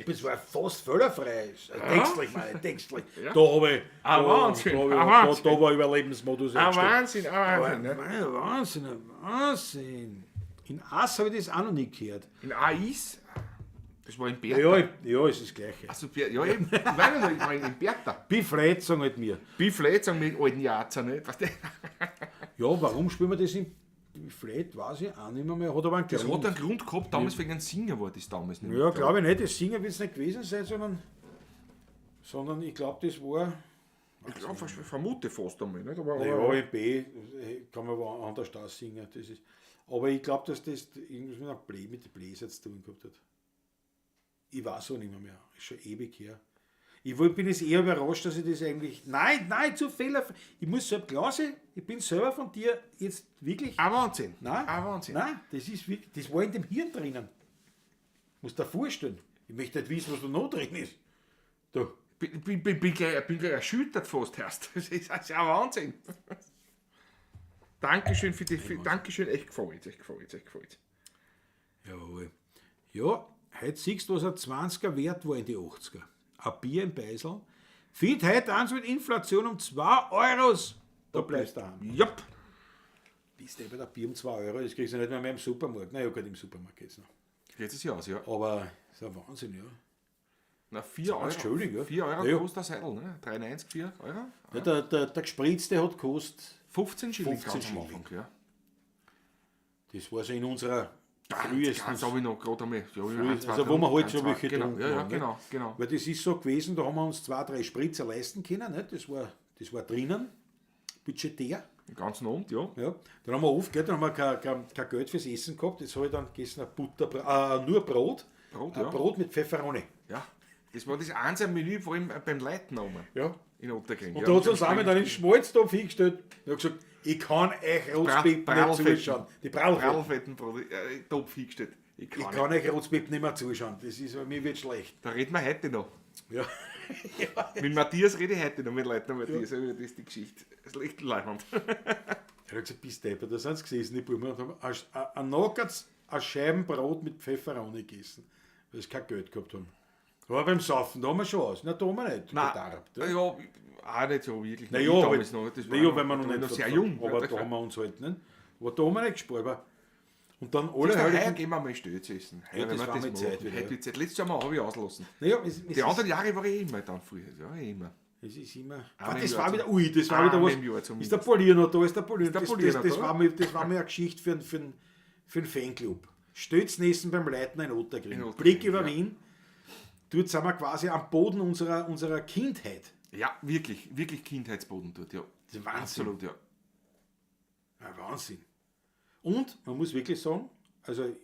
[SPEAKER 1] Depp, es war fast fehlerfrei. Textlich, meine ich, textlich.
[SPEAKER 2] Ja.
[SPEAKER 1] Da habe ich.
[SPEAKER 2] Ah,
[SPEAKER 1] da,
[SPEAKER 2] Wahnsinn,
[SPEAKER 1] Da,
[SPEAKER 2] ah,
[SPEAKER 1] da,
[SPEAKER 2] Wahnsinn.
[SPEAKER 1] da war Überlebensmodus
[SPEAKER 2] Ah,
[SPEAKER 1] eingestellt.
[SPEAKER 2] Wahnsinn, ah, Wahnsinn. Ne?
[SPEAKER 1] Aber, Wahnsinn, Wahnsinn. In Ass habe ich das auch noch nie gehört.
[SPEAKER 2] In AIs, das war in Bertha.
[SPEAKER 1] Ja, ich, ja, es ist das Gleiche.
[SPEAKER 2] Also, ja, eben. Ich weiß nicht, ich war in Bertha.
[SPEAKER 1] Biflet sagen halt mir.
[SPEAKER 2] Biflet sagen wir alten Jazer, nicht? Weißt du?
[SPEAKER 1] Ja, warum spielen wir das in Biflet? Weiß ich auch nicht mehr. Hat aber einen
[SPEAKER 2] Das
[SPEAKER 1] Grund.
[SPEAKER 2] hat einen Grund gehabt, damals wegen einem Singer war das damals nicht.
[SPEAKER 1] Ja, glaube ich nicht. Das Singer wird es nicht gewesen sein, sondern ich glaube, das war.
[SPEAKER 2] Ich glaub, ich vermute fast einmal, nicht? Aber,
[SPEAKER 1] Ja,
[SPEAKER 2] aber,
[SPEAKER 1] in B kann man woanders da singen. Das ist, aber ich glaube, dass das irgendwas mit, einem mit den Bläser zu tun gehabt hat. Ich weiß auch nicht mehr. Ist schon ewig her. Ich bin jetzt eher überrascht, dass ich das eigentlich. Nein, nein, zu Fehler. Ich muss selbst Klause, ich bin selber von dir jetzt wirklich.
[SPEAKER 2] Ah, Wahnsinn.
[SPEAKER 1] Nein,
[SPEAKER 2] Ah, Wahnsinn.
[SPEAKER 1] Nein, das ist wirklich, das war in dem Hirn drinnen. Musst dir vorstellen. Ich möchte nicht wissen, was da noch drin ist. Du,
[SPEAKER 2] Bin gleich erschüttert fast erst. Das ist ja Wahnsinn. Dankeschön für die. Dankeschön, echt gefreut, echt gefreut, echt gefreut.
[SPEAKER 1] Jawohl. Ja, heute siehst du, was ein 20er wert war in die 80er. Ein Bier im Beisel. Find heute eins mit Inflation um 2 Euros. Da bleibst du daheim.
[SPEAKER 2] Jupp.
[SPEAKER 1] Bist du bei der Bier um 2 Euro, das kriegst du nicht mehr im Supermarkt. Na ja, gut, im Supermarkt geht's noch.
[SPEAKER 2] Geht es ja aus, ja.
[SPEAKER 1] Aber ist ein Wahnsinn, ja.
[SPEAKER 2] Na, 4 Euro.
[SPEAKER 1] Entschuldigung, ja.
[SPEAKER 2] 4 Euro
[SPEAKER 1] Ja, ja.
[SPEAKER 2] kostet der Seidel, ne? 3,90, 4 Euro.
[SPEAKER 1] Ja, der Gespritzte hat gekostet,
[SPEAKER 2] 15 Schilling
[SPEAKER 1] 15
[SPEAKER 2] ganz am
[SPEAKER 1] Schilling.
[SPEAKER 2] Anfang, ja.
[SPEAKER 1] das war so in unserer
[SPEAKER 2] Ganz,
[SPEAKER 1] frühesten
[SPEAKER 2] ganz habe ich noch gerade einmal. Ja,
[SPEAKER 1] Früh-
[SPEAKER 2] ein, zwei,
[SPEAKER 1] also wo wir halt
[SPEAKER 2] ein,
[SPEAKER 1] so
[SPEAKER 2] zwei,
[SPEAKER 1] welche
[SPEAKER 2] genau,
[SPEAKER 1] getrunken
[SPEAKER 2] ja, ja,
[SPEAKER 1] haben, nicht?
[SPEAKER 2] genau, genau.
[SPEAKER 1] Weil das ist so gewesen, da haben wir uns 2, 3 Spritzer leisten können, nicht? Das war drinnen, budgetär.
[SPEAKER 2] Den ganzen Abend, ja.
[SPEAKER 1] Ja. Dann haben wir oft, gell, dann haben wir kein Geld fürs Essen gehabt, jetzt habe ich dann gegessen ein nur Brot,
[SPEAKER 2] Brot,
[SPEAKER 1] ein
[SPEAKER 2] ja.
[SPEAKER 1] Brot mit Pfefferoni.
[SPEAKER 2] Ja. Das war das einzige Menü, vor allem beim Leiten oben.
[SPEAKER 1] Ja.
[SPEAKER 2] In Otterkring.
[SPEAKER 1] Und
[SPEAKER 2] ja.
[SPEAKER 1] da hat uns einmal dann in den Schmalztopf hingestellt und hat gesagt, ich kann euch Rotzbeppen nicht
[SPEAKER 2] Brallfetten.
[SPEAKER 1] zuschauen. Die Brallfetten.
[SPEAKER 2] Brallfettenbrot, Topf hingestellt. Ich kann,
[SPEAKER 1] Ich
[SPEAKER 2] nicht.
[SPEAKER 1] kann euch Rotzbeppen nicht mehr zuschauen. Das ist, mir wird schlecht.
[SPEAKER 2] Da reden wir heute noch.
[SPEAKER 1] Ja.
[SPEAKER 2] Mit Matthias rede ich heute noch, mit Leitner Matthias, ja. Das ist die Geschichte. Das ist echt leibend.
[SPEAKER 1] Er hat gesagt, bist deppert, da sind sie gesessen, die Buben, und haben ein Nackerts, ein Scheibenbrot mit Pfefferoni gegessen, weil sie kein Geld gehabt haben. Aber beim Saufen, da haben wir schon aus. Na, da haben wir nicht gedarbt.
[SPEAKER 2] Ja,
[SPEAKER 1] Ja.
[SPEAKER 2] auch nicht so wirklich.
[SPEAKER 1] Na
[SPEAKER 2] Ich
[SPEAKER 1] ja,
[SPEAKER 2] damals
[SPEAKER 1] halt,
[SPEAKER 2] noch, das
[SPEAKER 1] na
[SPEAKER 2] war
[SPEAKER 1] ja, weil wir noch
[SPEAKER 2] da war
[SPEAKER 1] nicht
[SPEAKER 2] ich noch sehr jung.
[SPEAKER 1] Aber da haben wir uns halt nicht. Aber da haben wir nicht gespart. Und dann alle
[SPEAKER 2] Heuer
[SPEAKER 1] heiligen.
[SPEAKER 2] gehen wir mal Stötz essen. Heuer
[SPEAKER 1] Ja, das
[SPEAKER 2] werden wir
[SPEAKER 1] war mit
[SPEAKER 2] machen.
[SPEAKER 1] Zeit wieder,
[SPEAKER 2] Heute
[SPEAKER 1] ja.
[SPEAKER 2] wird Zeit. Letztes Jahr habe ich auslassen.
[SPEAKER 1] Naja, es
[SPEAKER 2] Die anderen Jahre war ich immer dann früher. Ja, immer.
[SPEAKER 1] es ist immer.
[SPEAKER 2] Einmal
[SPEAKER 1] Ah,
[SPEAKER 2] im
[SPEAKER 1] das
[SPEAKER 2] Jahr
[SPEAKER 1] war
[SPEAKER 2] zum-
[SPEAKER 1] wieder, ui, das war wieder
[SPEAKER 2] Einmal
[SPEAKER 1] was.
[SPEAKER 2] im Jahr
[SPEAKER 1] Ist der
[SPEAKER 2] zumindest.
[SPEAKER 1] Polier noch da? Ist der Polier
[SPEAKER 2] der
[SPEAKER 1] das,
[SPEAKER 2] Polier
[SPEAKER 1] das,
[SPEAKER 2] noch
[SPEAKER 1] das,
[SPEAKER 2] da?
[SPEAKER 1] war mir eine Geschichte für einen Fanclub. Stötznesen beim Leitner in Otterkring.
[SPEAKER 2] In Otterkring,
[SPEAKER 1] Blick über
[SPEAKER 2] ja.
[SPEAKER 1] Wien. Dort sind wir quasi am Boden unserer Kindheit.
[SPEAKER 2] Ja, wirklich, wirklich Kindheitsboden dort, ja.
[SPEAKER 1] Das ist Wahnsinn.
[SPEAKER 2] Absolut, ja.
[SPEAKER 1] Ja, Wahnsinn. Und man muss wirklich sagen, also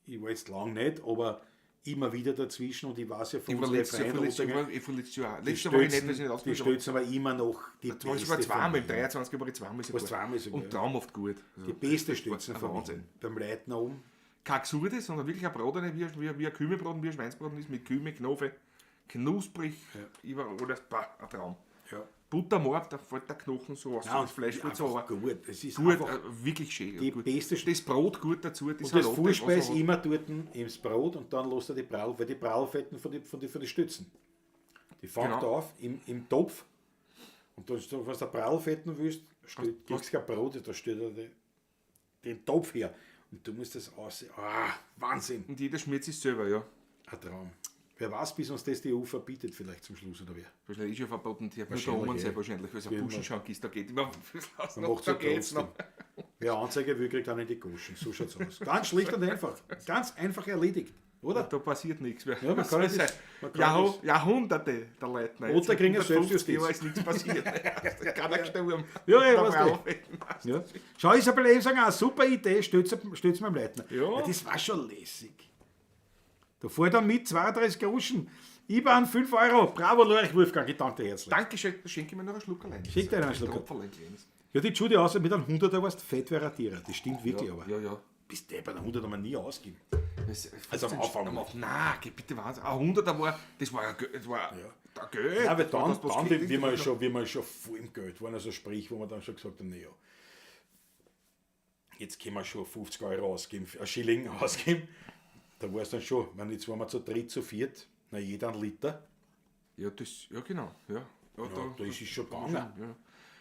[SPEAKER 1] ich war jetzt lang nicht, aber immer wieder dazwischen und ich weiß ja von
[SPEAKER 2] Ich war
[SPEAKER 1] unseren
[SPEAKER 2] letztes Jahr,
[SPEAKER 1] Freunden
[SPEAKER 2] vorletztes
[SPEAKER 1] Otterkring,
[SPEAKER 2] Jahr, ich vorletztes Jahr.
[SPEAKER 1] die
[SPEAKER 2] Letztes Jahr war ich nicht, weil ich nicht
[SPEAKER 1] Stötzen, die
[SPEAKER 2] ausgespielt habe.
[SPEAKER 1] Stötzen aber immer noch die
[SPEAKER 2] Da war ich sogar
[SPEAKER 1] beste
[SPEAKER 2] zweimal,
[SPEAKER 1] von
[SPEAKER 2] im 23 war ich zweimal sogar.
[SPEAKER 1] Warst zweimal sogar,
[SPEAKER 2] Und
[SPEAKER 1] ja.
[SPEAKER 2] traumhaft gut. Also,
[SPEAKER 1] Die beste Stötzen
[SPEAKER 2] ein
[SPEAKER 1] von
[SPEAKER 2] Wahnsinn.
[SPEAKER 1] Wien. Beim Leitner oben.
[SPEAKER 2] Kein gesurte, sondern wirklich ein Braten, wie ein Kümelbraten, wie ein Schweinsbraten ist, mit Kümmel, Knofe, knusprig, überall alles, bah, ein Traum.
[SPEAKER 1] Ja.
[SPEAKER 2] Buttermorb, da fällt der Knochen so aus,
[SPEAKER 1] Ja,
[SPEAKER 2] das Fleisch wird so,
[SPEAKER 1] einfach
[SPEAKER 2] aber
[SPEAKER 1] gut. Es ist
[SPEAKER 2] gut,
[SPEAKER 1] einfach
[SPEAKER 2] wirklich schön.
[SPEAKER 1] die
[SPEAKER 2] gut.
[SPEAKER 1] beste
[SPEAKER 2] Das Brot gut dazu, die
[SPEAKER 1] Und das
[SPEAKER 2] Salate,
[SPEAKER 1] Vorspeis
[SPEAKER 2] was er hat.
[SPEAKER 1] immer dort ins Brot und dann lässt er die Prall, weil die Prallfetten von die Stützen. Die fängt
[SPEAKER 2] Genau.
[SPEAKER 1] auf im Topf und dann, wenn du Prallfetten willst, kriegst du kein Brot, da steht er den Topf her. Und du musst das aussehen. Ah, Wahnsinn.
[SPEAKER 2] Und jeder schmiert sich selber, ja.
[SPEAKER 1] Ein Traum. Wer weiß, bis uns das die EU verbietet, vielleicht zum Schluss oder wer.
[SPEAKER 2] Wahrscheinlich ist schon verboten, die hat nur da
[SPEAKER 1] Wahrscheinlich,
[SPEAKER 2] oben
[SPEAKER 1] ja.
[SPEAKER 2] sein, wahrscheinlich, weil es ein
[SPEAKER 1] Wie immer.
[SPEAKER 2] Buschenschank ist, da geht immer was
[SPEAKER 1] Man
[SPEAKER 2] noch,
[SPEAKER 1] macht's
[SPEAKER 2] da
[SPEAKER 1] ja
[SPEAKER 2] geht's
[SPEAKER 1] trotzdem.
[SPEAKER 2] noch.
[SPEAKER 1] Wer Anzeige will, kriegt einen in die Goschen. So schaut's aus. Ganz schlicht und einfach. Ganz einfach erledigt. Oder?
[SPEAKER 2] Da passiert nichts mehr.
[SPEAKER 1] Ja, man
[SPEAKER 2] Was
[SPEAKER 1] kann
[SPEAKER 2] soll
[SPEAKER 1] das-
[SPEAKER 2] sein?
[SPEAKER 1] man kann
[SPEAKER 2] Jahrhunderte der Leute. Nein,
[SPEAKER 1] Otterkringer
[SPEAKER 2] 150
[SPEAKER 1] Selbstjustiz.
[SPEAKER 2] Jahre ist nichts passiert. Da kann er gestorben.
[SPEAKER 1] Ja, ja,
[SPEAKER 2] Der
[SPEAKER 1] weißt du.
[SPEAKER 2] Prallfetten.
[SPEAKER 1] Ja. Schau, Isabel, ich sage auch, super Idee, stell's mir am Leitner.
[SPEAKER 2] Ja.
[SPEAKER 1] Das war schon lässig. Da fuhr dann mit 32 Groschen. IBAN 5 Euro. Bravo, Lorich Wolfgang, ich danke dir herzlich.
[SPEAKER 2] Dankeschön, da schenke ich mir noch einen Schluck allein.
[SPEAKER 1] Schenk dir einen Schluck.
[SPEAKER 2] Tropferl, ein kleines.
[SPEAKER 1] Ja, die Judy außer mit einem 100er warst fett wie ein Radierer. Das stimmt wirklich,
[SPEAKER 2] Ja,
[SPEAKER 1] aber.
[SPEAKER 2] ja, ja.
[SPEAKER 1] Bist du bei einem 100er haben wir nie ausgegeben.
[SPEAKER 2] Das,
[SPEAKER 1] Also am Anfang.
[SPEAKER 2] Am Anfang. Nein, geh bitte Wahnsinn. Ein 100er war, das war ja Geld. Das war ja. Geld.
[SPEAKER 1] Nein, weil
[SPEAKER 2] Das war
[SPEAKER 1] dann,
[SPEAKER 2] das, was
[SPEAKER 1] dann
[SPEAKER 2] gekriegt
[SPEAKER 1] wie, wir
[SPEAKER 2] hat.
[SPEAKER 1] schon, wie wir schon voll im Geld waren, also sprich, wo wir dann schon gesagt haben, naja, jetzt können wir schon 50 Euro ausgeben, ein Schilling ausgeben. Da war es dann schon, ich meine, jetzt waren wir zu dritt, zu viert, na jeder ein Liter.
[SPEAKER 2] Ja, das, ja genau. Ja, ja,
[SPEAKER 1] Ja, da ist es schon gegangen.
[SPEAKER 2] Ja.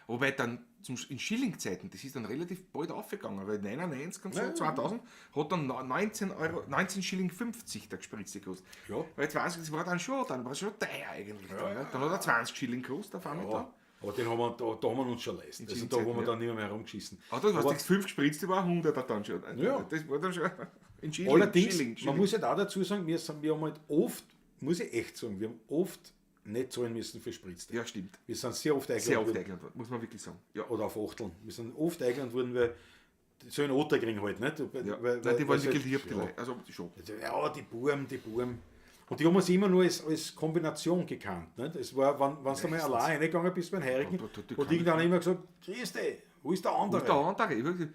[SPEAKER 2] Wobei dann in Schillingzeiten, das ist dann relativ bald aufgegangen, weil 99 und so, 2000, hat dann 19 Euro, 19 Schilling 50 der gespritzte gekostet.
[SPEAKER 1] Ja.
[SPEAKER 2] Weil 20, das war dann schon, dann war schon teuer eigentlich. Dann, ne? Dann hat er 20 Schilling gekostet auf einmal
[SPEAKER 1] Ja,
[SPEAKER 2] da.
[SPEAKER 1] aber den haben wir, da haben wir uns schon leisten. Also da wo wir dann nicht mehr herumgeschissen.
[SPEAKER 2] Aber das, was
[SPEAKER 1] Aber
[SPEAKER 2] das 5 gespritzte war, 100er dann schon.
[SPEAKER 1] Ja.
[SPEAKER 2] Das war dann schon in Schilling.
[SPEAKER 1] allerdings,
[SPEAKER 2] Schilling, Schilling.
[SPEAKER 1] man muss ja auch dazu sagen, wir haben halt oft, muss ich echt sagen, wir haben oft nicht zahlen müssen für Spritzte.
[SPEAKER 2] Ja, stimmt.
[SPEAKER 1] Wir sind sehr oft eingeladen
[SPEAKER 2] Sehr oft
[SPEAKER 1] worden.
[SPEAKER 2] eingeladen worden, muss man wirklich sagen. Ja.
[SPEAKER 1] Oder auf Achteln. Wir sind oft eingeladen worden, weil so in Otterkring halt, nicht? Weil,
[SPEAKER 2] Ja.
[SPEAKER 1] weil,
[SPEAKER 2] Nein, die
[SPEAKER 1] weil
[SPEAKER 2] waren
[SPEAKER 1] halt-
[SPEAKER 2] wirklich lieb, die
[SPEAKER 1] ja.
[SPEAKER 2] Leute. Also schon.
[SPEAKER 1] Ja, die Burm, die Burm. Und die haben uns immer nur als Kombination gekannt. Nicht? Es war, wenn du mal allein reingegangen bist beim Heirigen,
[SPEAKER 2] Da- da- da
[SPEAKER 1] hat
[SPEAKER 2] kann
[SPEAKER 1] irgendeiner immer gesagt, grüß dich, wo ist der andere?
[SPEAKER 2] Wo ist der andere? Ich wirklich,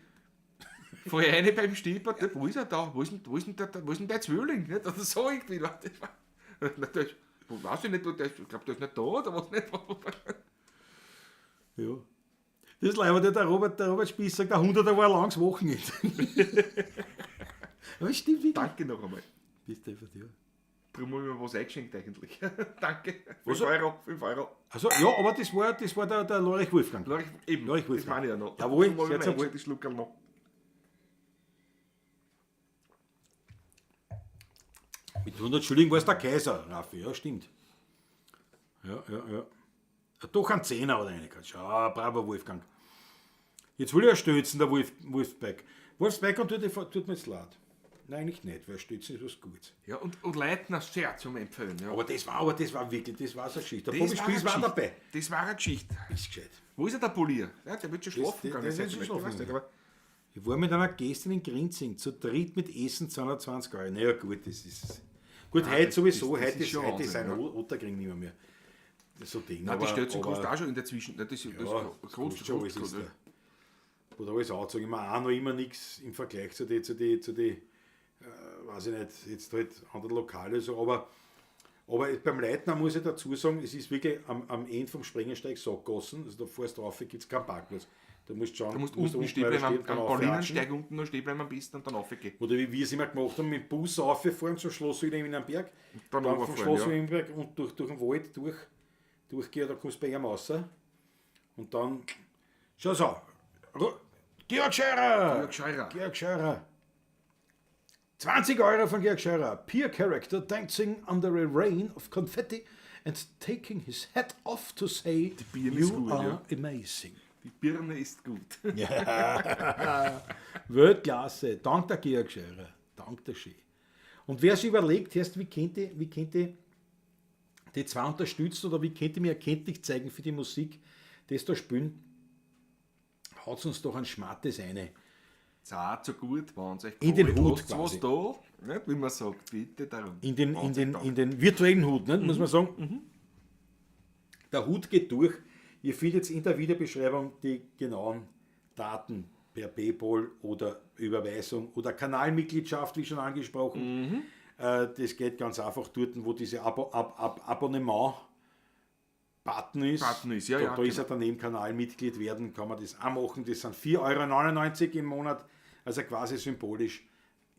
[SPEAKER 2] Fahr ich rein beim Stieper, der, wo ist er da? Wo ist denn, wo ist denn der Zwilling? Nicht? Oder so irgendwie. Das war, na, der ist, wo, weiß ich nicht, wo der ist, ich glaube, der ist nicht da oder was nicht.
[SPEAKER 1] Ja. Das ist leider der Robert Spieß sagt, der 100er war ein langes Wochenende. Aber es stimmt wirklich.
[SPEAKER 2] Danke noch einmal.
[SPEAKER 1] Bist du einfach, ja.
[SPEAKER 2] Darum habe ich mir was eingeschenkt eigentlich. Danke. 5
[SPEAKER 1] Was?
[SPEAKER 2] Euro, 5 Euro.
[SPEAKER 1] Also, ja, aber das war der Lorich Wolfgang.
[SPEAKER 2] Lorich, eben,
[SPEAKER 1] Lorich
[SPEAKER 2] das
[SPEAKER 1] Wolfgang.
[SPEAKER 2] meine ich ja noch.
[SPEAKER 1] Jawohl,
[SPEAKER 2] Darum habe ich
[SPEAKER 1] sehr
[SPEAKER 2] mir
[SPEAKER 1] zum
[SPEAKER 2] eingeschenkt, das Schluckerl noch.
[SPEAKER 1] Mit 100 Schilling war es der Kaiser, Raffi, ja, stimmt. Ja, ja, ja. Ja, doch ein Zehner hat er reingehört. Schau, bravo Wolfgang. Jetzt will ich ja stützen, der Wolfsberg. Wolfsberg und tut mir jetzt leid. Nein, eigentlich nicht, weil Stützen ist was Gutes.
[SPEAKER 2] Ja, und Leitner sehr zum Empfehlen. Ja.
[SPEAKER 1] Aber das war wirklich, das war so eine Geschichte. Der
[SPEAKER 2] Das
[SPEAKER 1] Bobby
[SPEAKER 2] war
[SPEAKER 1] Spieß
[SPEAKER 2] eine
[SPEAKER 1] war
[SPEAKER 2] Geschichte.
[SPEAKER 1] dabei.
[SPEAKER 2] Das war eine Geschichte.
[SPEAKER 1] Ist gescheit.
[SPEAKER 2] Wo ist er, der Polier? Ja, der wird schon schlafen
[SPEAKER 1] der
[SPEAKER 2] gegangen
[SPEAKER 1] wird
[SPEAKER 2] sein
[SPEAKER 1] schon
[SPEAKER 2] vielleicht, ich
[SPEAKER 1] schlafen
[SPEAKER 2] weiß nicht, aber
[SPEAKER 1] Ich war mit einer Gästin in Grinzing, zu dritt mit Essen 220 Euro. Naja, gut, das ist. Gut, heute
[SPEAKER 2] das-
[SPEAKER 1] sowieso,
[SPEAKER 2] das
[SPEAKER 1] heute
[SPEAKER 2] ist
[SPEAKER 1] ist,
[SPEAKER 2] schon
[SPEAKER 1] heute ist
[SPEAKER 2] Wahnsinn,
[SPEAKER 1] ein
[SPEAKER 2] ja.
[SPEAKER 1] Otterkring nicht mehr. So Ding.
[SPEAKER 2] Nein, die Stelzen
[SPEAKER 1] aber-
[SPEAKER 2] kostet auch schon in der Zwischen. Nein, das, das
[SPEAKER 1] Ja, das
[SPEAKER 2] kostet
[SPEAKER 1] kostet schon alles.
[SPEAKER 2] kostet,
[SPEAKER 1] Ist da. Oder alles angezogen. Immer auch noch immer nichts im Vergleich zu den, weiß ich nicht, jetzt halt andere Lokale so, aber beim Leitner muss ich dazu sagen, es ist wirklich am Ende vom Sprengensteig Sackgassen, also da fährst du rauf, gibt es keinen Parkplatz. Da musst du schauen,
[SPEAKER 2] Du musst unten stehen bleiben,
[SPEAKER 1] weiter
[SPEAKER 2] am
[SPEAKER 1] dann
[SPEAKER 2] am
[SPEAKER 1] rauflatschen.
[SPEAKER 2] Paulinensteig unten noch stehen bleiben am besten und dann raufgehen.
[SPEAKER 1] Oder wie wir es immer gemacht haben, mit dem Bus rauffahren zum Schloss Wilhelminenberg,
[SPEAKER 2] dann
[SPEAKER 1] dann vom
[SPEAKER 2] runterfahren,
[SPEAKER 1] Schloss
[SPEAKER 2] ja.
[SPEAKER 1] Wilhelminenberg und durch den Wald durchgehen, da kommst du bei ihm raus. Und dann, schau so, Georg Scheurer!
[SPEAKER 2] Georg Scheurer.
[SPEAKER 1] Georg Scheurer. 20 Euro von Georg Scheurer. Peer Character dancing under a rain of confetti and taking his hat off to say,
[SPEAKER 2] Birne ist
[SPEAKER 1] you
[SPEAKER 2] gut,
[SPEAKER 1] are
[SPEAKER 2] ja."
[SPEAKER 1] amazing.
[SPEAKER 2] Die Birne ist gut.
[SPEAKER 1] Weltklasse. Dank der Georg Scheurer. Dank der Schee. Und wer sich überlegt, erst, wie könnte die zwei unterstützen oder wie könnte mir erkenntlich zeigen für die Musik, das da spielen, haut uns doch ein Schmattes eine.
[SPEAKER 2] Zart so gut, wenn's euch
[SPEAKER 1] In den
[SPEAKER 2] gefällt,
[SPEAKER 1] Hut
[SPEAKER 2] lasst was
[SPEAKER 1] quasi.
[SPEAKER 2] da, nicht, wie man sagt, bitte darum.
[SPEAKER 1] In den, in
[SPEAKER 2] Wenn's
[SPEAKER 1] den,
[SPEAKER 2] euch
[SPEAKER 1] in den virtuellen Hut, ne, muss man sagen. Der Hut geht durch. Ihr findet in der Videobeschreibung die genauen Daten per PayPal oder Überweisung oder Kanalmitgliedschaft, wie schon angesprochen. Das geht ganz einfach dort, wo diese Abonnement-Button ist.
[SPEAKER 2] Button ist, ja,
[SPEAKER 1] da,
[SPEAKER 2] ja,
[SPEAKER 1] da ist er daneben Kanalmitglied werden, kann man das auch machen. Das sind 4,99 € im Monat, also quasi symbolisch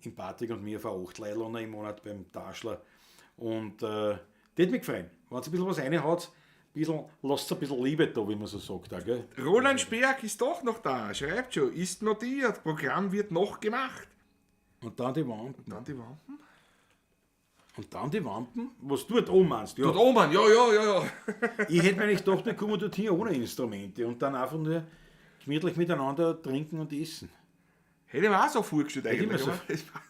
[SPEAKER 1] im Patrick und mir für 8 Leilon im Monat beim Taschler. Und das würde mich freuen. Wenn ihr ein bisschen was reinhaut, lasst ein bisschen Liebe da, wie man so sagt. Auch, gell?
[SPEAKER 2] Roland Speck ist doch noch da, schreibt schon, ist notiert, Programm wird noch gemacht.
[SPEAKER 1] Und dann die Wampen.
[SPEAKER 2] Dann die Wampen.
[SPEAKER 1] Und dann die Wampen? Was du dort oben meinst? Ja.
[SPEAKER 2] Dort oben, ja, ja, ja, ja.
[SPEAKER 1] Ich hätte mir nicht gedacht, wir kommen dort hin ohne Instrumente und dann einfach nur gemütlich miteinander trinken und essen.
[SPEAKER 2] Hätte ich mir auch so vorgestellt
[SPEAKER 1] ich mir
[SPEAKER 2] eigentlich.
[SPEAKER 1] so
[SPEAKER 2] aber das war-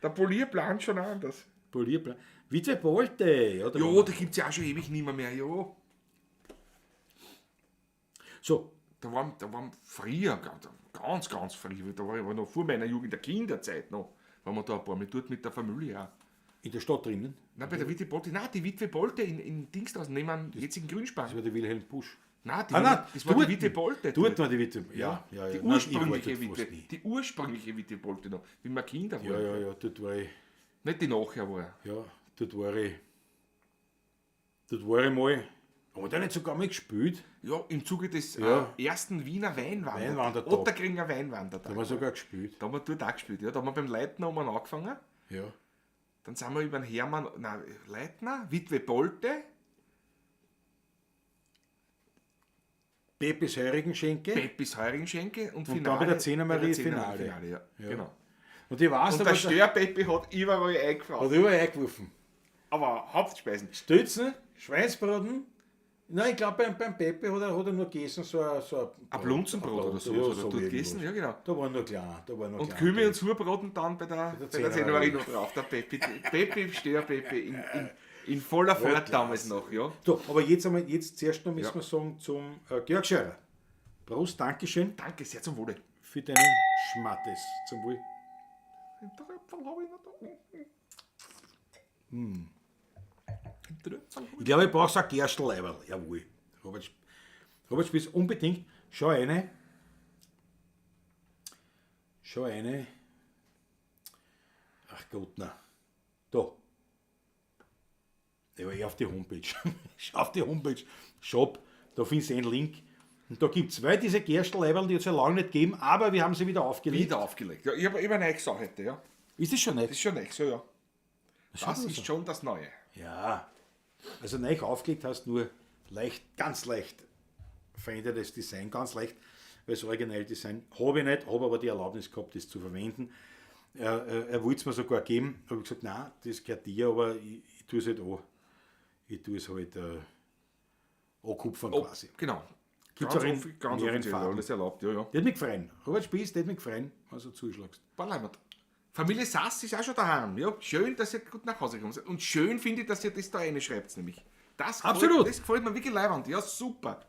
[SPEAKER 2] Der Polier plant schon anders.
[SPEAKER 1] Polierplan. Witwe Bolte. Ja, da
[SPEAKER 2] Ja,
[SPEAKER 1] waren
[SPEAKER 2] da gibt es ja auch schon ewig nimmer mehr, ja.
[SPEAKER 1] wir. So,
[SPEAKER 2] Da waren früher, ganz, ganz früh, da war ich noch vor meiner Jugend, der Kinderzeit noch, waren wir da ein paar Mal dort mit der Familie auch.
[SPEAKER 1] in der Stadt drinnen.
[SPEAKER 2] Nein, bei der Witwe Bolte, nein, die Witwe Bolte in Dings draußen, neben dem jetzigen Grünspan.
[SPEAKER 1] Das war der Wilhelm Busch.
[SPEAKER 2] Nein,
[SPEAKER 1] Ah, nein,
[SPEAKER 2] das war
[SPEAKER 1] dort-
[SPEAKER 2] die Witwe Bolte.
[SPEAKER 1] Dort war die Witwe. Ja, ja, ja.
[SPEAKER 2] Die
[SPEAKER 1] Nein, ich war
[SPEAKER 2] ursprüngliche
[SPEAKER 1] dort fast
[SPEAKER 2] Witwe,
[SPEAKER 1] nie.
[SPEAKER 2] die ursprüngliche Witwe Bolte noch, wie wir Kinder waren.
[SPEAKER 1] Ja, ja, ja, dort war ich.
[SPEAKER 2] Nicht die nachher war.
[SPEAKER 1] Ja, dort war ich. Dort war ich mal. Aber da nicht sogar mal gespielt.
[SPEAKER 2] Ja, im Zuge des ersten Wiener Weinwandertags.
[SPEAKER 1] Weinwandertag.
[SPEAKER 2] Ottakringer Weinwandertag.
[SPEAKER 1] Da haben wir sogar gespielt.
[SPEAKER 2] Da haben wir dort auch gespielt. Ja. Da haben wir beim Leitner um angefangen.
[SPEAKER 1] Ja.
[SPEAKER 2] Dann sind wir über den Hermann, nein, Leitner, Witwe Bolte,
[SPEAKER 1] Peppis Heurigenschenke.
[SPEAKER 2] Peppis Heurigenschenke und,
[SPEAKER 1] Und dann bei der Zehnermarie
[SPEAKER 2] bei der Zehnermarie
[SPEAKER 1] Finale.
[SPEAKER 2] Finale, ja. Genau.
[SPEAKER 1] Und ich weiß,
[SPEAKER 2] Und
[SPEAKER 1] da
[SPEAKER 2] der
[SPEAKER 1] war-
[SPEAKER 2] Störpeppi hat überall eingefahren.
[SPEAKER 1] hat überall eingeworfen.
[SPEAKER 2] Aber Hauptspeisen.
[SPEAKER 1] Stützen, Schweinsbraten. Nein, ich glaube, beim Pepe hat er nur gegessen, so ein... So
[SPEAKER 2] Ein Blunzenbrot oder so.
[SPEAKER 1] Ja,
[SPEAKER 2] hat er
[SPEAKER 1] so
[SPEAKER 2] dort
[SPEAKER 1] irgendwas.
[SPEAKER 2] gegessen, ja genau.
[SPEAKER 1] Da war nur klein. Da war nur
[SPEAKER 2] Und
[SPEAKER 1] klein.
[SPEAKER 2] Kümmel und Surbraten dann bei der, bei der
[SPEAKER 1] Zehnermarie.
[SPEAKER 2] Zehnermarie noch drauf. Der Peppi, Peppi Störpeppi in voller Fahrt damals noch, ja.
[SPEAKER 1] So, aber jetzt, einmal, jetzt zuerst noch müssen
[SPEAKER 2] Ja.
[SPEAKER 1] wir sagen zum Georg Scherer. Prost, Dankeschön
[SPEAKER 2] Danke sehr, zum Wohle.
[SPEAKER 1] für deinen Schmattes. Zum Wohl.
[SPEAKER 2] Ein Tröpfel habe ich noch da. Ein Tröpfel hab
[SPEAKER 1] Ich glaube, ich brauche so ein Gerstl-Leiberl. Jawohl. Robert Spiess, unbedingt. Schau eine. Schau eine. Ach Gott, na. Da. Ja, eh auf die Homepage. Schau auf die Homepage. Shop. Da findest du einen Link. Und da gibt es, weil diese Gerstl-Leiberl, die hat es ja lange nicht gegeben, aber wir haben sie wieder
[SPEAKER 2] ich
[SPEAKER 1] aufgelegt.
[SPEAKER 2] wieder aufgelegt. Ja, ich habe eine neue Sau heute, ja.
[SPEAKER 1] Ist das schon
[SPEAKER 2] Das
[SPEAKER 1] nicht?
[SPEAKER 2] ist schon neu, so ja. Das
[SPEAKER 1] so.
[SPEAKER 2] ist schon das Neue.
[SPEAKER 1] Ja. Also neu aufgelegt hast nur leicht, ganz leicht verändertes Design, ganz leicht, weil das Originaldesign habe ich nicht, habe aber die Erlaubnis gehabt, das zu verwenden. Er wollte es mir sogar geben, habe ich gesagt, nein, das gehört dir, aber ich tue es halt an. Ich tue es halt ankupfern
[SPEAKER 2] Oh,
[SPEAKER 1] quasi.
[SPEAKER 2] genau.
[SPEAKER 1] Gibt's
[SPEAKER 2] ganz
[SPEAKER 1] auch in
[SPEAKER 2] ganz
[SPEAKER 1] mehreren
[SPEAKER 2] offiziell,
[SPEAKER 1] Farben.
[SPEAKER 2] alles erlaubt, ja, ja.
[SPEAKER 1] Der hat mich gefreut. Robert Spies, der hat mich gefreut, wenn du zuschlagst.
[SPEAKER 2] War Familie Sass ist auch schon daheim. Ja, schön, dass ihr gut nach Hause gekommen seid. Und schön finde ich, dass ihr das da reinschreibt, nämlich. Das gefällt,
[SPEAKER 1] Absolut.
[SPEAKER 2] Das gefällt mir wirklich leibend. Ja, super.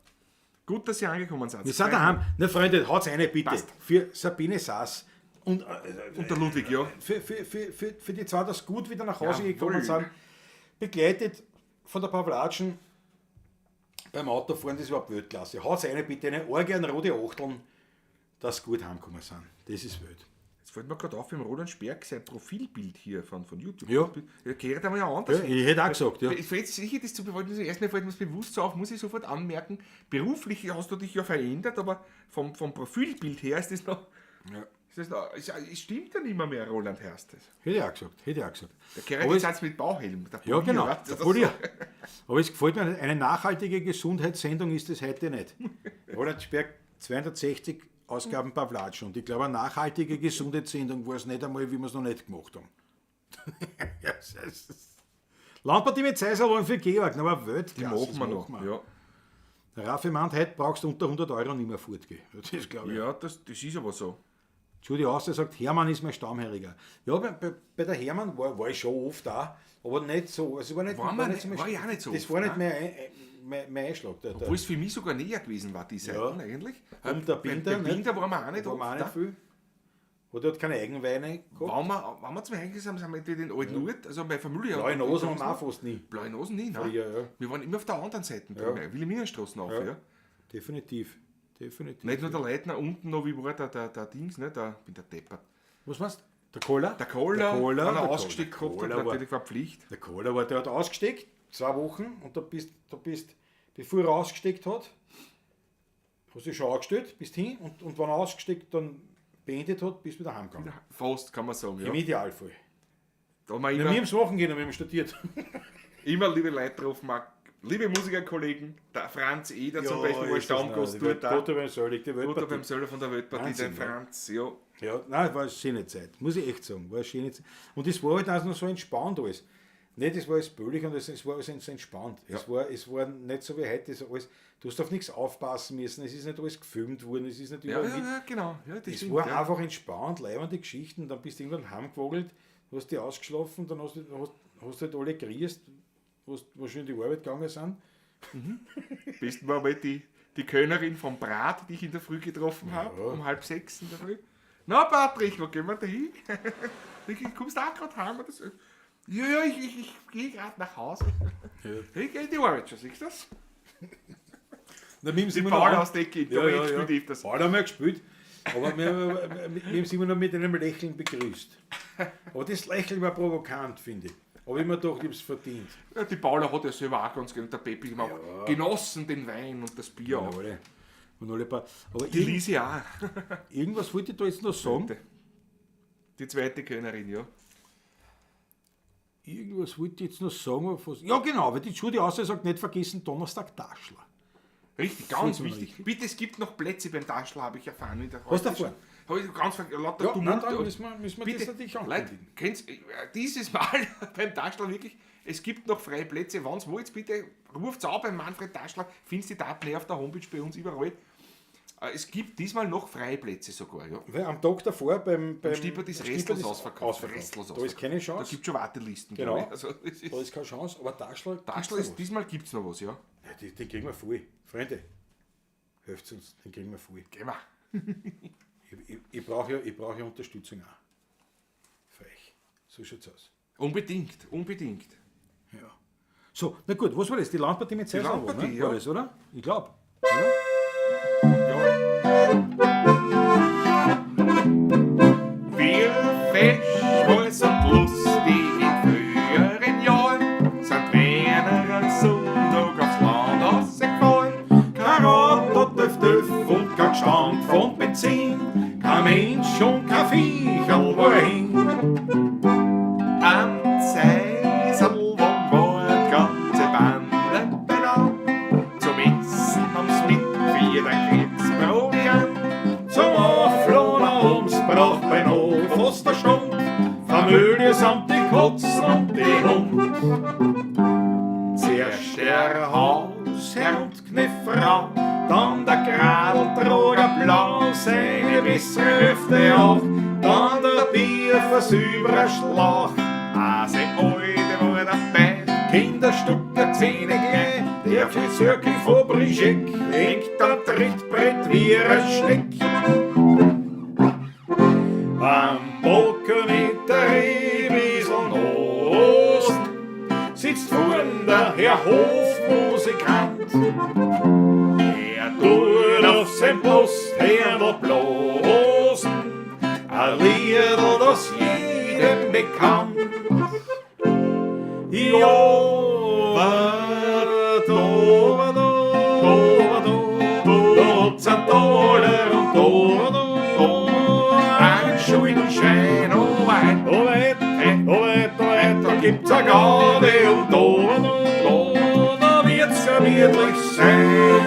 [SPEAKER 2] Gut, dass ihr angekommen seid.
[SPEAKER 1] Wir sind daheim. Na Freunde, haut's eine bitte.
[SPEAKER 2] Passt.
[SPEAKER 1] Für Sabine Sass und
[SPEAKER 2] Und der Ludwig, ja.
[SPEAKER 1] für die zwei, dass gut wieder nach Hause
[SPEAKER 2] Jawohl.
[SPEAKER 1] gekommen sind. Begleitet von der Pavlatschen beim Autofahren, das ist überhaupt Weltklasse. Haut's eine bitte, eine Orgie an rote Achteln, dass gut heimgekommen sind. Das ist Welt.
[SPEAKER 2] Jetzt fällt mir gerade auf, beim Roland Sperg sein Profilbild hier von YouTube.
[SPEAKER 1] Ja.
[SPEAKER 2] Ja, kehrt einmal ja anders.
[SPEAKER 1] Ja, ich hätte auch gesagt, ja.
[SPEAKER 2] Ich fällt sicher, das zu bewollten, erstmal fällt mir das bewusst so auf, muss ich sofort anmerken. Beruflich hast du dich ja verändert, aber vom Profilbild her ist das noch.
[SPEAKER 1] Ja.
[SPEAKER 2] Ist das noch, es stimmt ja nicht mehr, mehr Roland Herst. das.
[SPEAKER 1] Hätte ich auch gesagt, hätte ich auch gesagt.
[SPEAKER 2] Der kehrt
[SPEAKER 1] Aber
[SPEAKER 2] jetzt
[SPEAKER 1] es-
[SPEAKER 2] als mit Bauhelm. Der
[SPEAKER 1] Ja,
[SPEAKER 2] Polier,
[SPEAKER 1] genau.
[SPEAKER 2] weißt du,
[SPEAKER 1] Der
[SPEAKER 2] das
[SPEAKER 1] Polier. Aber es gefällt mir, nicht. Eine nachhaltige Gesundheitssendung ist es heute nicht. Roland Sperg, 260 Ausgaben Pavlatsch. Und ich glaube, eine nachhaltige Gesundheitssendung war es nicht einmal, wie wir es noch nicht gemacht haben. Ja, es ist- Landpartie mit Seiserl für Georg, na, aber Weltklasse.
[SPEAKER 2] Die machen
[SPEAKER 1] das
[SPEAKER 2] wir noch. Ja,
[SPEAKER 1] Der Raffi meint, heute brauchst du unter 100 Euro nicht mehr fortgehen. Das glaube ich.
[SPEAKER 2] ja das ist aber so.
[SPEAKER 1] Judy Auster sagt, Hermann ist mein Stammherriger. Ja, bei der Hermann war ich schon oft da, aber nicht so. Also war nicht,
[SPEAKER 2] War man
[SPEAKER 1] nicht so
[SPEAKER 2] nicht-
[SPEAKER 1] mein-
[SPEAKER 2] war ich auch nicht so
[SPEAKER 1] Das
[SPEAKER 2] oft,
[SPEAKER 1] war nicht
[SPEAKER 2] nein.
[SPEAKER 1] mein Einschlag. Der,
[SPEAKER 2] Obwohl es für mich sogar näher gewesen war, die Seiten eigentlich.
[SPEAKER 1] Und der Binder,
[SPEAKER 2] Bei, bei
[SPEAKER 1] nicht?
[SPEAKER 2] Binder waren wir auch nicht
[SPEAKER 1] war man auch
[SPEAKER 2] oft.
[SPEAKER 1] nicht viel. Oder hat keine Eigenweine gehabt.
[SPEAKER 2] Wenn wir zum Heimgekommen sind, sind wir entweder in Alten Urt, also meine Familie
[SPEAKER 1] Blaue
[SPEAKER 2] hat.
[SPEAKER 1] Nasen haben wir auch fast nie.
[SPEAKER 2] Blaue Nasen nie, nein.
[SPEAKER 1] Früher, ja.
[SPEAKER 2] Wir waren immer auf der anderen Seite, ja. Wilhelminenstraße auf, ja.
[SPEAKER 1] Definitiv. Definitiv.
[SPEAKER 2] Nicht nur der Leitner, unten noch, wie war der Dings, ne? Der, bin der Deppert.
[SPEAKER 1] Was meinst du? Der Kohler?
[SPEAKER 2] Der Kohler,
[SPEAKER 1] Der Kohler,
[SPEAKER 2] wenn er
[SPEAKER 1] der
[SPEAKER 2] ausgesteckt
[SPEAKER 1] Kohler.
[SPEAKER 2] gehabt hat,
[SPEAKER 1] Kohler war,
[SPEAKER 2] natürlich war Pflicht.
[SPEAKER 1] der Kohler war, der hat ausgesteckt, 2 Wochen, und da bist, bevor er ausgesteckt hat, hast du dich schon angestellt, bist hin, und wenn er ausgesteckt dann beendet hat, bist du wieder heimgegangen.
[SPEAKER 2] Fast, kann man sagen, ja.
[SPEAKER 1] Im Idealfall.
[SPEAKER 2] Da haben wir
[SPEAKER 1] Ja,
[SPEAKER 2] immer,
[SPEAKER 1] wir haben es machen können, wir haben studiert.
[SPEAKER 2] immer liebe Leute drauf, Marc, liebe Musikerkollegen, der Franz Eder zum Beispiel, war Stammgast dort auch.
[SPEAKER 1] Gott beim Söllig, die
[SPEAKER 2] Oder
[SPEAKER 1] Weltpartie.
[SPEAKER 2] beim Söller von der Weltpartie,
[SPEAKER 1] Wahnsinn,
[SPEAKER 2] der
[SPEAKER 1] ja.
[SPEAKER 2] Franz, ja.
[SPEAKER 1] Ja, nein, war eine schöne Zeit, muss ich echt sagen. War eine schöne Zeit. Und es war halt auch noch so entspannt alles. Nicht, es war alles böllig und es war alles so entspannt.
[SPEAKER 2] Ja.
[SPEAKER 1] Es war nicht so wie heute, das alles, du hast auf nichts aufpassen müssen, es ist nicht alles gefilmt worden, es ist nicht
[SPEAKER 2] Ja,
[SPEAKER 1] überall
[SPEAKER 2] ja,
[SPEAKER 1] mit.
[SPEAKER 2] ja, genau. Ja, das
[SPEAKER 1] Es
[SPEAKER 2] stimmt,
[SPEAKER 1] war
[SPEAKER 2] ja.
[SPEAKER 1] einfach entspannt, leibende Geschichten, dann bist du irgendwann heimgewogelt, hast dich ausgeschlafen, dann hast halt alle geriest, was schon in die Arbeit gegangen sind.
[SPEAKER 2] Besten war mal die Kölnerin vom Brat, die ich in der Früh getroffen habe, um 5:30 in der Früh. Na Patrick, wo gehen wir da hin? Kommst du auch gerade heim? Oder so? Ja, ja, ich gehe gerade nach Hause.
[SPEAKER 1] Ja.
[SPEAKER 2] Ich gehe in die Arbeit schon, siehst du das?
[SPEAKER 1] Na, wir haben
[SPEAKER 2] Die
[SPEAKER 1] immer noch
[SPEAKER 2] Paul
[SPEAKER 1] an-
[SPEAKER 2] aus der Ecke, da
[SPEAKER 1] Ja, ja,
[SPEAKER 2] ja,
[SPEAKER 1] ja.
[SPEAKER 2] spielt öfters.
[SPEAKER 1] Paul haben wir gespielt, aber wir haben sie immer noch mit einem Lächeln begrüßt. Aber das Lächeln war provokant, finde ich. Aber ich mir gedacht, ich hab's verdient.
[SPEAKER 2] Ja, die Paula hat ja selber auch ganz gerne, der Peppi immer auch genossen den Wein und das Bier auch.
[SPEAKER 1] Alle. Und alle paar. Aber
[SPEAKER 2] Die Lisi auch.
[SPEAKER 1] irgendwas wollte ich da jetzt noch sagen.
[SPEAKER 2] Die zweite Könnerin, ja.
[SPEAKER 1] Irgendwas wollte ich jetzt noch sagen. Aber fast- Ja, genau, weil die Judy außer sagt, nicht vergessen, Donnerstag Taschler.
[SPEAKER 2] Richtig, ganz
[SPEAKER 1] Vollkommen
[SPEAKER 2] wichtig.
[SPEAKER 1] richtig.
[SPEAKER 2] Bitte, es gibt noch Plätze beim Taschler, habe ich erfahren. In der
[SPEAKER 1] Hast du erfahren?
[SPEAKER 2] Habe ich ganz lauter
[SPEAKER 1] Ja,
[SPEAKER 2] Tumult.
[SPEAKER 1] nein, dann müssen wir
[SPEAKER 2] Bitte,
[SPEAKER 1] das natürlich
[SPEAKER 2] Leute,
[SPEAKER 1] ankündigen.
[SPEAKER 2] kennt's, dieses Mal beim Taschler wirklich, es gibt noch freie Plätze. Wenn's wollt, bitte ruft's an beim Manfred Taschler. Findest die Daten eh auf der Homepage bei uns überall. Es gibt diesmal noch freie Plätze sogar, ja.
[SPEAKER 1] Weil am Tag davor beim
[SPEAKER 2] Stippert ist
[SPEAKER 1] Stippert
[SPEAKER 2] restlos
[SPEAKER 1] ist
[SPEAKER 2] ausverkauft.
[SPEAKER 1] ausverkauft.
[SPEAKER 2] Restlos
[SPEAKER 1] Da ist keine
[SPEAKER 2] Da
[SPEAKER 1] Chance.
[SPEAKER 2] gibt es schon Wartelisten.
[SPEAKER 1] Genau.
[SPEAKER 2] glaub ich. Also, es ist,
[SPEAKER 1] Da ist keine Chance, aber Taschler. gibt's
[SPEAKER 2] Taschler
[SPEAKER 1] noch
[SPEAKER 2] ist,
[SPEAKER 1] was.
[SPEAKER 2] diesmal gibt es noch was, ja.
[SPEAKER 1] Ja, den kriegen wir voll. Freunde, helft uns, den kriegen wir voll.
[SPEAKER 2] Gehen wir.
[SPEAKER 1] Ich brauche ja, brauch ja Unterstützung auch. Für euch. So schaut's aus.
[SPEAKER 2] Unbedingt, unbedingt.
[SPEAKER 1] Ja. So, na gut, was war das? Die Landpartie mit Cäsar,
[SPEAKER 2] Landpartie,
[SPEAKER 1] ne?
[SPEAKER 2] ja.
[SPEAKER 1] War das, oder? Ich glaube.
[SPEAKER 2] Ja. Viel fesch war's und lustig in früheren Jahren, sind Werner am Sonntag aufs Land rausgefahren.
[SPEAKER 1] Kein Auto, Döf, Döf und kein Gestank von Benzin. Kein Mensch und kein Viecherl war hin.
[SPEAKER 2] Am Zeisel war die ganze Bande beieinander. Zum Essen haben's mitgeführt ein Kriegsproviant.
[SPEAKER 1] Zum Aufladen ums braucht beinahe fast eine Stunde. Familie samt die Katzen und die Hund. Zuerst der Hausherr und Kniffrau, dann der Gradeltrager blau, seine bessere Hälfte auch, dann der Bierversüberer Schlauch.
[SPEAKER 2] Ase Alte war dabei,
[SPEAKER 1] Kinderstucker Zähne gleich, der Friseur von Brigitte hängt am Trittbrett wie ein Schneck. Am Bocken mit der Rehwiesel Ost sitzt vorn der Herr Hofmusikant. Er tut auf sein Posthändel bloßen ein Liedl, das jedem bekannt. Ja, da, da, da, da, da, Dollar und da, da,
[SPEAKER 2] einen Schuldenschein, oh weit,
[SPEAKER 1] oh weit, oh weit, oh weit, da gibt's a Garde und da, da, da wird's gemütlich sein.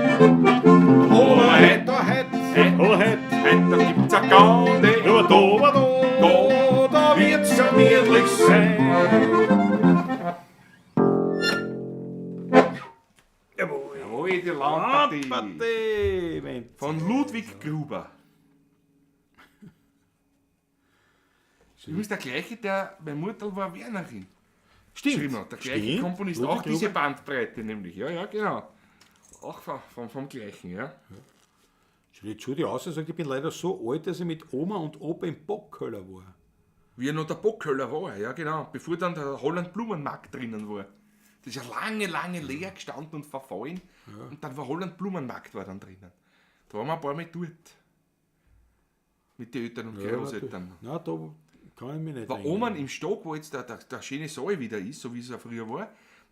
[SPEAKER 2] Oh weit,
[SPEAKER 1] Da heit, oh heit,
[SPEAKER 2] da gibt's a Garde,
[SPEAKER 1] ja, da, da, da, da wird's gemütlich sein. Jawohl.
[SPEAKER 2] Jawohl, die Landpartie.
[SPEAKER 1] Landpartie, Mensch.
[SPEAKER 2] Von Ludwig Gruber. Übrigens der gleiche, der, meine Mutter war Wernerin.
[SPEAKER 1] Stimmt.
[SPEAKER 2] Geschrieben hat. Der gleiche
[SPEAKER 1] Stimmt.
[SPEAKER 2] Komponist,
[SPEAKER 1] Ludwig
[SPEAKER 2] auch diese
[SPEAKER 1] Gruber.
[SPEAKER 2] Bandbreite nämlich. Ja, ja, genau. Auch vom gleichen, ja.
[SPEAKER 1] Die Judy aus und sagt, ich bin leider so alt, dass ich mit Oma und Opa im Bockköller war.
[SPEAKER 2] Wie er noch der Bockköller war, ja genau. Bevor dann der Holland Blumenmarkt drinnen war. Das ist ja lange, lange leer gestanden und verfallen. Und dann war Holland Blumenmarkt war dann drinnen. Da waren wir ein paar Mal dort. Mit den Eltern und Großeltern.
[SPEAKER 1] Nein, da kann ich mich nicht
[SPEAKER 2] War
[SPEAKER 1] erinnern.
[SPEAKER 2] oben im Stock, wo jetzt der schöne Saal wieder ist, so wie es ja früher war,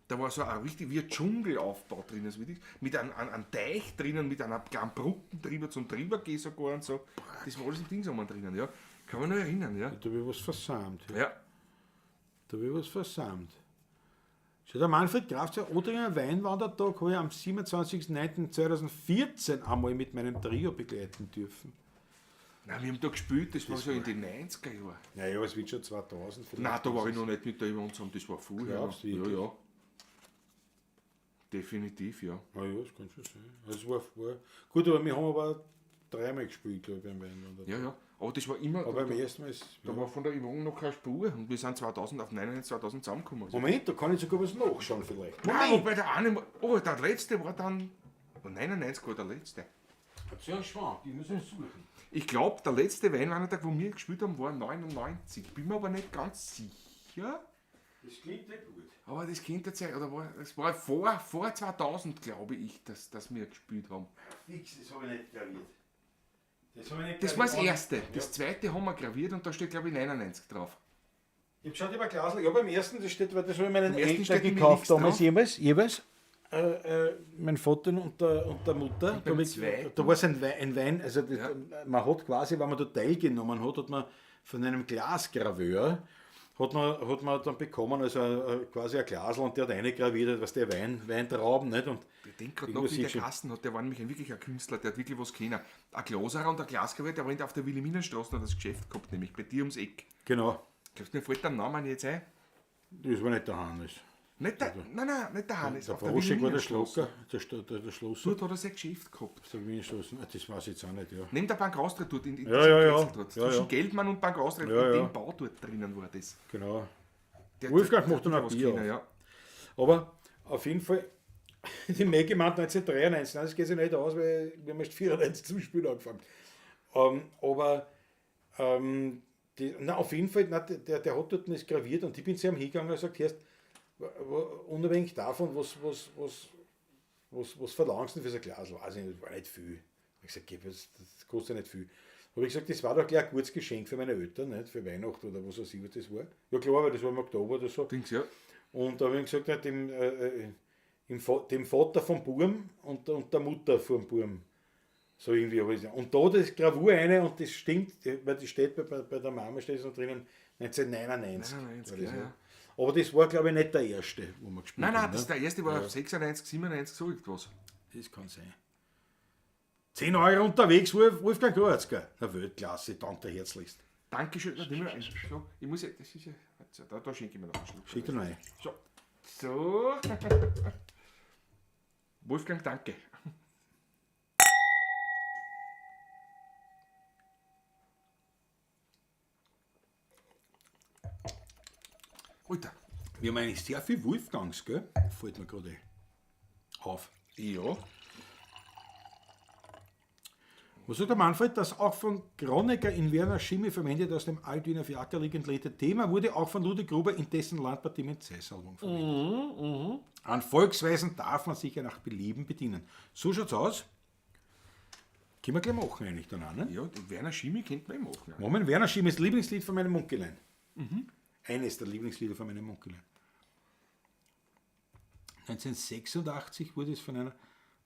[SPEAKER 2] da war so ein richtig wie ein Dschungelaufbau drinnen, so richtig, mit einem Teich drinnen, mit einer kleinen Brücke drüber zum Drübergehen sogar und so. Das war alles im Ding so drinnen, ja. Kann man noch erinnern, ja.
[SPEAKER 1] Da habe ich was versäumt.
[SPEAKER 2] Ja.
[SPEAKER 1] Da habe ich was versäumt. Schau, der Manfred Graf, der Otringer Weinwandertag habe ich am 27.09.2014 einmal mit meinem Trio begleiten dürfen.
[SPEAKER 2] Nein, wir haben da gespielt, das war so in den 90er Jahren.
[SPEAKER 1] Naja, es wird schon 2000 vielleicht.
[SPEAKER 2] Nein, da war ich noch nicht mit der Yvonne zusammen, das war vorher.
[SPEAKER 1] Glaubst du
[SPEAKER 2] ja,
[SPEAKER 1] wirklich?
[SPEAKER 2] ja. Definitiv, ja.
[SPEAKER 1] Ah ja, das kann schon sein. Also es war vor. Gut, aber wir haben aber dreimal gespielt, glaube ich, beim Weinwandertag.
[SPEAKER 2] Ja, ja. Aber das war immer,
[SPEAKER 1] Aber
[SPEAKER 2] da,
[SPEAKER 1] beim ersten Mal ist.
[SPEAKER 2] da war von der Yvonne noch keine Spur und wir sind 2000 auf 99, 2000 zusammengekommen. Also.
[SPEAKER 1] Moment, da kann ich sogar was nachschauen vielleicht.
[SPEAKER 2] Nein,
[SPEAKER 1] Moment!
[SPEAKER 2] wobei der eine, oh, der letzte war dann, oh, 99 war der letzte.
[SPEAKER 1] Hat ja einen Schwank, ich muss ihn suchen.
[SPEAKER 2] Ich glaube, der letzte Weinwandertag, wo wir gespielt haben, war 99. Bin mir aber nicht ganz sicher.
[SPEAKER 1] Das klingt ja gut.
[SPEAKER 2] Aber das könnte sein, oder war, das war vor 2000, glaube ich, dass wir gespielt haben.
[SPEAKER 1] Fix, das habe ich nicht graviert. Das habe ich nicht
[SPEAKER 2] Das war das
[SPEAKER 1] graviert.
[SPEAKER 2] erste. Das zweite haben wir graviert und da steht, glaube ich, 99 drauf.
[SPEAKER 1] Ich habe geschaut, ich habe ein Glasl. Ja, beim ersten, das steht, weil das habe ich meinen
[SPEAKER 2] Beim ersten
[SPEAKER 1] Eltern
[SPEAKER 2] steht nämlich
[SPEAKER 1] gekauft
[SPEAKER 2] nichts
[SPEAKER 1] damals
[SPEAKER 2] drauf.
[SPEAKER 1] jeweils. Mein Vater und der Mutter.
[SPEAKER 2] beim
[SPEAKER 1] Da,
[SPEAKER 2] zweiten?
[SPEAKER 1] da war es ein Wein, also das,
[SPEAKER 2] Ja.
[SPEAKER 1] man hat quasi, wenn man da teilgenommen hat, hat man von einem Glasgraveur, hat man dann bekommen, also quasi ein Glasl und der hat reingraviert, was der Weintrauben, nicht? Und
[SPEAKER 2] Ich denke gerade
[SPEAKER 1] irgendwo
[SPEAKER 2] noch, wie der
[SPEAKER 1] siehst du-
[SPEAKER 2] Kasten hat, der war nämlich ein wirklicher Künstler, der hat wirklich was kennen. Ein Glaserer und ein Glasgraveur, der war auf der Wilhelminenstraße, hat das Geschäft gehabt, nämlich bei dir ums Eck.
[SPEAKER 1] Genau,
[SPEAKER 2] Glaubst du, mir fällt der Name jetzt ein?
[SPEAKER 1] das war nicht der Hannes.
[SPEAKER 2] Nicht der, nein, nein, nicht der Hannes.
[SPEAKER 1] Der
[SPEAKER 2] auf der
[SPEAKER 1] Proschek war der
[SPEAKER 2] Wilhelminenstraße.
[SPEAKER 1] Schlocker, der Schlosser.
[SPEAKER 2] Dort hat er sein Geschäft gehabt.
[SPEAKER 1] Der Wilhelminenstraße, ah, das weiß ich jetzt auch nicht, ja.
[SPEAKER 2] Neben der Bank Austria dort, in
[SPEAKER 1] Ja,
[SPEAKER 2] diesem
[SPEAKER 1] ja, ja.
[SPEAKER 2] Kretzel dort.
[SPEAKER 1] Ja,
[SPEAKER 2] Zwischen
[SPEAKER 1] ja.
[SPEAKER 2] Geldmann und Bank Austria,
[SPEAKER 1] Ja,
[SPEAKER 2] in
[SPEAKER 1] ja.
[SPEAKER 2] dem Bau dort drinnen war das.
[SPEAKER 1] Genau.
[SPEAKER 2] Der,
[SPEAKER 1] Wolfgang
[SPEAKER 2] der
[SPEAKER 1] macht dann
[SPEAKER 2] hat
[SPEAKER 1] ein
[SPEAKER 2] was
[SPEAKER 1] Bier
[SPEAKER 2] kennen,
[SPEAKER 1] auf.
[SPEAKER 2] ja.
[SPEAKER 1] Aber auf jeden Fall, die Maggie meint 1993, nein, das geht sich nicht aus, weil wir haben erst 94 zum Spielen angefangen. Aber die, na, auf jeden Fall, na, der hat dort das graviert und ich bin zu ihm hingegangen und gesagt, hörst, unabhängig davon, was verlangst du denn für so ein Glas? Weiß ich nicht, das war nicht viel. Ich gesagt, geh, das kostet ja nicht viel. Habe ich gesagt, das war doch gleich ein gutes Geschenk für meine Eltern, nicht? Für Weihnachten oder was weiß ich, was das war. Ja klar, weil das war im Oktober oder so.
[SPEAKER 2] Dings, ja.
[SPEAKER 1] Und da habe ich gesagt, na, dem Vater vom Burm und der Mutter vom Burm. So irgendwie habe ich es. Und da das Gravur eine und das stimmt, weil das steht bei der Mama steht es noch drinnen, 1999.
[SPEAKER 2] 99,
[SPEAKER 1] war das,
[SPEAKER 2] ja,
[SPEAKER 1] ja.
[SPEAKER 2] ja.
[SPEAKER 1] Aber das war, glaube ich, nicht der erste, wo wir gespielt
[SPEAKER 2] Nein, nein,
[SPEAKER 1] haben.
[SPEAKER 2] das,
[SPEAKER 1] ne?
[SPEAKER 2] der erste war 96, 97, so irgendwas.
[SPEAKER 1] Das kann sein. 10 Euro unterwegs, Wolfgang Goretzka. Na, Weltklasse, danke herzlichst.
[SPEAKER 2] Dankeschön. Na, nimm mir einen. So, ich muss ja, das ist ja, so, da schenke ich mir noch einen Schluck.
[SPEAKER 1] Schick dir noch ein.
[SPEAKER 2] So. So. Wolfgang, danke. Alter.
[SPEAKER 1] Wir haben eigentlich sehr viel Wolfgangs, gell? Fällt mir gerade auf.
[SPEAKER 2] Ja.
[SPEAKER 1] Was sagt der Manfred, das auch von Kronecker in Werner Schimmi verwendet aus dem Altwiener Fiakerlieg entlehnte Thema wurde auch von Ludwig Gruber in dessen Landpartie mit Zeisalbum verwendet. An Volksweisen darf man sich ja nach Belieben bedienen. So schaut's aus. Können wir gleich machen eigentlich dann auch, ne?
[SPEAKER 2] Ja, den Werner Schimmi könnte man eh machen.
[SPEAKER 1] Moment, Werner Schimmi ist Lieblingslied von meinem Munkelein. Eines der Lieblingslieder von meinem Munkelein. 1986 wurde es von einer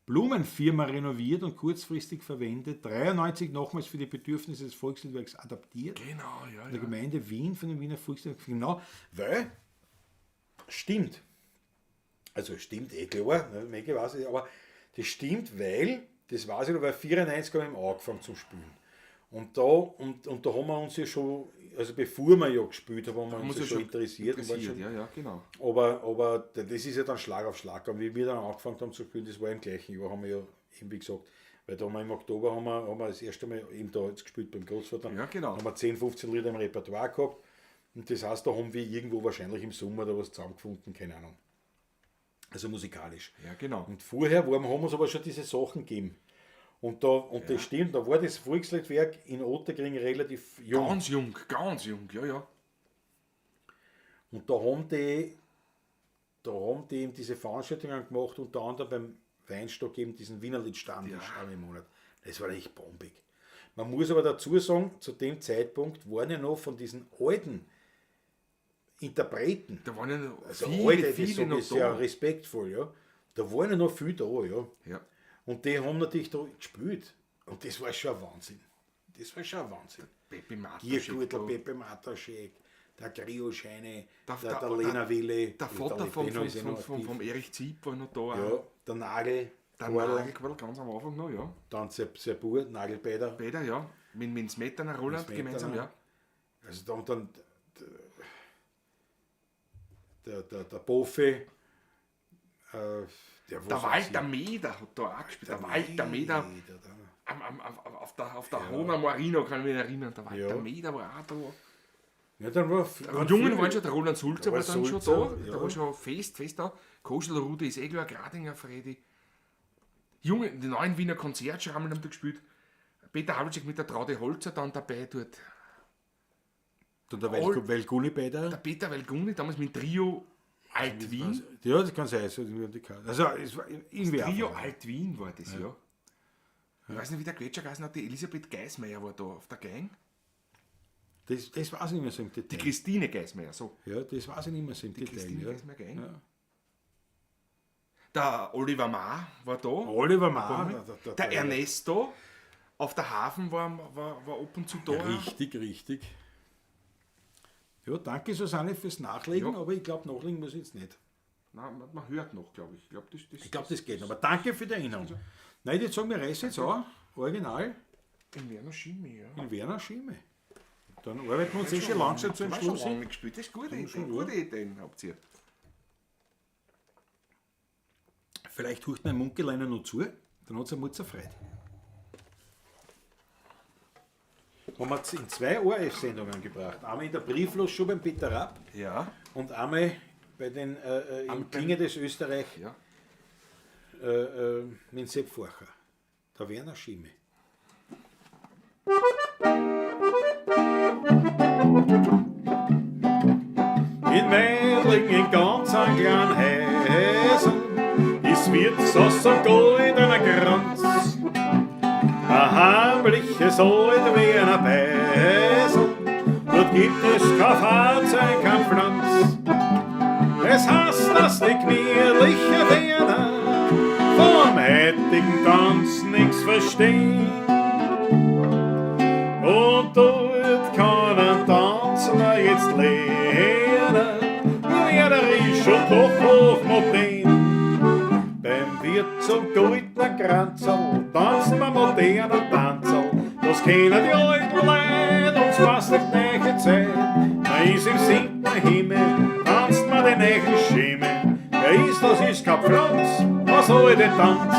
[SPEAKER 1] Blumenfirma renoviert und kurzfristig verwendet. 93 nochmals für die Bedürfnisse des Volksliedwerks adaptiert.
[SPEAKER 2] Genau, ja,
[SPEAKER 1] In der
[SPEAKER 2] ja.
[SPEAKER 1] Gemeinde Wien von dem Wiener Volksliedwerk. Genau, weil, stimmt. Also stimmt eh klar, ne, Mege weiß ich, aber das stimmt, weil, das weiß ich noch, weil 94 haben wir angefangen zum Spielen. Und da, und da haben wir uns ja schon, also bevor wir ja gespielt haben, haben wir uns ja schon interessiert. und waren
[SPEAKER 2] interessiert,
[SPEAKER 1] schon,
[SPEAKER 2] ja, ja, genau.
[SPEAKER 1] aber das ist ja dann Schlag auf Schlag. Und wie wir dann angefangen haben zu spielen, das war im gleichen Jahr, haben wir ja eben wie gesagt, weil da haben wir im Oktober haben wir das erste Mal eben da jetzt gespielt beim Großvater.
[SPEAKER 2] Ja, genau.
[SPEAKER 1] Haben wir 10, 15 Lieder im Repertoire gehabt. Und das heißt, da haben wir irgendwo wahrscheinlich im Sommer da was zusammengefunden, keine Ahnung. Also musikalisch.
[SPEAKER 2] Ja, genau.
[SPEAKER 1] Und vorher haben wir uns aber schon diese Sachen gegeben. Und, da, und das stimmt, da war das Volksliedwerk in Otterkring relativ jung.
[SPEAKER 2] Ganz jung, ja, ja.
[SPEAKER 1] Und da haben die eben diese Veranstaltungen gemacht, unter anderem beim Weinstock eben diesen Wienerlied-Stammtisch einmal im Monat. Das war echt bombig. Man muss aber dazu sagen, zu dem Zeitpunkt waren ja noch von diesen alten Interpreten,
[SPEAKER 2] Da waren ja noch
[SPEAKER 1] also
[SPEAKER 2] viele,
[SPEAKER 1] alte, das
[SPEAKER 2] viele
[SPEAKER 1] sag
[SPEAKER 2] noch
[SPEAKER 1] ich sehr
[SPEAKER 2] da.
[SPEAKER 1] respektvoll, ja. Da waren ja noch viel da, ja.
[SPEAKER 2] Ja.
[SPEAKER 1] Und die haben natürlich da gespielt. Und das war schon ein Wahnsinn. Das war schon ein Wahnsinn.
[SPEAKER 2] Pepe Mataschek
[SPEAKER 1] Giergürtel,
[SPEAKER 2] da.
[SPEAKER 1] Pepe Mataschek, der Grioscheine,
[SPEAKER 2] Der-
[SPEAKER 1] der, der,
[SPEAKER 2] der-
[SPEAKER 1] Lena Wille.
[SPEAKER 2] Der Vater
[SPEAKER 1] der
[SPEAKER 2] vom,
[SPEAKER 1] Lena ist eh noch aktiv.
[SPEAKER 2] vom Erich Ziep war noch da. auch.
[SPEAKER 1] Ja, der Nagel,
[SPEAKER 2] Der
[SPEAKER 1] Quadl,
[SPEAKER 2] Nagel war ganz am Anfang noch, ja.
[SPEAKER 1] dann sein Bub, Nagelbeider.
[SPEAKER 2] Peter, ja. Mit Smetana Roland
[SPEAKER 1] Mit
[SPEAKER 2] gemeinsam,
[SPEAKER 1] Smetana.
[SPEAKER 2] ja.
[SPEAKER 1] Also dann der Boffe, der,
[SPEAKER 2] Der Walter Meder hat da auch gespielt. Der Walter Meder auf der Hona Marino, kann ich mich erinnern. Der Walter
[SPEAKER 1] Ja.
[SPEAKER 2] Meder war auch da.
[SPEAKER 1] Ja, dann war,
[SPEAKER 2] Und Jungen waren schon, der Roland Sulzer
[SPEAKER 1] Da
[SPEAKER 2] war
[SPEAKER 1] war
[SPEAKER 2] dann schon
[SPEAKER 1] Sulzer,
[SPEAKER 2] da.
[SPEAKER 1] ja.
[SPEAKER 2] Der war schon fest da. Koschel Rudi ist eh klar, Gradinger Fredi. Junge, die neuen Wiener Konzertschrammeln haben da gespielt. Peter Havlicek mit der Traude Holzer dann dabei dort.
[SPEAKER 1] Dann der Welguni Peter.
[SPEAKER 2] Der Peter Welguni, damals mit Trio Alt-Wien.
[SPEAKER 1] Ja, das kann sein. Also, es war irgendwie
[SPEAKER 2] Trio Alt-Wien war das, ja. Ich weiß nicht, wie der Quetscher geheißen hat, die Elisabeth Geismeier war da auf der Gang.
[SPEAKER 1] Das weiß ich nicht mehr so im Detail.
[SPEAKER 2] Die Christine Geismeier, so.
[SPEAKER 1] Ja, das weiß ich nicht mehr so im Detail. Die
[SPEAKER 2] Christine Geismeier Gang. Ja. Der Oliver Ma war da.
[SPEAKER 1] Oliver Ma.
[SPEAKER 2] Der Ernesto auf der Hafen war ab und zu da.
[SPEAKER 1] Richtig, richtig. Ja, danke Susanne fürs Nachlegen, ja. Aber ich glaube, nachlegen muss ich jetzt nicht.
[SPEAKER 2] Nein, man hört noch, glaube ich.
[SPEAKER 1] Ich glaube, das geht noch. Aber danke für die Erinnerung. Nein, jetzt sagen wir, reiß jetzt an. Original.
[SPEAKER 2] In Werner Schimi, ja.
[SPEAKER 1] In Werner Schimi. Dann arbeiten wir uns eh schon langsam zum Schluss hin.
[SPEAKER 2] Das ist gute Idee, gute Ideen habt ihr.
[SPEAKER 1] Vielleicht hört mein Munkeleiner noch zu, dann hat es eine Mutzer Freude. Haben wir in 2 ORF-Sendungen gebracht. Einmal in der Brieflos schon beim Peter Rapp,
[SPEAKER 2] ja.
[SPEAKER 1] Und einmal bei den im Klinge des Österreich,
[SPEAKER 2] ja.
[SPEAKER 1] Mit Sepp Forcher. Der Werner Schimi. In Meidling, in ganz einem kleinen Häusl, ist Wirtshaus ein goldener Kranz. Ein heimliches alt Wiener Beisel, dort gibt es kein Fahrzeug, kein Pflanz. Es heißt, dass die gemütliche Wiener vom heutigen Tanz nix verstehen. Und dort kann ein Tanzen jetzt lernen, wienerisch und doch hochmodern. Beim Wirt zum goldenen Kranzl tanzt man moderner Tanzl. Das kennen die alten Leute, uns passt nicht neue Zeit. Man ist im siebten Himmel, tanzt man den neuen Schimmel. Wer ist, das ist kein Pflanz, was alte Tanz.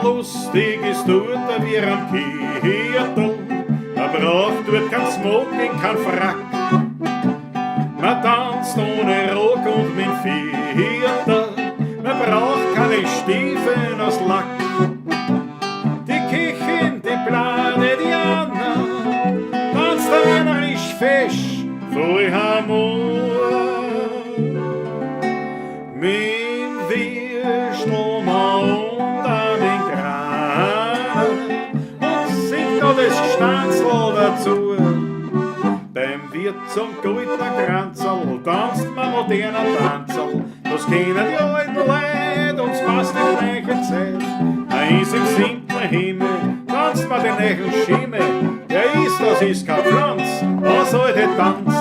[SPEAKER 1] Lustig ist dort wie am Kirtel, man braucht dort kein Smoking, kein Frack. Man tanzt ohne Rock und mit Viertel, man braucht keine Stiefel aus Lack. Die Köchin, die Plane, die Anna, tanzt wienerisch fesch, voll Amor. Mit Würstelmann und an den und singt noch das Gstanzl dazu. Beim Wirt zum goldenen Kranzl tanzt man moderner Tanzl. Das kennen die alten Leute, uns passt die neue Zeit. Man ist im siebten Himmel, tanzt man den neuen Schimmel. Der ist, das ist kein Pflanz, was alte Tanz.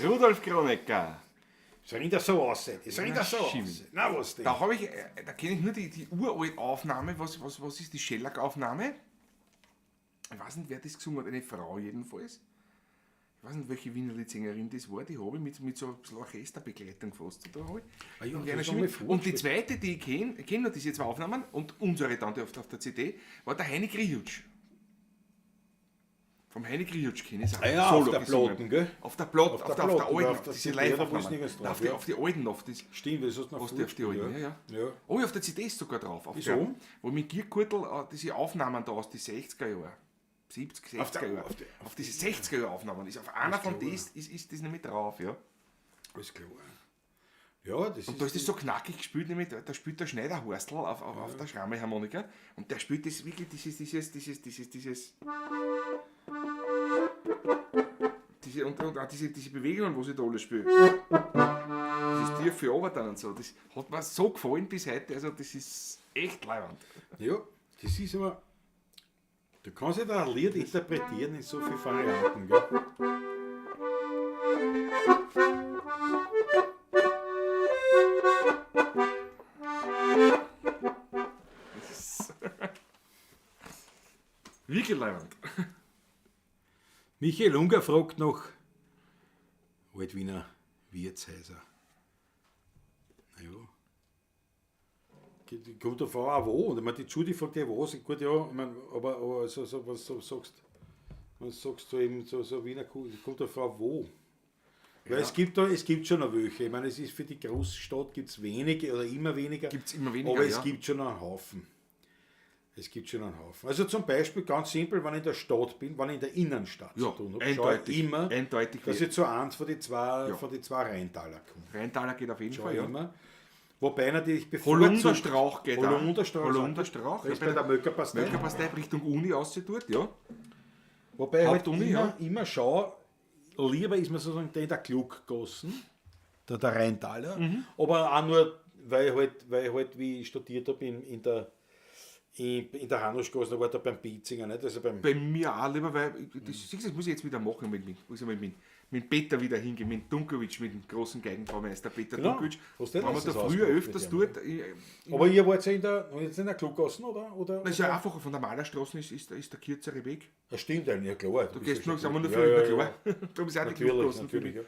[SPEAKER 2] Rudolf Kronecker.
[SPEAKER 1] Das rinnt so aus, das rinnt so aus. Na, was denn?
[SPEAKER 2] Da habe ich, da kenne ich nur die uralt Aufnahme. Was ist die Schellack-Aufnahme? Ich weiß nicht, wer das gesungen hat, eine Frau jedenfalls. Ich weiß nicht, welche Wiener Sängerin das war, die habe ich mit so ein bisschen Orchesterbegleitung gefasst. Da habe ich.
[SPEAKER 1] Ah ja,
[SPEAKER 2] und die zweite, die ich kenne, ich kenne nur diese zwei Aufnahmen und unsere Tante auf der CD, war der Heini Grihutsch. Vom Heini Grihutsch kenne ich es auch.
[SPEAKER 1] Ah ja, Solo auf der Platten, gell?
[SPEAKER 2] Auf der Platte, auf der alten, auf diese Live-Aufnahmen. Auf die alten noch. Das,
[SPEAKER 1] stimmt, das hast du noch
[SPEAKER 2] auf die alten, ja, ja. Oh, auf der CD ist sogar drauf. Auf
[SPEAKER 1] der,
[SPEAKER 2] wo mit Giergürtel diese Aufnahmen da aus den 60er Jahren. 70, 60er Jahre. Auf diese 60er Jahre Aufnahmen. Ist auf einer von denen ist das nämlich drauf, ja.
[SPEAKER 1] Alles klar. Ja, das
[SPEAKER 2] und da ist das so knackig gespielt, nämlich, da spielt der Schneider Horstl auf der Schrammelharmonika und der spielt das wirklich, diese und auch diese Bewegungen, was ich da alles spiele. Dieses Tier für Obertan und so, das hat mir so gefallen bis heute, also das ist echt leibend.
[SPEAKER 1] Ja, das ist aber, du kannst ja da ein Lied interpretieren in so vielen Varianten, gell?
[SPEAKER 2] Wirklich leibend.
[SPEAKER 1] Michael Unger fragt noch Alt-Wiener Wirtshäuser. Naja. Kommt davon auch wo. Und ich meine, die Judy fragt ja was. Gut, ja, ich meine, aber so, so, was du sagst, wenn du sagst, so eben so, so Wiener Kuh, kommt davon auch wo. Weil es gibt schon noch welche. Ich meine, es ist für die Großstadt gibt es wenige oder immer weniger.
[SPEAKER 2] Gibt's immer weniger,
[SPEAKER 1] Aber es gibt schon einen Haufen. Es gibt schon einen Haufen. Also zum Beispiel, ganz simpel, wenn ich in der Stadt bin, wenn ich in der Innenstadt
[SPEAKER 2] zu tun habe, schaue ich
[SPEAKER 1] immer, eindeutig, dass ich zu eins von die zwei, von die zwei Rheintaler komme.
[SPEAKER 2] Rheintaler geht auf jeden Fall, ja.
[SPEAKER 1] Immer. Wobei natürlich
[SPEAKER 2] Holunderstrauch geht
[SPEAKER 1] auch. Holunderstrauch.
[SPEAKER 2] Holunderstrauch.
[SPEAKER 1] Ist bei der Möckerpastei.
[SPEAKER 2] Möckerpastei Richtung Uni auszutut, ja.
[SPEAKER 1] Wobei halt immer schaue, lieber ist mir sozusagen der in der Kluggassen, der Rheintaler, aber auch nur, weil halt, wie ich studiert habe in der Hanuschgasse, da war da beim Bizinger, nicht? Also
[SPEAKER 2] bei mir auch lieber, weil das muss ich jetzt wieder machen, mit Peter wieder hingehen, mit Dunkovic, mit dem großen Geigenbaumeister Peter Dunkovic. Wenn man da früher öfters tut.
[SPEAKER 1] Aber ihr wart ja in der Kluggassen, oder?
[SPEAKER 2] Das ist ja einfacher, von der Malerstraße ist der kürzere Weg.
[SPEAKER 1] Das stimmt eigentlich, ja klar.
[SPEAKER 2] Du gehst nur, sagen wir nur früher, klar. Darum ist auch die Kluggassen für mich.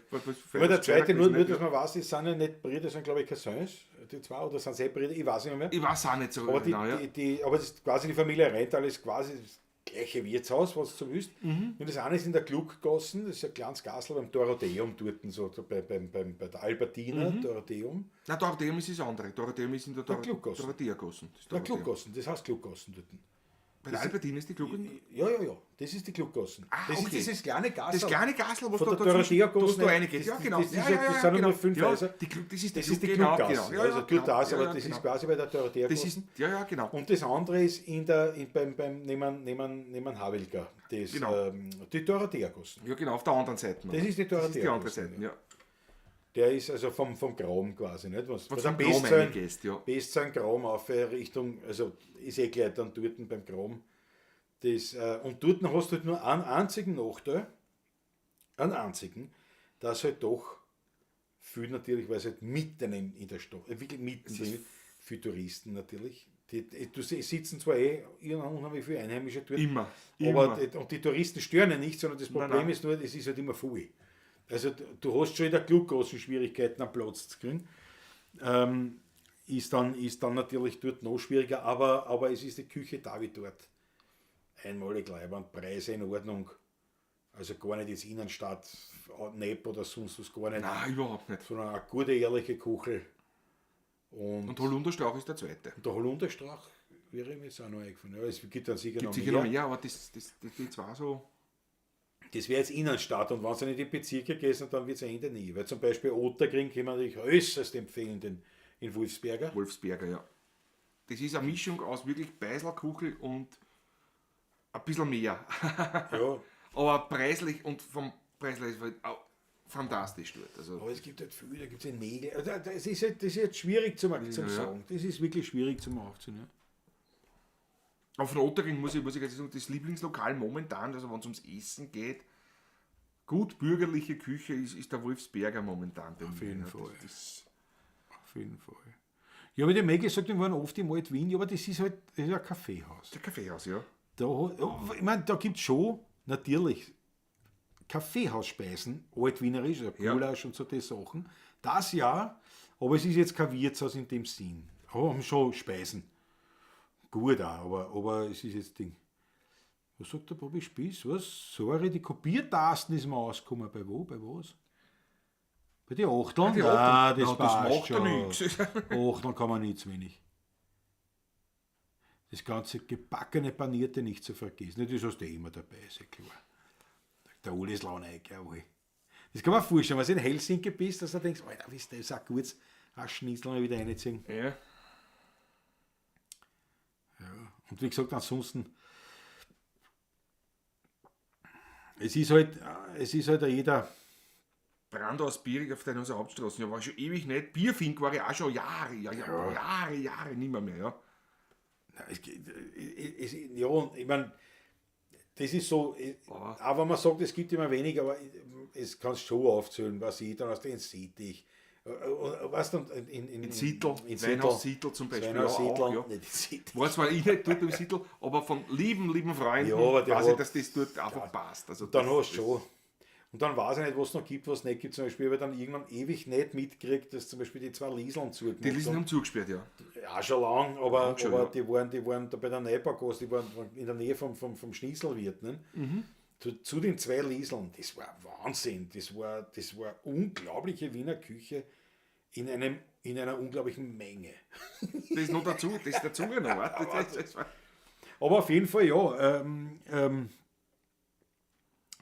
[SPEAKER 1] Aber der zweite, nur dass man weiß, es sind ja nicht Brüder, sind glaube ich Cousins, die zwei, oder sind sie Brüder, ich weiß nicht mehr.
[SPEAKER 2] Ich weiß auch nicht so
[SPEAKER 1] aber genau, ja. Aber das ist quasi die Familie Rheintal ist quasi das gleiche Wirtshaus, was du so willst. Und das eine ist in der Kluggassen, das ist ein kleines Gassel beim Dorotheum dort, so, bei der Albertina, Dorotheum.
[SPEAKER 2] Nein, Dorotheum ist das andere. Dorotheum ist in der Dorotheergassen.
[SPEAKER 1] Der Kluggassen, das heißt Kluggassen dort.
[SPEAKER 2] Bei der Albertina ist die Kluggassen?
[SPEAKER 1] Ja, das ist die Kluggassen.
[SPEAKER 2] Ah,
[SPEAKER 1] das
[SPEAKER 2] okay.
[SPEAKER 1] ist dieses kleine Gassel.
[SPEAKER 2] Das kleine Gassel, was
[SPEAKER 1] von
[SPEAKER 2] da
[SPEAKER 1] der Dorotheergassen
[SPEAKER 2] reingeht. Ja, genau.
[SPEAKER 1] Das sind nur 5 Häuser.
[SPEAKER 2] Das ist
[SPEAKER 1] die Kluggasse. Genau. Also tut das, aber das ist quasi bei der Dorotheergassen.
[SPEAKER 2] Ja, genau.
[SPEAKER 1] Und das andere ist neben Havelka. Die Dorotheergassen.
[SPEAKER 2] Ja, genau, auf der anderen Seite.
[SPEAKER 1] Das ist die Dorotheergassen.
[SPEAKER 2] Das ist die andere Seite, ja.
[SPEAKER 1] Der ist also vom Graben quasi, nicht? Was
[SPEAKER 2] vom Graben reingehst, ja.
[SPEAKER 1] Bestsein Graben auf Richtung, also ist eh gleich dann dort beim Graben. Und dort hast du halt nur einen einzigen Nachteil, einen einzigen, dass halt doch viel natürlich, weil es halt mitten in der Stadt, wirklich mitten für Touristen natürlich. Du sitzen zwar eh unheimlich viele Einheimische dort.
[SPEAKER 2] Immer.
[SPEAKER 1] Aber und die Touristen stören ja nicht, sondern das Problem ist nur, es ist halt immer voll. Also du hast schon in der Kluggassen Schwierigkeiten, einen Platz zu kriegen. Ist dann natürlich dort noch schwieriger, aber es ist die Küche da wie dort. Einmalig leibend, Preise in Ordnung. Also gar nicht jetzt Innenstadt, Nepp oder sonst was, gar nicht.
[SPEAKER 2] Nein, überhaupt nicht.
[SPEAKER 1] Sondern eine gute, ehrliche Küche.
[SPEAKER 2] Und Holunderstrauch ist der zweite.
[SPEAKER 1] Und der Holunderstrauch wäre mir jetzt auch noch eingefallen. Ja, es gibt dann sicher
[SPEAKER 2] noch mehr. Aber das, die zwei so...
[SPEAKER 1] Das wäre jetzt Innenstadt und wenn es in die Bezirke geht, dann wird es Ende nie. Weil zum Beispiel Ottergring kann man natürlich äußerst empfehlen, den in Wolfsberger.
[SPEAKER 2] Wolfsberger, ja. Das ist eine Mischung aus wirklich Beiselkuchel und ein bisschen mehr.
[SPEAKER 1] Ja.
[SPEAKER 2] Aber preislich und vom Preislich ist auch fantastisch dort. Also
[SPEAKER 1] aber es gibt halt viel, da gibt es ja Nägel. Also das ist jetzt schwierig zum sagen. Das ist wirklich schwierig zum Aufziehen. Ja.
[SPEAKER 2] Aber von Ottergring muss ich jetzt sagen, das Lieblingslokal momentan, also wenn es ums Essen geht, gut bürgerliche Küche ist der Wolfsberger momentan.
[SPEAKER 1] Auf jeden Fall. Auf jeden Fall. Ja, aber die Maggie sagt, wir waren oft im Alt-Wien, aber das ist halt das ist ein Kaffeehaus.
[SPEAKER 2] Der Kaffeehaus, ja.
[SPEAKER 1] Da, ich meine, da gibt es schon natürlich Kaffeehausspeisen, altwienerisch, also Gulasch und so die Sachen. Das ja, aber es ist jetzt kein Wirtshaus in dem Sinn. Aber haben schon Speisen. Gut auch, aber es ist jetzt Ding. Was sagt der Bobby Spieß? Was? Sorry, die Kopiertasten ist mir ausgekommen. Bei wo? Bei was? Bei den Achteln? Nein, das passt
[SPEAKER 2] macht
[SPEAKER 1] schon.
[SPEAKER 2] Ja nichts.
[SPEAKER 1] Achteln kann man nicht zu wenig. Das ganze gebackene, panierte nicht zu vergessen. Das hast du eh immer dabei, ist ja klar. Der Uli ist Launeig, jawohl. Das kann man vorstellen, wenn du in Helsinki bist, dass du denkst, Alter, wisst ihr, das ist auch gut, ein Schnitzel mal wieder reinziehen.
[SPEAKER 2] Ja.
[SPEAKER 1] Ja. Und wie gesagt, ansonsten, es ist halt jeder.
[SPEAKER 2] Brand aus Bierig auf der Hauptstraße, ja, war schon ewig nicht. Bierfink war ja auch schon Jahre nimmer mehr, ja.
[SPEAKER 1] Nein, ja, ich meine, das ist so, auch wenn man sagt, es gibt immer weniger, aber es kannst schon aufzählen, was ich, dann hast du den Sittich, Weißt du, in
[SPEAKER 2] Sittl,
[SPEAKER 1] in Sittl,
[SPEAKER 2] Weinhaus Sittl zum Beispiel.
[SPEAKER 1] Weinhaus
[SPEAKER 2] ja,
[SPEAKER 1] Sittl,
[SPEAKER 2] auch, ja.
[SPEAKER 1] nicht in Sittl.
[SPEAKER 2] War zwar ich nicht dort beim Sittl, aber von lieben, lieben Freunden
[SPEAKER 1] Ja, aber der
[SPEAKER 2] weiß ich,
[SPEAKER 1] hat-
[SPEAKER 2] dass das dort einfach passt. Also
[SPEAKER 1] Dann
[SPEAKER 2] das,
[SPEAKER 1] hast du schon. Und dann weiß ich nicht, was es noch gibt, was es nicht gibt. Zum Beispiel habe ich dann irgendwann ewig nicht mitgekriegt, dass zum Beispiel die zwei Lieseln zugemacht
[SPEAKER 2] Die Lieseln
[SPEAKER 1] haben.
[SPEAKER 2] haben zugesperrt, ja.
[SPEAKER 1] Ja, schon lang, aber,
[SPEAKER 2] schon,
[SPEAKER 1] aber
[SPEAKER 2] ja.
[SPEAKER 1] die waren da bei der Neubaugasse, die waren in der Nähe vom Schnitzelwirt. Ne?
[SPEAKER 2] Mhm.
[SPEAKER 1] Zu den zwei Lieseln, das war Wahnsinn, das war unglaubliche Wiener Küche in einer unglaublichen Menge.
[SPEAKER 2] Das ist noch dazu, das ist dazu noch. Das war,
[SPEAKER 1] Aber auf jeden Fall, ja.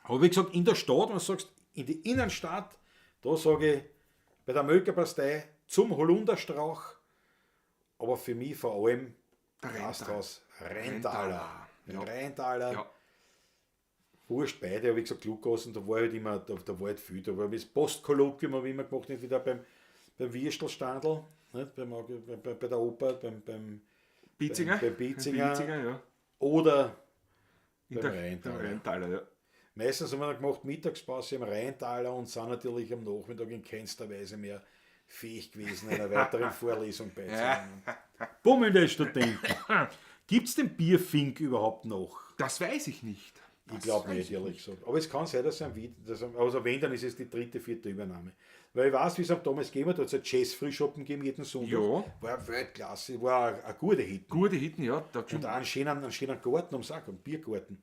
[SPEAKER 1] Aber wie gesagt, in der Stadt, wenn du sagst, in die Innenstadt, da sage ich, bei der Mölkerpastei zum Holunderstrauch, aber für mich vor allem
[SPEAKER 2] Der
[SPEAKER 1] Gasthaus Rheintaler.
[SPEAKER 2] Rheintaler, ja.
[SPEAKER 1] Rheintaler,
[SPEAKER 2] ja.
[SPEAKER 1] wurscht beide, aber wie gesagt, Kluggassen, da war halt immer, da war halt viel, da war das Postkolloquium, habe ich immer gemacht, entweder beim Würstelstandl, nicht, bei der Oper, beim
[SPEAKER 2] Bizinger.
[SPEAKER 1] Beim Bizinger.
[SPEAKER 2] Bizinger, ja.
[SPEAKER 1] oder
[SPEAKER 2] In
[SPEAKER 1] beim
[SPEAKER 2] der,
[SPEAKER 1] Rheintaler.
[SPEAKER 2] Beim Rheintaler, ja.
[SPEAKER 1] Meistens haben wir dann gemacht Mittagspause im Rheintaler und sind natürlich am Nachmittag in keinster Weise mehr fähig gewesen, einer weiteren Vorlesung beizunehmen. Bummelnde Studenten. Gibt es den Bierfink überhaupt noch?
[SPEAKER 2] Das weiß ich nicht.
[SPEAKER 1] Ich glaube nicht, ehrlich gesagt. Aber es kann sein, dass ein, also wenn, dann ist es die dritte, vierte Übernahme. Weil ich weiß, wie es am damals gegeben hat, da hat es ein Jazz-Frühschoppen gegeben jeden Sonntag.
[SPEAKER 2] Ja.
[SPEAKER 1] War Weltklasse, war eine gute Hitten.
[SPEAKER 2] Gute Hitten, ja. Da,
[SPEAKER 1] Und auch einen schönen Garten am Sack, einen Biergarten.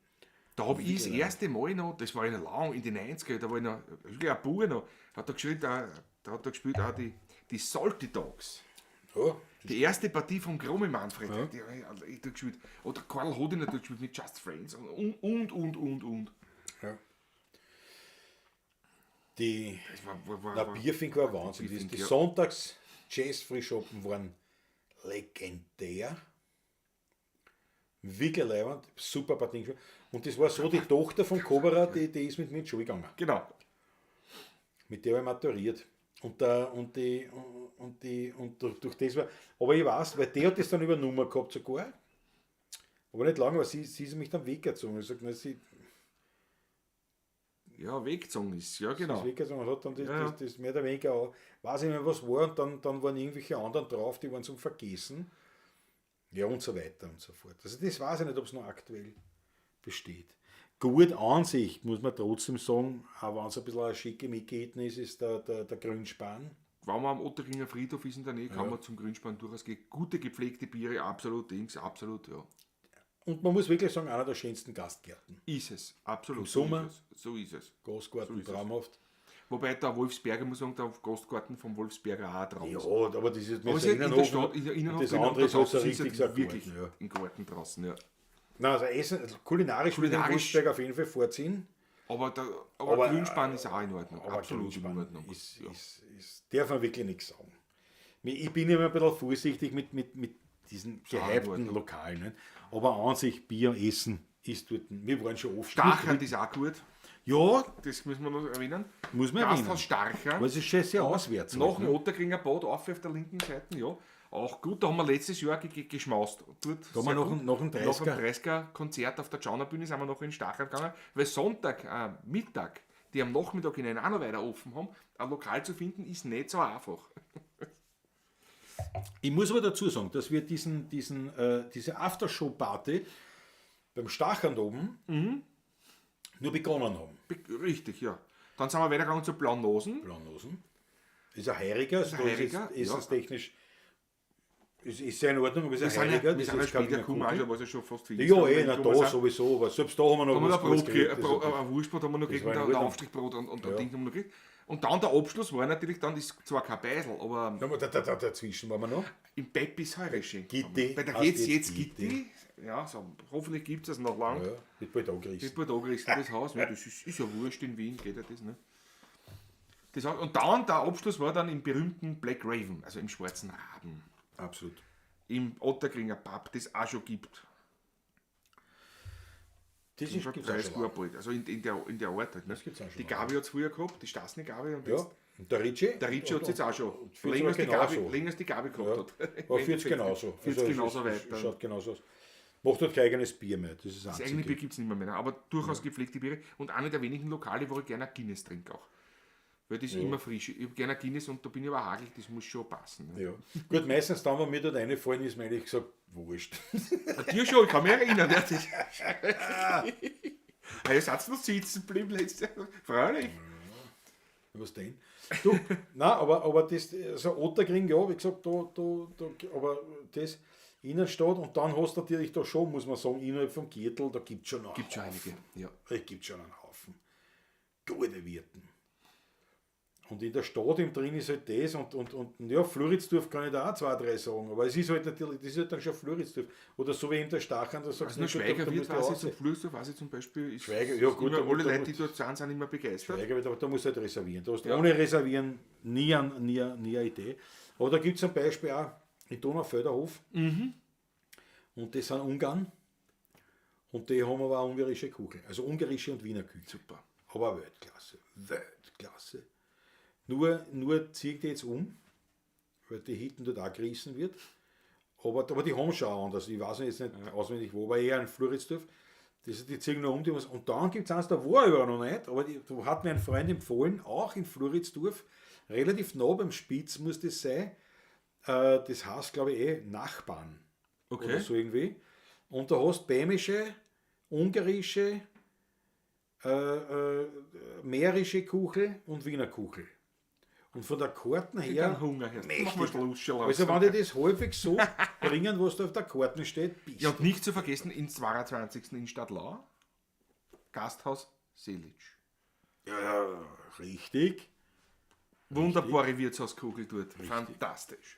[SPEAKER 2] Da habe ich das erste Mal noch, das war in lang, in den 90er, da war ich noch wirklich ein Bub noch, hat da gespielt, da hat da gespielt auch die Salty Dogs.
[SPEAKER 1] Ja.
[SPEAKER 2] Die erste Partie vom Krummi Manfred, ja. Die da gespielt. Oder Karl Hodin hat da gespielt mit Just Friends und.
[SPEAKER 1] Ja. Die
[SPEAKER 2] Das war
[SPEAKER 1] Bierfink war Wahnsinn.
[SPEAKER 2] Bierfink,
[SPEAKER 1] die
[SPEAKER 2] ja.
[SPEAKER 1] Sonntags Jazz-Frühschoppen waren legendär. Wirklich leibend, super Partien gespielt. Und das war so, die Tochter von Kobera, die ist mit mir in die Schule gegangen.
[SPEAKER 2] Genau.
[SPEAKER 1] Mit der habe ich maturiert. Und durch das war. Aber ich weiß, weil die hat das dann übernommen gehabt sogar. Aber nicht lange, weil sie ist mich dann weggezogen. Ich sag, na, sie
[SPEAKER 2] Ja, weggezogen ist, ja genau.
[SPEAKER 1] ist weggezogen und hat dann das,
[SPEAKER 2] Ja, ja.
[SPEAKER 1] das mehr oder weniger auch, weiß ich nicht mehr, was war, und dann waren irgendwelche anderen drauf, die waren zum Vergessen. Ja, und so weiter und so fort. Also das weiß ich nicht, ob es noch aktuell besteht. Gut an sich, muss man trotzdem sagen, auch wenn es ein bisschen ein schickimicki ist, ist der Grünspan.
[SPEAKER 2] Wenn man am Ottakringer Friedhof ist in der Nähe, kann man zum Grünspan durchaus gehen. Gute gepflegte Biere, absolut, Dings, absolut, ja.
[SPEAKER 1] Und man muss wirklich sagen, einer der schönsten Gastgärten.
[SPEAKER 2] Ist es, absolut.
[SPEAKER 1] Im Sommer.
[SPEAKER 2] So ist es.
[SPEAKER 1] Gastgarten,
[SPEAKER 2] So ist es.
[SPEAKER 1] traumhaft.
[SPEAKER 2] Wobei der Wolfsberger, muss ich sagen, der Gastgarten vom Wolfsberger auch drauf
[SPEAKER 1] Ja,
[SPEAKER 2] ist.
[SPEAKER 1] aber das ist
[SPEAKER 2] Aber es ist in der Stadt, in der
[SPEAKER 1] und
[SPEAKER 2] Innenhof,
[SPEAKER 1] das
[SPEAKER 2] drin,
[SPEAKER 1] andere ist
[SPEAKER 2] und
[SPEAKER 1] halt so
[SPEAKER 2] draußen
[SPEAKER 1] richtig
[SPEAKER 2] ist
[SPEAKER 1] so ein
[SPEAKER 2] wirklich
[SPEAKER 1] Garten, ja.
[SPEAKER 2] im Garten draußen, ja.
[SPEAKER 1] Nein, also Essen, also kulinarisch würde ich den
[SPEAKER 2] Kulinarisch-
[SPEAKER 1] Wolfsberg auf jeden Fall vorziehen.
[SPEAKER 2] Aber,
[SPEAKER 1] Aber,
[SPEAKER 2] Grünspan ist auch in Ordnung,
[SPEAKER 1] Aber
[SPEAKER 2] absolut
[SPEAKER 1] Grünspan
[SPEAKER 2] in Ordnung.
[SPEAKER 1] Ist,
[SPEAKER 2] ja.
[SPEAKER 1] darf man wirklich nichts sagen. Ich bin immer ein bisschen vorsichtig mit diesen gehypten
[SPEAKER 2] Ordnung.
[SPEAKER 1] Lokalen. Nicht? Aber an sich, Bier, Essen ist dort. Wir waren schon oft.
[SPEAKER 2] Stachern ist auch gut,
[SPEAKER 1] Ja,
[SPEAKER 2] das müssen wir noch erwähnen.
[SPEAKER 1] muss man erwähnen.
[SPEAKER 2] Gasthaus Starcher.
[SPEAKER 1] Aber es ist schon sehr auswärts.
[SPEAKER 2] Nach
[SPEAKER 1] halt,
[SPEAKER 2] dem
[SPEAKER 1] ne?
[SPEAKER 2] Ottakringer Bad auf der linken Seite, ja. Auch gut, da haben wir letztes Jahr geschmaust. Dort
[SPEAKER 1] Da haben wir
[SPEAKER 2] sehr
[SPEAKER 1] noch
[SPEAKER 2] gut.
[SPEAKER 1] ein
[SPEAKER 2] Nach
[SPEAKER 1] 30er.
[SPEAKER 2] einem 30er-Konzert auf der Tschaunerbühne sind wir noch in Stachern gegangen, weil Sonntag, Mittag, die am Nachmittag in einem auch noch weiter offen haben, ein Lokal zu finden, ist nicht so einfach.
[SPEAKER 1] Ich muss aber dazu sagen, dass wir diese Aftershow-Party beim Stachern oben nur begonnen haben.
[SPEAKER 2] Richtig, ja. Dann sind wir weitergegangen zu Blauen Nosen.
[SPEAKER 1] Blauen Ist ein Heiriger, also
[SPEAKER 2] Ist ein
[SPEAKER 1] da ist jetzt
[SPEAKER 2] Heiriger, ja.
[SPEAKER 1] essenstechnisch ist sehr in Ordnung, aber ist
[SPEAKER 2] Wir
[SPEAKER 1] ein
[SPEAKER 2] sind ja,
[SPEAKER 1] Heiriger,
[SPEAKER 2] wir
[SPEAKER 1] das
[SPEAKER 2] sind ja
[SPEAKER 1] ist kein
[SPEAKER 2] später
[SPEAKER 1] Wiener
[SPEAKER 2] gekommen,
[SPEAKER 1] Kugel.
[SPEAKER 2] also war es ja schon fast
[SPEAKER 1] Ja,
[SPEAKER 2] gekommen
[SPEAKER 1] na, da
[SPEAKER 2] sind.
[SPEAKER 1] sowieso, aber selbst da haben wir noch
[SPEAKER 2] Da haben wir
[SPEAKER 1] was
[SPEAKER 2] noch ein
[SPEAKER 1] Gutes
[SPEAKER 2] Brot
[SPEAKER 1] gekriegt.
[SPEAKER 2] gekriegt, ein Wurstbrot haben wir noch gekriegt,
[SPEAKER 1] war in
[SPEAKER 2] ein
[SPEAKER 1] Ordnung.
[SPEAKER 2] Aufstrichbrot und ein Ding haben wir noch gekriegt. Und dann der Abschluss war natürlich dann, ist zwar kein Beisel, aber
[SPEAKER 1] Ja, aber dazwischen waren wir noch.
[SPEAKER 2] im Peppis Heurisching.
[SPEAKER 1] Gitti.
[SPEAKER 2] Bei der
[SPEAKER 1] Heißt
[SPEAKER 2] jetzt,
[SPEAKER 1] jetzt
[SPEAKER 2] jetzt Gitti. Ja, so, hoffentlich gibt es das noch lang.
[SPEAKER 1] Ja, wird bald angerissen.
[SPEAKER 2] Wird bald angerissen, das Haus. Ja, das ist ja wurscht in Wien, geht ja das, ne? Das Haus. Und dann, der Abschluss war dann im berühmten Black Raven, also im Schwarzen Raben.
[SPEAKER 1] Absolut.
[SPEAKER 2] Im Ottakringer Pub, das auch schon gibt.
[SPEAKER 1] Das ist,
[SPEAKER 2] Schon
[SPEAKER 1] gibt's auch
[SPEAKER 2] 30
[SPEAKER 1] schon
[SPEAKER 2] Jahre
[SPEAKER 1] lange.
[SPEAKER 2] bald. Also in der Art halt. Ne?
[SPEAKER 1] Das gibt's auch schon
[SPEAKER 2] Die
[SPEAKER 1] lange.
[SPEAKER 2] Gabi hat es früher gehabt, die Stasny Gabi. Und
[SPEAKER 1] Ja,
[SPEAKER 2] jetzt,
[SPEAKER 1] und der Ritchie?
[SPEAKER 2] der Ritchie hat es jetzt auch schon.
[SPEAKER 1] führt
[SPEAKER 2] Länger als, die
[SPEAKER 1] aber
[SPEAKER 2] Gabi,
[SPEAKER 1] genauso.
[SPEAKER 2] länger als die Gabi gehabt
[SPEAKER 1] Ja,
[SPEAKER 2] hat.
[SPEAKER 1] aber führt genauso.
[SPEAKER 2] Führt
[SPEAKER 1] Also es
[SPEAKER 2] genauso weiter.
[SPEAKER 1] Schaut genauso aus. Macht halt kein eigenes Bier mehr. Das ist das
[SPEAKER 2] Das eigene
[SPEAKER 1] Einzige.
[SPEAKER 2] Bier gibt es nicht mehr, aber durchaus gepflegte Biere. Und eine der wenigen Lokale, wo ich gerne ein Guinness trinke auch. Weil das ist immer frisch. Ich habe gerne Guinness und da bin ich aber hagel, das muss schon passen. Ne?
[SPEAKER 1] Ja. Gut, meistens dann, wenn mir dort reinfallen, ist mir ehrlich gesagt wurscht.
[SPEAKER 2] Ah, dir schon, ich kann mich erinnern. Ja, das ah, ihr seid noch sitzen geblieben letztes Jahr. Freilich.
[SPEAKER 1] Was denn? Du, nein, aber das, so Otterkring, ja, wie gesagt, da, aber das Innenstadt und dann hast du natürlich da schon, muss man sagen, innerhalb vom Gürtel, da gibt es schon einen
[SPEAKER 2] Gibt schon
[SPEAKER 1] Haufen.
[SPEAKER 2] einige. Ja.
[SPEAKER 1] Es gibt schon einen Haufen. Gute Wirten. Und in der Stadt im drin ist halt das und ja, Floridsdorf kann ich da auch zwei, drei sagen, aber es ist halt natürlich, das ist halt dann schon Floridsdorf. Oder so wie in der Stachern, da sagst
[SPEAKER 2] Also nur
[SPEAKER 1] du,
[SPEAKER 2] Schweiger
[SPEAKER 1] da
[SPEAKER 2] Wirt
[SPEAKER 1] musst du
[SPEAKER 2] weiß ich
[SPEAKER 1] raus.
[SPEAKER 2] zum Floridsdorf, weiß ich zum Beispiel, ist,
[SPEAKER 1] Schweiger, ja gut,
[SPEAKER 2] immer,
[SPEAKER 1] da-
[SPEAKER 2] alle
[SPEAKER 1] da
[SPEAKER 2] Leute,
[SPEAKER 1] muss-
[SPEAKER 2] die dort sind, sind immer begeistert.
[SPEAKER 1] Schweiger, da musst du halt reservieren. Du hast
[SPEAKER 2] Ja.
[SPEAKER 1] ohne Reservieren nie eine Idee. Aber da gibt es zum Beispiel auch in Donaufelderhof. Und das sind Ungarn. Und die haben aber auch ungarische Küche. Also ungarische und Wiener Küche.
[SPEAKER 2] Super.
[SPEAKER 1] Aber Weltklasse. Weltklasse. Nur zieht die jetzt um, weil die hinten dort auch gerissen wird. Aber die haben schon auch anders. Ich weiß jetzt nicht auswendig wo, aber eher in Floridsdorf. Das, die ziehen nur um. Die was. Und dann gibt es eins, da war ich aber noch nicht, aber die, da hat mir ein Freund empfohlen, auch in Floridsdorf, relativ nah beim Spitz muss das sein. Das heißt, glaube ich, Nachbarn.
[SPEAKER 2] Okay.
[SPEAKER 1] Oder so irgendwie. Und da hast du bämische, ungarische, mährische Kuchel und Wiener Kuchel. Und von der Karten
[SPEAKER 2] Ich
[SPEAKER 1] her.
[SPEAKER 2] hab Hunger. Herr.
[SPEAKER 1] mächtig.
[SPEAKER 2] Machen wir Schluss schon
[SPEAKER 1] Also,
[SPEAKER 2] langsam.
[SPEAKER 1] wenn die das halbwegs so bringen, was da auf der Karte steht, bist
[SPEAKER 2] Ja,
[SPEAKER 1] du.
[SPEAKER 2] und nicht zu vergessen, im 22. in Stadlau, Gasthaus Selic.
[SPEAKER 1] Ja, richtig.
[SPEAKER 2] Wunderbare Wirtshauskugel dort. Fantastisch.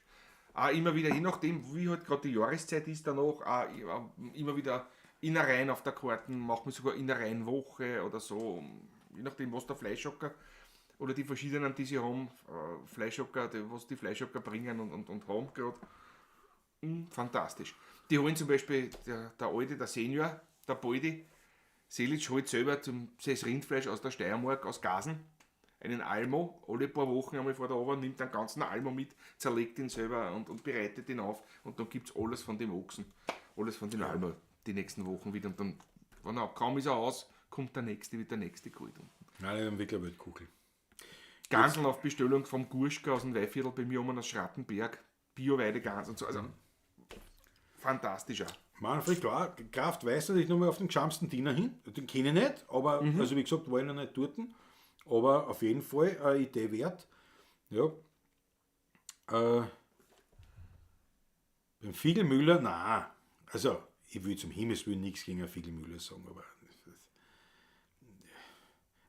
[SPEAKER 2] Auch immer wieder, je nachdem, wie halt gerade die Jahreszeit ist danach, auch immer wieder Innereien auf der Karte, machen wir sogar Innereienwoche oder so. Je nachdem, was der Fleischhocker oder die verschiedenen, die sie haben, Fleischhocker, die, was die Fleischhocker bringen und haben gerade. Fantastisch. Die holen zum Beispiel, der Alte, der Senior, der Baldi, Selic holt selber sein Rindfleisch aus der Steiermark, aus Gasen, einen Almo, alle paar Wochen einmal vor der Ober, nimmt einen ganzen Almo mit, zerlegt ihn selber und bereitet ihn auf und dann gibt es alles von dem Ochsen, alles von dem Almo die nächsten Wochen wieder und dann, wenn er, kaum ist er aus, kommt der nächste, wird der nächste geholt.
[SPEAKER 1] Nein, ich habe wirklich eine Weltkugel.
[SPEAKER 2] Ganseln auf Bestellung vom Gurschka aus dem Weihviertel bei mir um aus Schrattenberg, Bio-Weidegans und so, also fantastisch auch.
[SPEAKER 1] Manfred, klar, Kraft weist natürlich nochmal auf den geschamsten Diener hin. Den kenne ich nicht, aber, also wie gesagt, war ich noch nicht dort. Aber auf jeden Fall eine Idee wert. Ja. Beim Figlmüller, nein. Also, ich will zum Himmels Willen nichts gegen einen Figlmüller sagen, aber.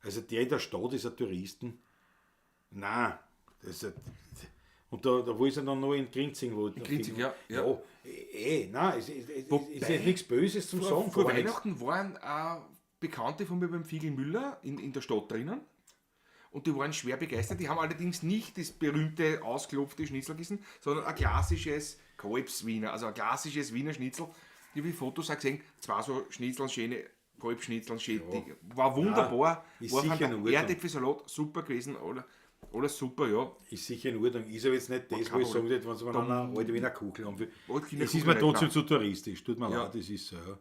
[SPEAKER 1] Also, der in der Stadt ist ein Touristen. Nein. Das ist ein, und da wo ist er dann noch in Grinzing? Wo in
[SPEAKER 2] Grinzing, ja, ja.
[SPEAKER 1] Ja, nein, es ist jetzt nichts Böses zum Sagen.
[SPEAKER 2] Vor
[SPEAKER 1] gar nichts.
[SPEAKER 2] Weihnachten waren auch Bekannte von mir beim Figlmüller in der Stadt drinnen. Und die waren schwer begeistert. Die haben allerdings nicht das berühmte ausgeklopfte Schnitzel gegessen, sondern ein klassisches Kalbswiener, also ein klassisches Wiener Schnitzel. Ich habe Fotos auch gesehen, zwei so Schnitzeln, schöne Kalbschnitzeln, schön, die, war wunderbar.
[SPEAKER 1] Ist
[SPEAKER 2] war
[SPEAKER 1] sicher in Ordnung.
[SPEAKER 2] Erdäpfelsalat, super gewesen, alles super, ja.
[SPEAKER 1] Ist sicher in Ordnung. Ist aber jetzt nicht das, wo ich sagen würde, wenn sie mir eine alte Wiener Kugel haben will.
[SPEAKER 2] Alte Wiener
[SPEAKER 1] Es ist mir
[SPEAKER 2] Kugel nicht,
[SPEAKER 1] trotzdem
[SPEAKER 2] nein.
[SPEAKER 1] zu touristisch. Tut mir
[SPEAKER 2] Ja.
[SPEAKER 1] leid, das ist so. Ja.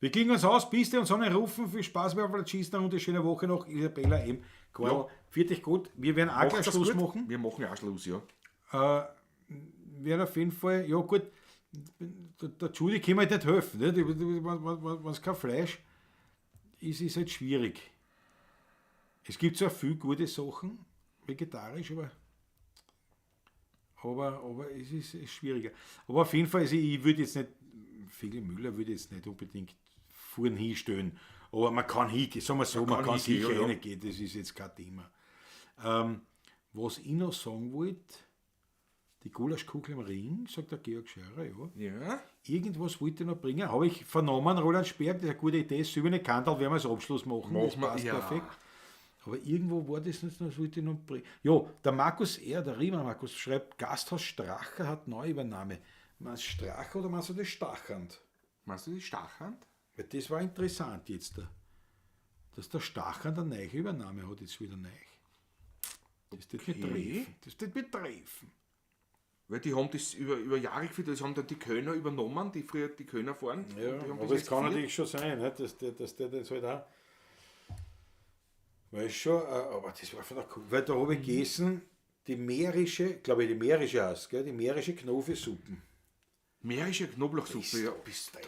[SPEAKER 1] Wir klingen uns aus, Piste und Sonne rufen. Viel Spaß beim Schießen und eine schöne Woche noch. Isabella M. Karl,
[SPEAKER 2] Ja.
[SPEAKER 1] Viert gut. Wir werden auch
[SPEAKER 2] Macht's
[SPEAKER 1] gleich
[SPEAKER 2] das
[SPEAKER 1] Schluss
[SPEAKER 2] gut?
[SPEAKER 1] machen.
[SPEAKER 2] Wir machen auch Schluss, ja.
[SPEAKER 1] Werden auf jeden Fall, ja gut, der Judy kann mir halt nicht helfen. Ne? Wenn es kein Fleisch ist, ist halt schwierig. Es gibt zwar viel gute Sachen, vegetarisch, aber es ist schwieriger. Aber auf jeden Fall, also ich würde jetzt nicht, Figlmüller würde jetzt nicht unbedingt vorn hinstellen, aber man kann hingehen, sagen wir so, man kann
[SPEAKER 2] hingehen,
[SPEAKER 1] sicher
[SPEAKER 2] ja, ja.
[SPEAKER 1] reingehen, das ist jetzt kein Thema. Was ich noch sagen wollte, die Gulaschkugel im Ring, sagt der Georg Scherer, ja.
[SPEAKER 2] Ja.
[SPEAKER 1] Irgendwas wollte ich noch bringen, habe ich vernommen, Roland Sperg, das ist eine gute Idee, silberne Kandel werden wir als Abschluss machen, das
[SPEAKER 2] Machen wir,
[SPEAKER 1] passt
[SPEAKER 2] ja.
[SPEAKER 1] perfekt. Aber irgendwo war das nicht, das wollte ich noch bringen. Ja, der Markus R., der Riemann Markus, schreibt, Gasthaus Stracher hat Neuübernahme. Meinst du Stracher oder meinst du das Stachand?
[SPEAKER 2] Meinst du die Stachhand?
[SPEAKER 1] Weil das war interessant jetzt da. Dass der Stachand eine neue Übernahme hat, jetzt wieder neu. Das tut mich treffen. Das tut mich treffen.
[SPEAKER 2] Weil die haben das über Jahre geführt, das haben dann die Kölner übernommen, die früher die Kölner fahren.
[SPEAKER 1] Ja,
[SPEAKER 2] Und die haben
[SPEAKER 1] aber
[SPEAKER 2] das
[SPEAKER 1] es kann
[SPEAKER 2] jetzt
[SPEAKER 1] natürlich schon sein, ne, dass der das halt auch. Weil schon, aber das war von der Kuh. Weil da habe ich gegessen, die mährische, glaube ich, die mährische heißt, gell? Die mährische Knofelsuppen.
[SPEAKER 2] Mährische Knoblauchsuppe, ja.
[SPEAKER 1] Bist du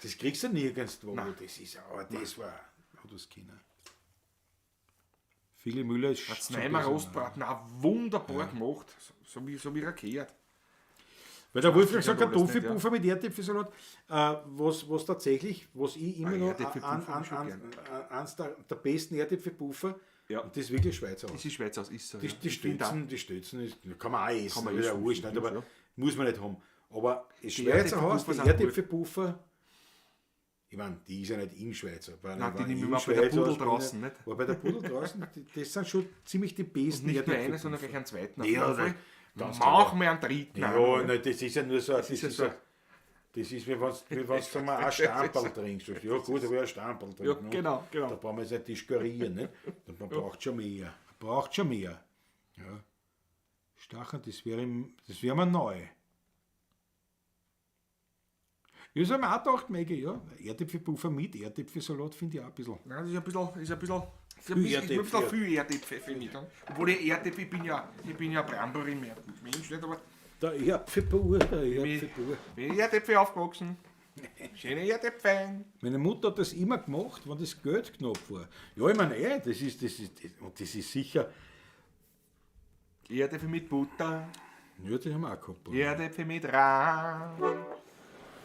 [SPEAKER 1] das kriegst du nirgends wo. Das ist, aber das war, hat was können. Viele Müller ist
[SPEAKER 2] Arzneimer Rostbraten, auch wunderbar gemacht. So wie rakiert.
[SPEAKER 1] Weil der Wolfgang sagt,
[SPEAKER 2] ja alles nicht,
[SPEAKER 1] Kartoffelpuffer mit Erdäpfelsalat, was tatsächlich, was ich immer
[SPEAKER 2] Ah,
[SPEAKER 1] noch
[SPEAKER 2] Erdäpfelpuffer hab ich schon gern.
[SPEAKER 1] eins der besten Erdäpfelpuffer,
[SPEAKER 2] Ja.
[SPEAKER 1] und das ist wirklich Schweizer Haus.
[SPEAKER 2] Das ist Schweizer Haus, ist so.
[SPEAKER 1] Die,
[SPEAKER 2] ja.
[SPEAKER 1] die
[SPEAKER 2] Ich find auch.
[SPEAKER 1] Stötzen, die Stötzen ist, kann man auch essen,
[SPEAKER 2] Kann man
[SPEAKER 1] ist ja
[SPEAKER 2] essen,
[SPEAKER 1] wurscht, nicht, aber
[SPEAKER 2] ja.
[SPEAKER 1] muss man nicht haben. Aber das
[SPEAKER 2] Die
[SPEAKER 1] Schweizer Haus,
[SPEAKER 2] Erdäpfelpuffer
[SPEAKER 1] die
[SPEAKER 2] sind gut.
[SPEAKER 1] Erdäpfelpuffer, ich meine, die ist ja nicht im Schweizer. Weil
[SPEAKER 2] Nein,
[SPEAKER 1] ich
[SPEAKER 2] die
[SPEAKER 1] war
[SPEAKER 2] nehme ich
[SPEAKER 1] im
[SPEAKER 2] immer bei der
[SPEAKER 1] Schweizer
[SPEAKER 2] Pudel
[SPEAKER 1] Haus, bin
[SPEAKER 2] draußen,
[SPEAKER 1] ich-
[SPEAKER 2] nicht?
[SPEAKER 1] War bei der Pudel draußen, das sind schon ziemlich die besten
[SPEAKER 2] Nicht nur einen,
[SPEAKER 1] Erdäpfelpuffer.
[SPEAKER 2] sondern gleich einen zweiten. Auf
[SPEAKER 1] Ja,
[SPEAKER 2] jeden Fall.
[SPEAKER 1] ganz
[SPEAKER 2] Mach mir einen dritten.
[SPEAKER 1] Ja,
[SPEAKER 2] auch noch,
[SPEAKER 1] nein, das ist ja nur so, das
[SPEAKER 2] ist ja
[SPEAKER 1] ist
[SPEAKER 2] so.
[SPEAKER 1] ja, das ist, wie wenn du mal ein Stamperl trinkst. Ja gut, aber ein Stamperl trinken.
[SPEAKER 2] Ja,
[SPEAKER 1] ne?
[SPEAKER 2] genau, genau.
[SPEAKER 1] Da brauchen wir jetzt nicht diskurieren, nicht? Und man braucht schon mehr. Man braucht schon mehr. Ja. Stachern, das wäre mir neu. Ja, das haben wir auch gedacht, Maggie, ja. Erdäpfelpuffer mit Erdäpfelsalat finde ich auch ein bisschen.
[SPEAKER 2] Nein, das ist ein bisschen, ist ein bisschen, ist ein
[SPEAKER 1] Viel
[SPEAKER 2] bisschen, ist ein bisschen
[SPEAKER 1] Erdäpfel.
[SPEAKER 2] viel Erdäpfel für mich. Dann. Obwohl ich Erdäpfel, ich bin ja Brambury mehr Mensch, nicht, aber
[SPEAKER 1] Der Erdäpfelbauer, der
[SPEAKER 2] ich
[SPEAKER 1] Erdäpfelbauer.
[SPEAKER 2] bin Erdäpfel aufgewachsen. Schöne Erdäpfel.
[SPEAKER 1] Meine Mutter hat das immer gemacht, wenn das Geld knapp war. Ja, ich meine, und das ist sicher.
[SPEAKER 2] Erdäpfel mit Butter,
[SPEAKER 1] Ja, das haben wir auch gehabt.
[SPEAKER 2] Erdäpfel mit Rahm.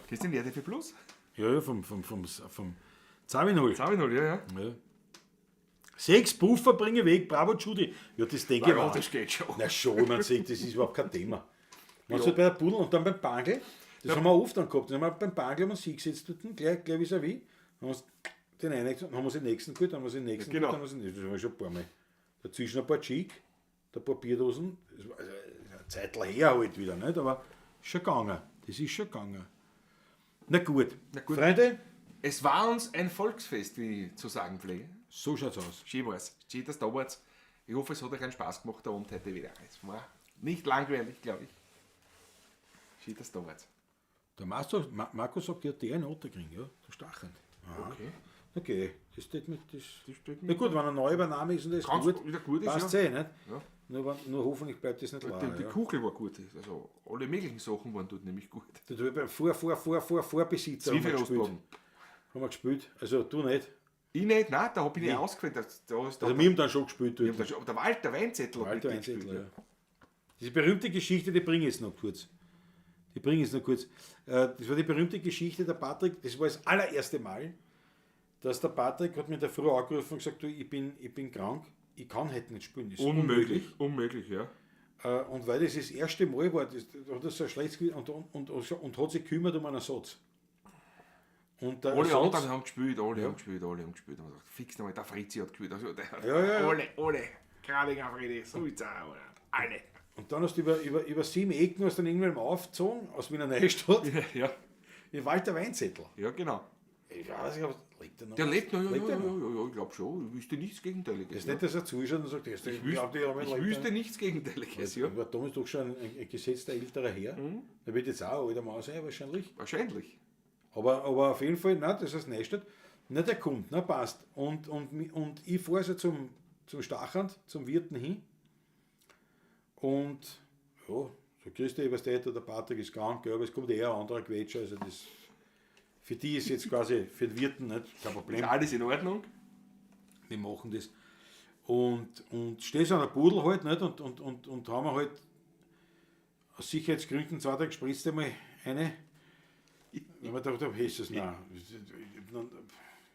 [SPEAKER 2] Kennst du den Erdäpfel Plus?
[SPEAKER 1] Ja, ja, vom Zawinul.
[SPEAKER 2] Zawinul, ja, ja.
[SPEAKER 1] Ja. 6 Puffer bringe weg, bravo Judy. Ja, das denke ich
[SPEAKER 2] Ja,
[SPEAKER 1] auch.
[SPEAKER 2] das geht schon.
[SPEAKER 1] Na schon, man sieht, das ist überhaupt kein Thema. Man ja. Bei der Pudel und dann beim Bangel, das haben wir oft dann gehabt. Dann haben wir beim Bangel haben wir uns hingesetzt dort, gleich vis-à-vis, haben uns den einen, haben wir uns den nächsten geholt, haben wir uns den nächsten
[SPEAKER 2] Ja, genau.
[SPEAKER 1] geholt, haben wir uns den nächsten, das haben wir schon ein paar Mal. Dazwischen ein paar Cheek, ein paar Bierdosen, das war also eine Zeitl her halt wieder, nicht? Aber ist schon gegangen, das ist schon gegangen. Na gut,
[SPEAKER 2] Na gut.
[SPEAKER 1] Freunde,
[SPEAKER 2] Es war uns ein Volksfest, wie ich zu sagen pflege.
[SPEAKER 1] so schaut's aus.
[SPEAKER 2] Schön war's. Schön, dass du da wart. Ich hoffe, es hat euch einen Spaß gemacht, der Abend heute wieder. Es war nicht langweilig, glaube ich. Schön, dass du da wart.
[SPEAKER 1] Der Marco sagt, ja, der in Otterkring, ja, der Stachend. Aha.
[SPEAKER 2] Okay.
[SPEAKER 1] Okay, das steht mit. Das,
[SPEAKER 2] Das steht
[SPEAKER 1] na gut, wenn eine Neuübernahme ist und das
[SPEAKER 2] Ganz
[SPEAKER 1] gut,
[SPEAKER 2] wieder gut ist,
[SPEAKER 1] passt
[SPEAKER 2] ja.
[SPEAKER 1] eh, nicht?
[SPEAKER 2] Ja.
[SPEAKER 1] Nur hoffentlich bleibt das nicht lang.
[SPEAKER 2] Die
[SPEAKER 1] Ja.
[SPEAKER 2] Kuchel war gut. Also alle möglichen Sachen waren dort nämlich gut.
[SPEAKER 1] Das hab ich beim Vorbesitzer haben wir gespielt.
[SPEAKER 2] Zwiebelrostbraten.
[SPEAKER 1] Haben wir gespielt. Also du nicht.
[SPEAKER 2] Ich nicht, nein, da hab ich nicht ausgefallen. Da ist
[SPEAKER 1] Also wir haben dann schon gespielt dort.
[SPEAKER 2] der Walter Weinzettel hat
[SPEAKER 1] Walter
[SPEAKER 2] mitgespielt,
[SPEAKER 1] Weinzettel, ja. Diese berühmte Geschichte, die bringe ich jetzt noch kurz. Die bringe ich jetzt noch kurz. Das war die berühmte Geschichte der Patrick, das war das allererste Mal, dass der Patrick hat mir da früh angerufen und gesagt, du, ich bin krank, ich kann heute nicht spielen. Das ist
[SPEAKER 2] Unmöglich, unmöglich, ja.
[SPEAKER 1] Und weil das das erste Mal war, das, da hat er so ein schlechtes Gewissen und hat sich gekümmert um einen Ersatz. Und der
[SPEAKER 2] Alle
[SPEAKER 1] Ersatz,
[SPEAKER 2] anderen haben gespielt, alle haben gespielt, alle haben gespielt. Und man sagt, fix nochmal, der Fritzi hat gespielt. Also, der,
[SPEAKER 1] Ja, ja, ja.
[SPEAKER 2] Alle, Kradinger Fredi, Sulzer, alle.
[SPEAKER 1] Und dann hast du über 7 Ecken hast du dann irgendwann aufgezogen, aus Wiener Neustadt,
[SPEAKER 2] Ja,
[SPEAKER 1] in Walter Weinzettel.
[SPEAKER 2] ja, genau.
[SPEAKER 1] Ich weiß nicht, aber lebt er noch?
[SPEAKER 2] Der lebt noch, ja,
[SPEAKER 1] Lebt
[SPEAKER 2] ja,
[SPEAKER 1] er
[SPEAKER 2] ja,
[SPEAKER 1] noch?
[SPEAKER 2] ja, ja, ich glaube schon. Ich wüsste nichts Gegenteiliges.
[SPEAKER 1] Das ist
[SPEAKER 2] ja.
[SPEAKER 1] nicht, dass er zuschaut und sagt, ich
[SPEAKER 2] Ich wüsste nichts Gegenteiliges, ja.
[SPEAKER 1] Aber Tom ist doch schon ein gesetzter älterer Herr. Der wird jetzt auch ein alter Mann sein, wahrscheinlich.
[SPEAKER 2] Wahrscheinlich.
[SPEAKER 1] Aber auf jeden Fall, nein, das ist Neustadt. Na, der kommt, na, passt. Und ich fahre so zum Stachand, zum Wirten hin. Und ja, so grüß dich, weißt du, der Patrick ist krank, gell, aber es kommt eher ein anderer Quetscher. Also das, für die ist jetzt quasi, für den Wirten nicht, kein Problem.
[SPEAKER 2] Ist alles in Ordnung?
[SPEAKER 1] Wir machen das. Und stehst an der Pudel halt, nicht? Und haben wir halt aus Sicherheitsgründen 2 Tage gespritzt einmal eine. Weil wir gedacht haben, Jesus, nein, ich hab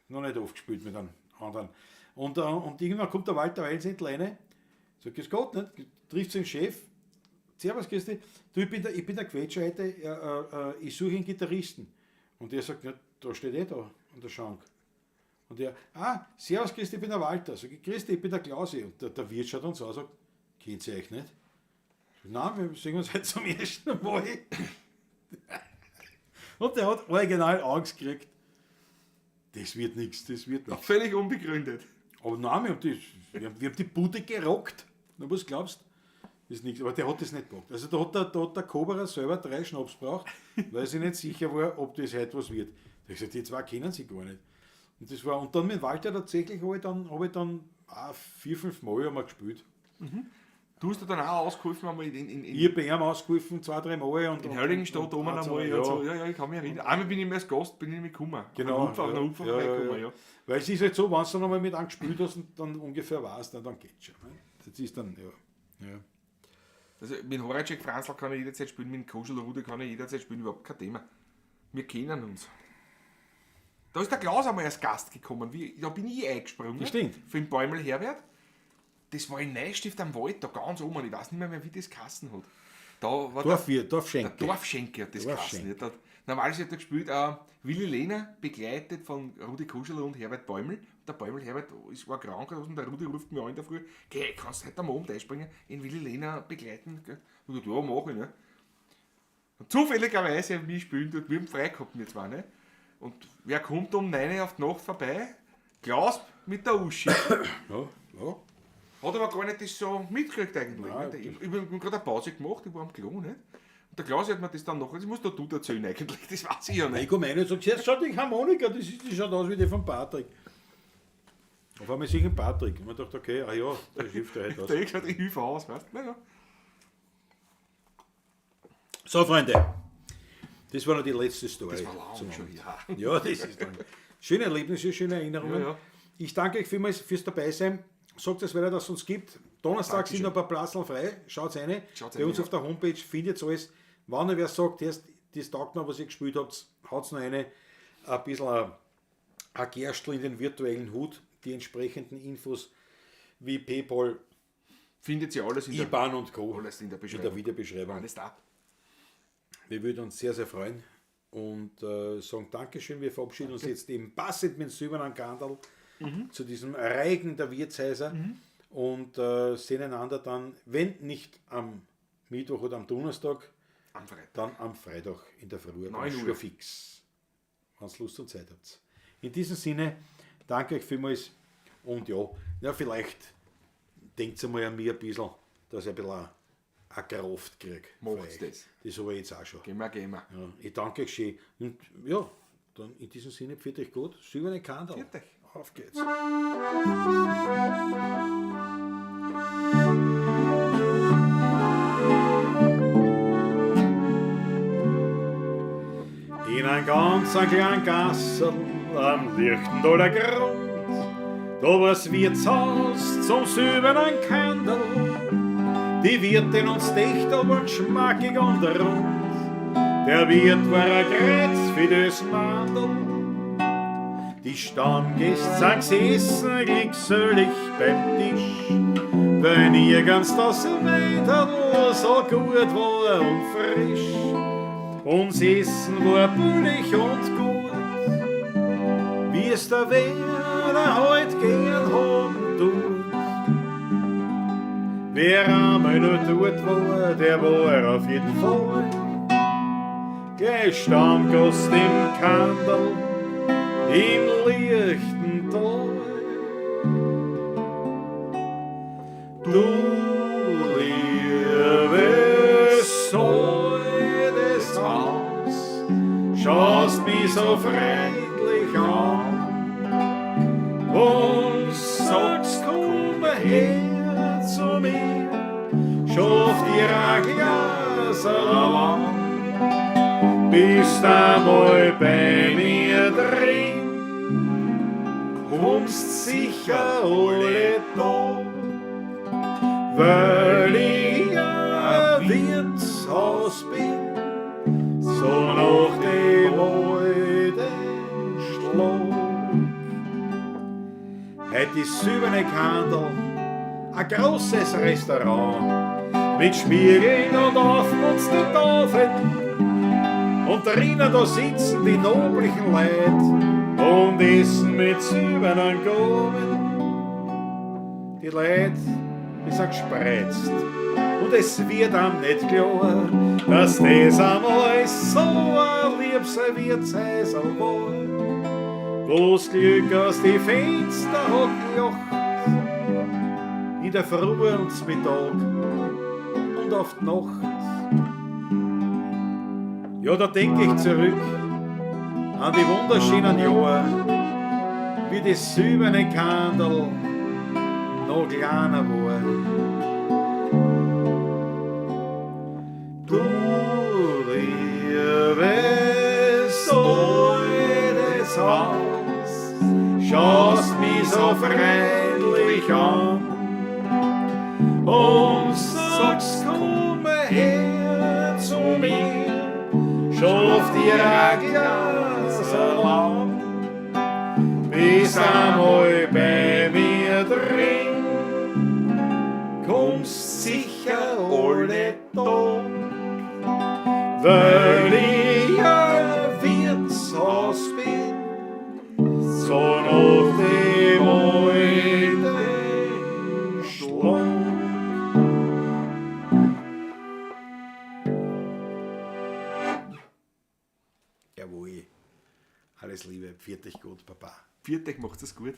[SPEAKER 1] noch nicht oft gespielt mit einem anderen. Und irgendwann kommt der Walter Weinzettel rein, sagt, grüß Gott, nicht? Trifft seinen Chef, servus, grüß dich, du, ich bin der Quetscher heute, ich suche einen Gitarristen. Und der sagt, ja, da steht eh da, an der Schank. Und der, servus, grüß dich, ich bin der Walter. Sag ich, grüß dich, ich bin der Klausi. Und der Wirt schaut uns an und sagt, kennt ihr euch nicht? Sag, nein, wir sehen uns heute zum ersten Mal. Und der hat original Angst gekriegt. Das wird nichts, das wird nichts.
[SPEAKER 2] Völlig unbegründet.
[SPEAKER 1] Aber nein, wir haben die Bude gerockt. Na, was glaubst du? Ist nichts. Aber der hat das nicht gepackt. Also da hat der Koberer selber 3 Schnaps gebraucht, weil er sich nicht sicher war, ob das heute was wird. Der hat gesagt, die zwei kennen sie gar nicht. Und das war, und dann mit Walter tatsächlich habe ich dann auch 4, 5 Mal haben wir gespielt.
[SPEAKER 2] Du hast da dann auch ausgeholfen, einmal in
[SPEAKER 1] Ich habe bei ihm ausgeholfen, 2, 3 Mal. Und,
[SPEAKER 2] in Heiligenstadt oben einmal.
[SPEAKER 1] Ja.
[SPEAKER 2] Und so. Ja, ja, ich kann mich erinnern. Einmal bin ich mir als Gast bin ich mitgekommen.
[SPEAKER 1] Genau.
[SPEAKER 2] Auf der Ufer vorbeigekommen, ja.
[SPEAKER 1] Weil es ist halt so, wenn du dann einmal mit einem gespielt hast und dann ungefähr weißt, dann geht's schon. Ne? Das ist dann, ja. Ja.
[SPEAKER 2] Also mit Horacek Franzl kann ich jederzeit spielen, mit Koschel Rude kann ich jederzeit spielen, überhaupt kein Thema. Wir kennen uns. Da ist der Klaus einmal als Gast gekommen. Da bin ich eingesprungen.
[SPEAKER 1] Das stimmt.
[SPEAKER 2] Für den Bäumel Herbert. Das war in Neustift am Wald, da ganz oben. Ich weiß nicht mehr, wie das geheißen hat. Da war
[SPEAKER 1] Dorfschenke.
[SPEAKER 2] Der Dorfschenke hat das
[SPEAKER 1] Dorfschenke.
[SPEAKER 2] geheißen. Ja, normalerweise hat er gespielt Willi Lehner, begleitet von Rudi Kuschel und Herbert Bäumel. Der Bäumel Herbert war krank und der Rudi ruft mich an in der Früh, geh, kannst du heute am Abend einspringen, in Willi Lehner begleiten? Gell? Und ich dachte, ja, mach ich, ne? Und zufälligerweise mich spielen dort, wir haben frei gehabt, wir zwei, ne? Und wer kommt um 9 Uhr auf die Nacht vorbei? Klaus mit der Uschi.
[SPEAKER 1] Ja, ja.
[SPEAKER 2] Hat aber gar nicht das so mitgekriegt eigentlich.
[SPEAKER 1] Nein,
[SPEAKER 2] nicht? Ich hab gerade eine Pause gemacht, ich war am Klo, nicht? Und der Klaus hat mir das dann noch, das musst du erzählen eigentlich, das weiß ich ja nicht.
[SPEAKER 1] Ich komme rein und sage, jetzt schaut die Harmonika, die schaut aus wie die von Patrick. Auf einmal sehe ich einen Patrick. Und man dachte, okay, ah ja, der hilft ja heute aus.
[SPEAKER 2] Der hat gesagt, ich hilfe aus, weißt du? Naja.
[SPEAKER 1] So, Freunde, das war noch die letzte Story.
[SPEAKER 2] Das war lang schon, ja.
[SPEAKER 1] Ja, das ist lang. Schöne Erlebnisse, schöne Erinnerungen.
[SPEAKER 2] Ja, ja.
[SPEAKER 1] Ich danke euch vielmals fürs Dabeisein. Sagt es weiter, dass es uns gibt. Donnerstag sind noch ein paar Platzl frei. Schaut rein. Bei uns
[SPEAKER 2] ja.
[SPEAKER 1] auf der Homepage findet ihr alles. Wenn ihr wer sagt, das taugt noch, was ihr gespielt habt, haut noch eine, ein bisschen ein Gerstl in den virtuellen Hut. Die entsprechenden Infos wie PayPal,
[SPEAKER 2] findet ihr alles in
[SPEAKER 1] IBAN und Co.
[SPEAKER 2] Alles in der Beschreibung.
[SPEAKER 1] In der Videobeschreibung.
[SPEAKER 2] Alles da.
[SPEAKER 1] Wir würden uns sehr, sehr freuen und sagen Dankeschön. Wir verabschieden uns jetzt eben passend mit dem silbernen Kandel zu diesem Reigen der Wirtshäuser und sehen einander dann, wenn nicht am Mittwoch oder am Donnerstag,
[SPEAKER 2] am Freitag.
[SPEAKER 1] Dann am Freitag in der Früh.
[SPEAKER 2] 9 Uhr.
[SPEAKER 1] Fix, wenn ihr Lust und Zeit habt. In diesem Sinne, danke euch vielmals und ja, vielleicht denkt einmal an mir ein bisschen, dass ich ein bisschen eine Kraft kriege.
[SPEAKER 2] Macht's das.
[SPEAKER 1] Das habe ich jetzt auch schon.
[SPEAKER 2] Gehen wir.
[SPEAKER 1] Ja, ich danke euch schön. Und ja, dann in diesem Sinne, pfiat euch gut. Silberne Kandel.
[SPEAKER 2] Pfiat euch.
[SPEAKER 1] Auf geht's. In einem ganz kleinen Gassel am Lichtendaler Grund, da war's Wirtshaus zum silbernen Kandel. Die Wirtin und Dächter waren schmackig und rund. Der Wirt war ein Kreuz für das Mandel. Die Stammgäste sind gesessen, glückselig beim Tisch, weil nirgends das Wetter so gut war und frisch. Uns Essen war billig und gut, wie es der Werner heut gern haben tut. Wer einmal nur dort war, der war auf jeden Fall gleich Stammgast im Kandel im lichten Tal. Du liebes altes Haus, schaust mich so freundlich an und sagst, komm her zu mir, schaff dir ein Glas an, bist einmal bei mir drin, kommst sicher alle da, weil ich ein Wirtshaus bin, so nach dem alten Schlag. Heut ist silberne Kandel ein großes Restaurant mit Spiegeln und aufgeputzten Tafeln. Und drinnen da sitzen die noblichen Leute und essen mit silbernen Gabeln. Die Leute, die sind gespreizt und es wird einem nicht klar, dass das einmal so ein liebes Wirtshäusl war, wo's Glück aus die Fenster hat gelacht, in der Früh und zum Mittag und auf die Nacht. Ja, da denk ich zurück an die wunderschönen Jahre, wie das silberne Kandel noch kleiner war. Du liebes altes Haus, schaust mich so freundlich an und sagst, komm her zu mir, schaff dir ein Glas an, bis einmal bei mir drin, kommst sicher alle Tag, weil ich ein Wirtshaus bin, so nach dem alten Schlag. Jawohl. Alles Liebe, pfiat euch gut, Papa.
[SPEAKER 2] Pfiat euch, macht's es gut.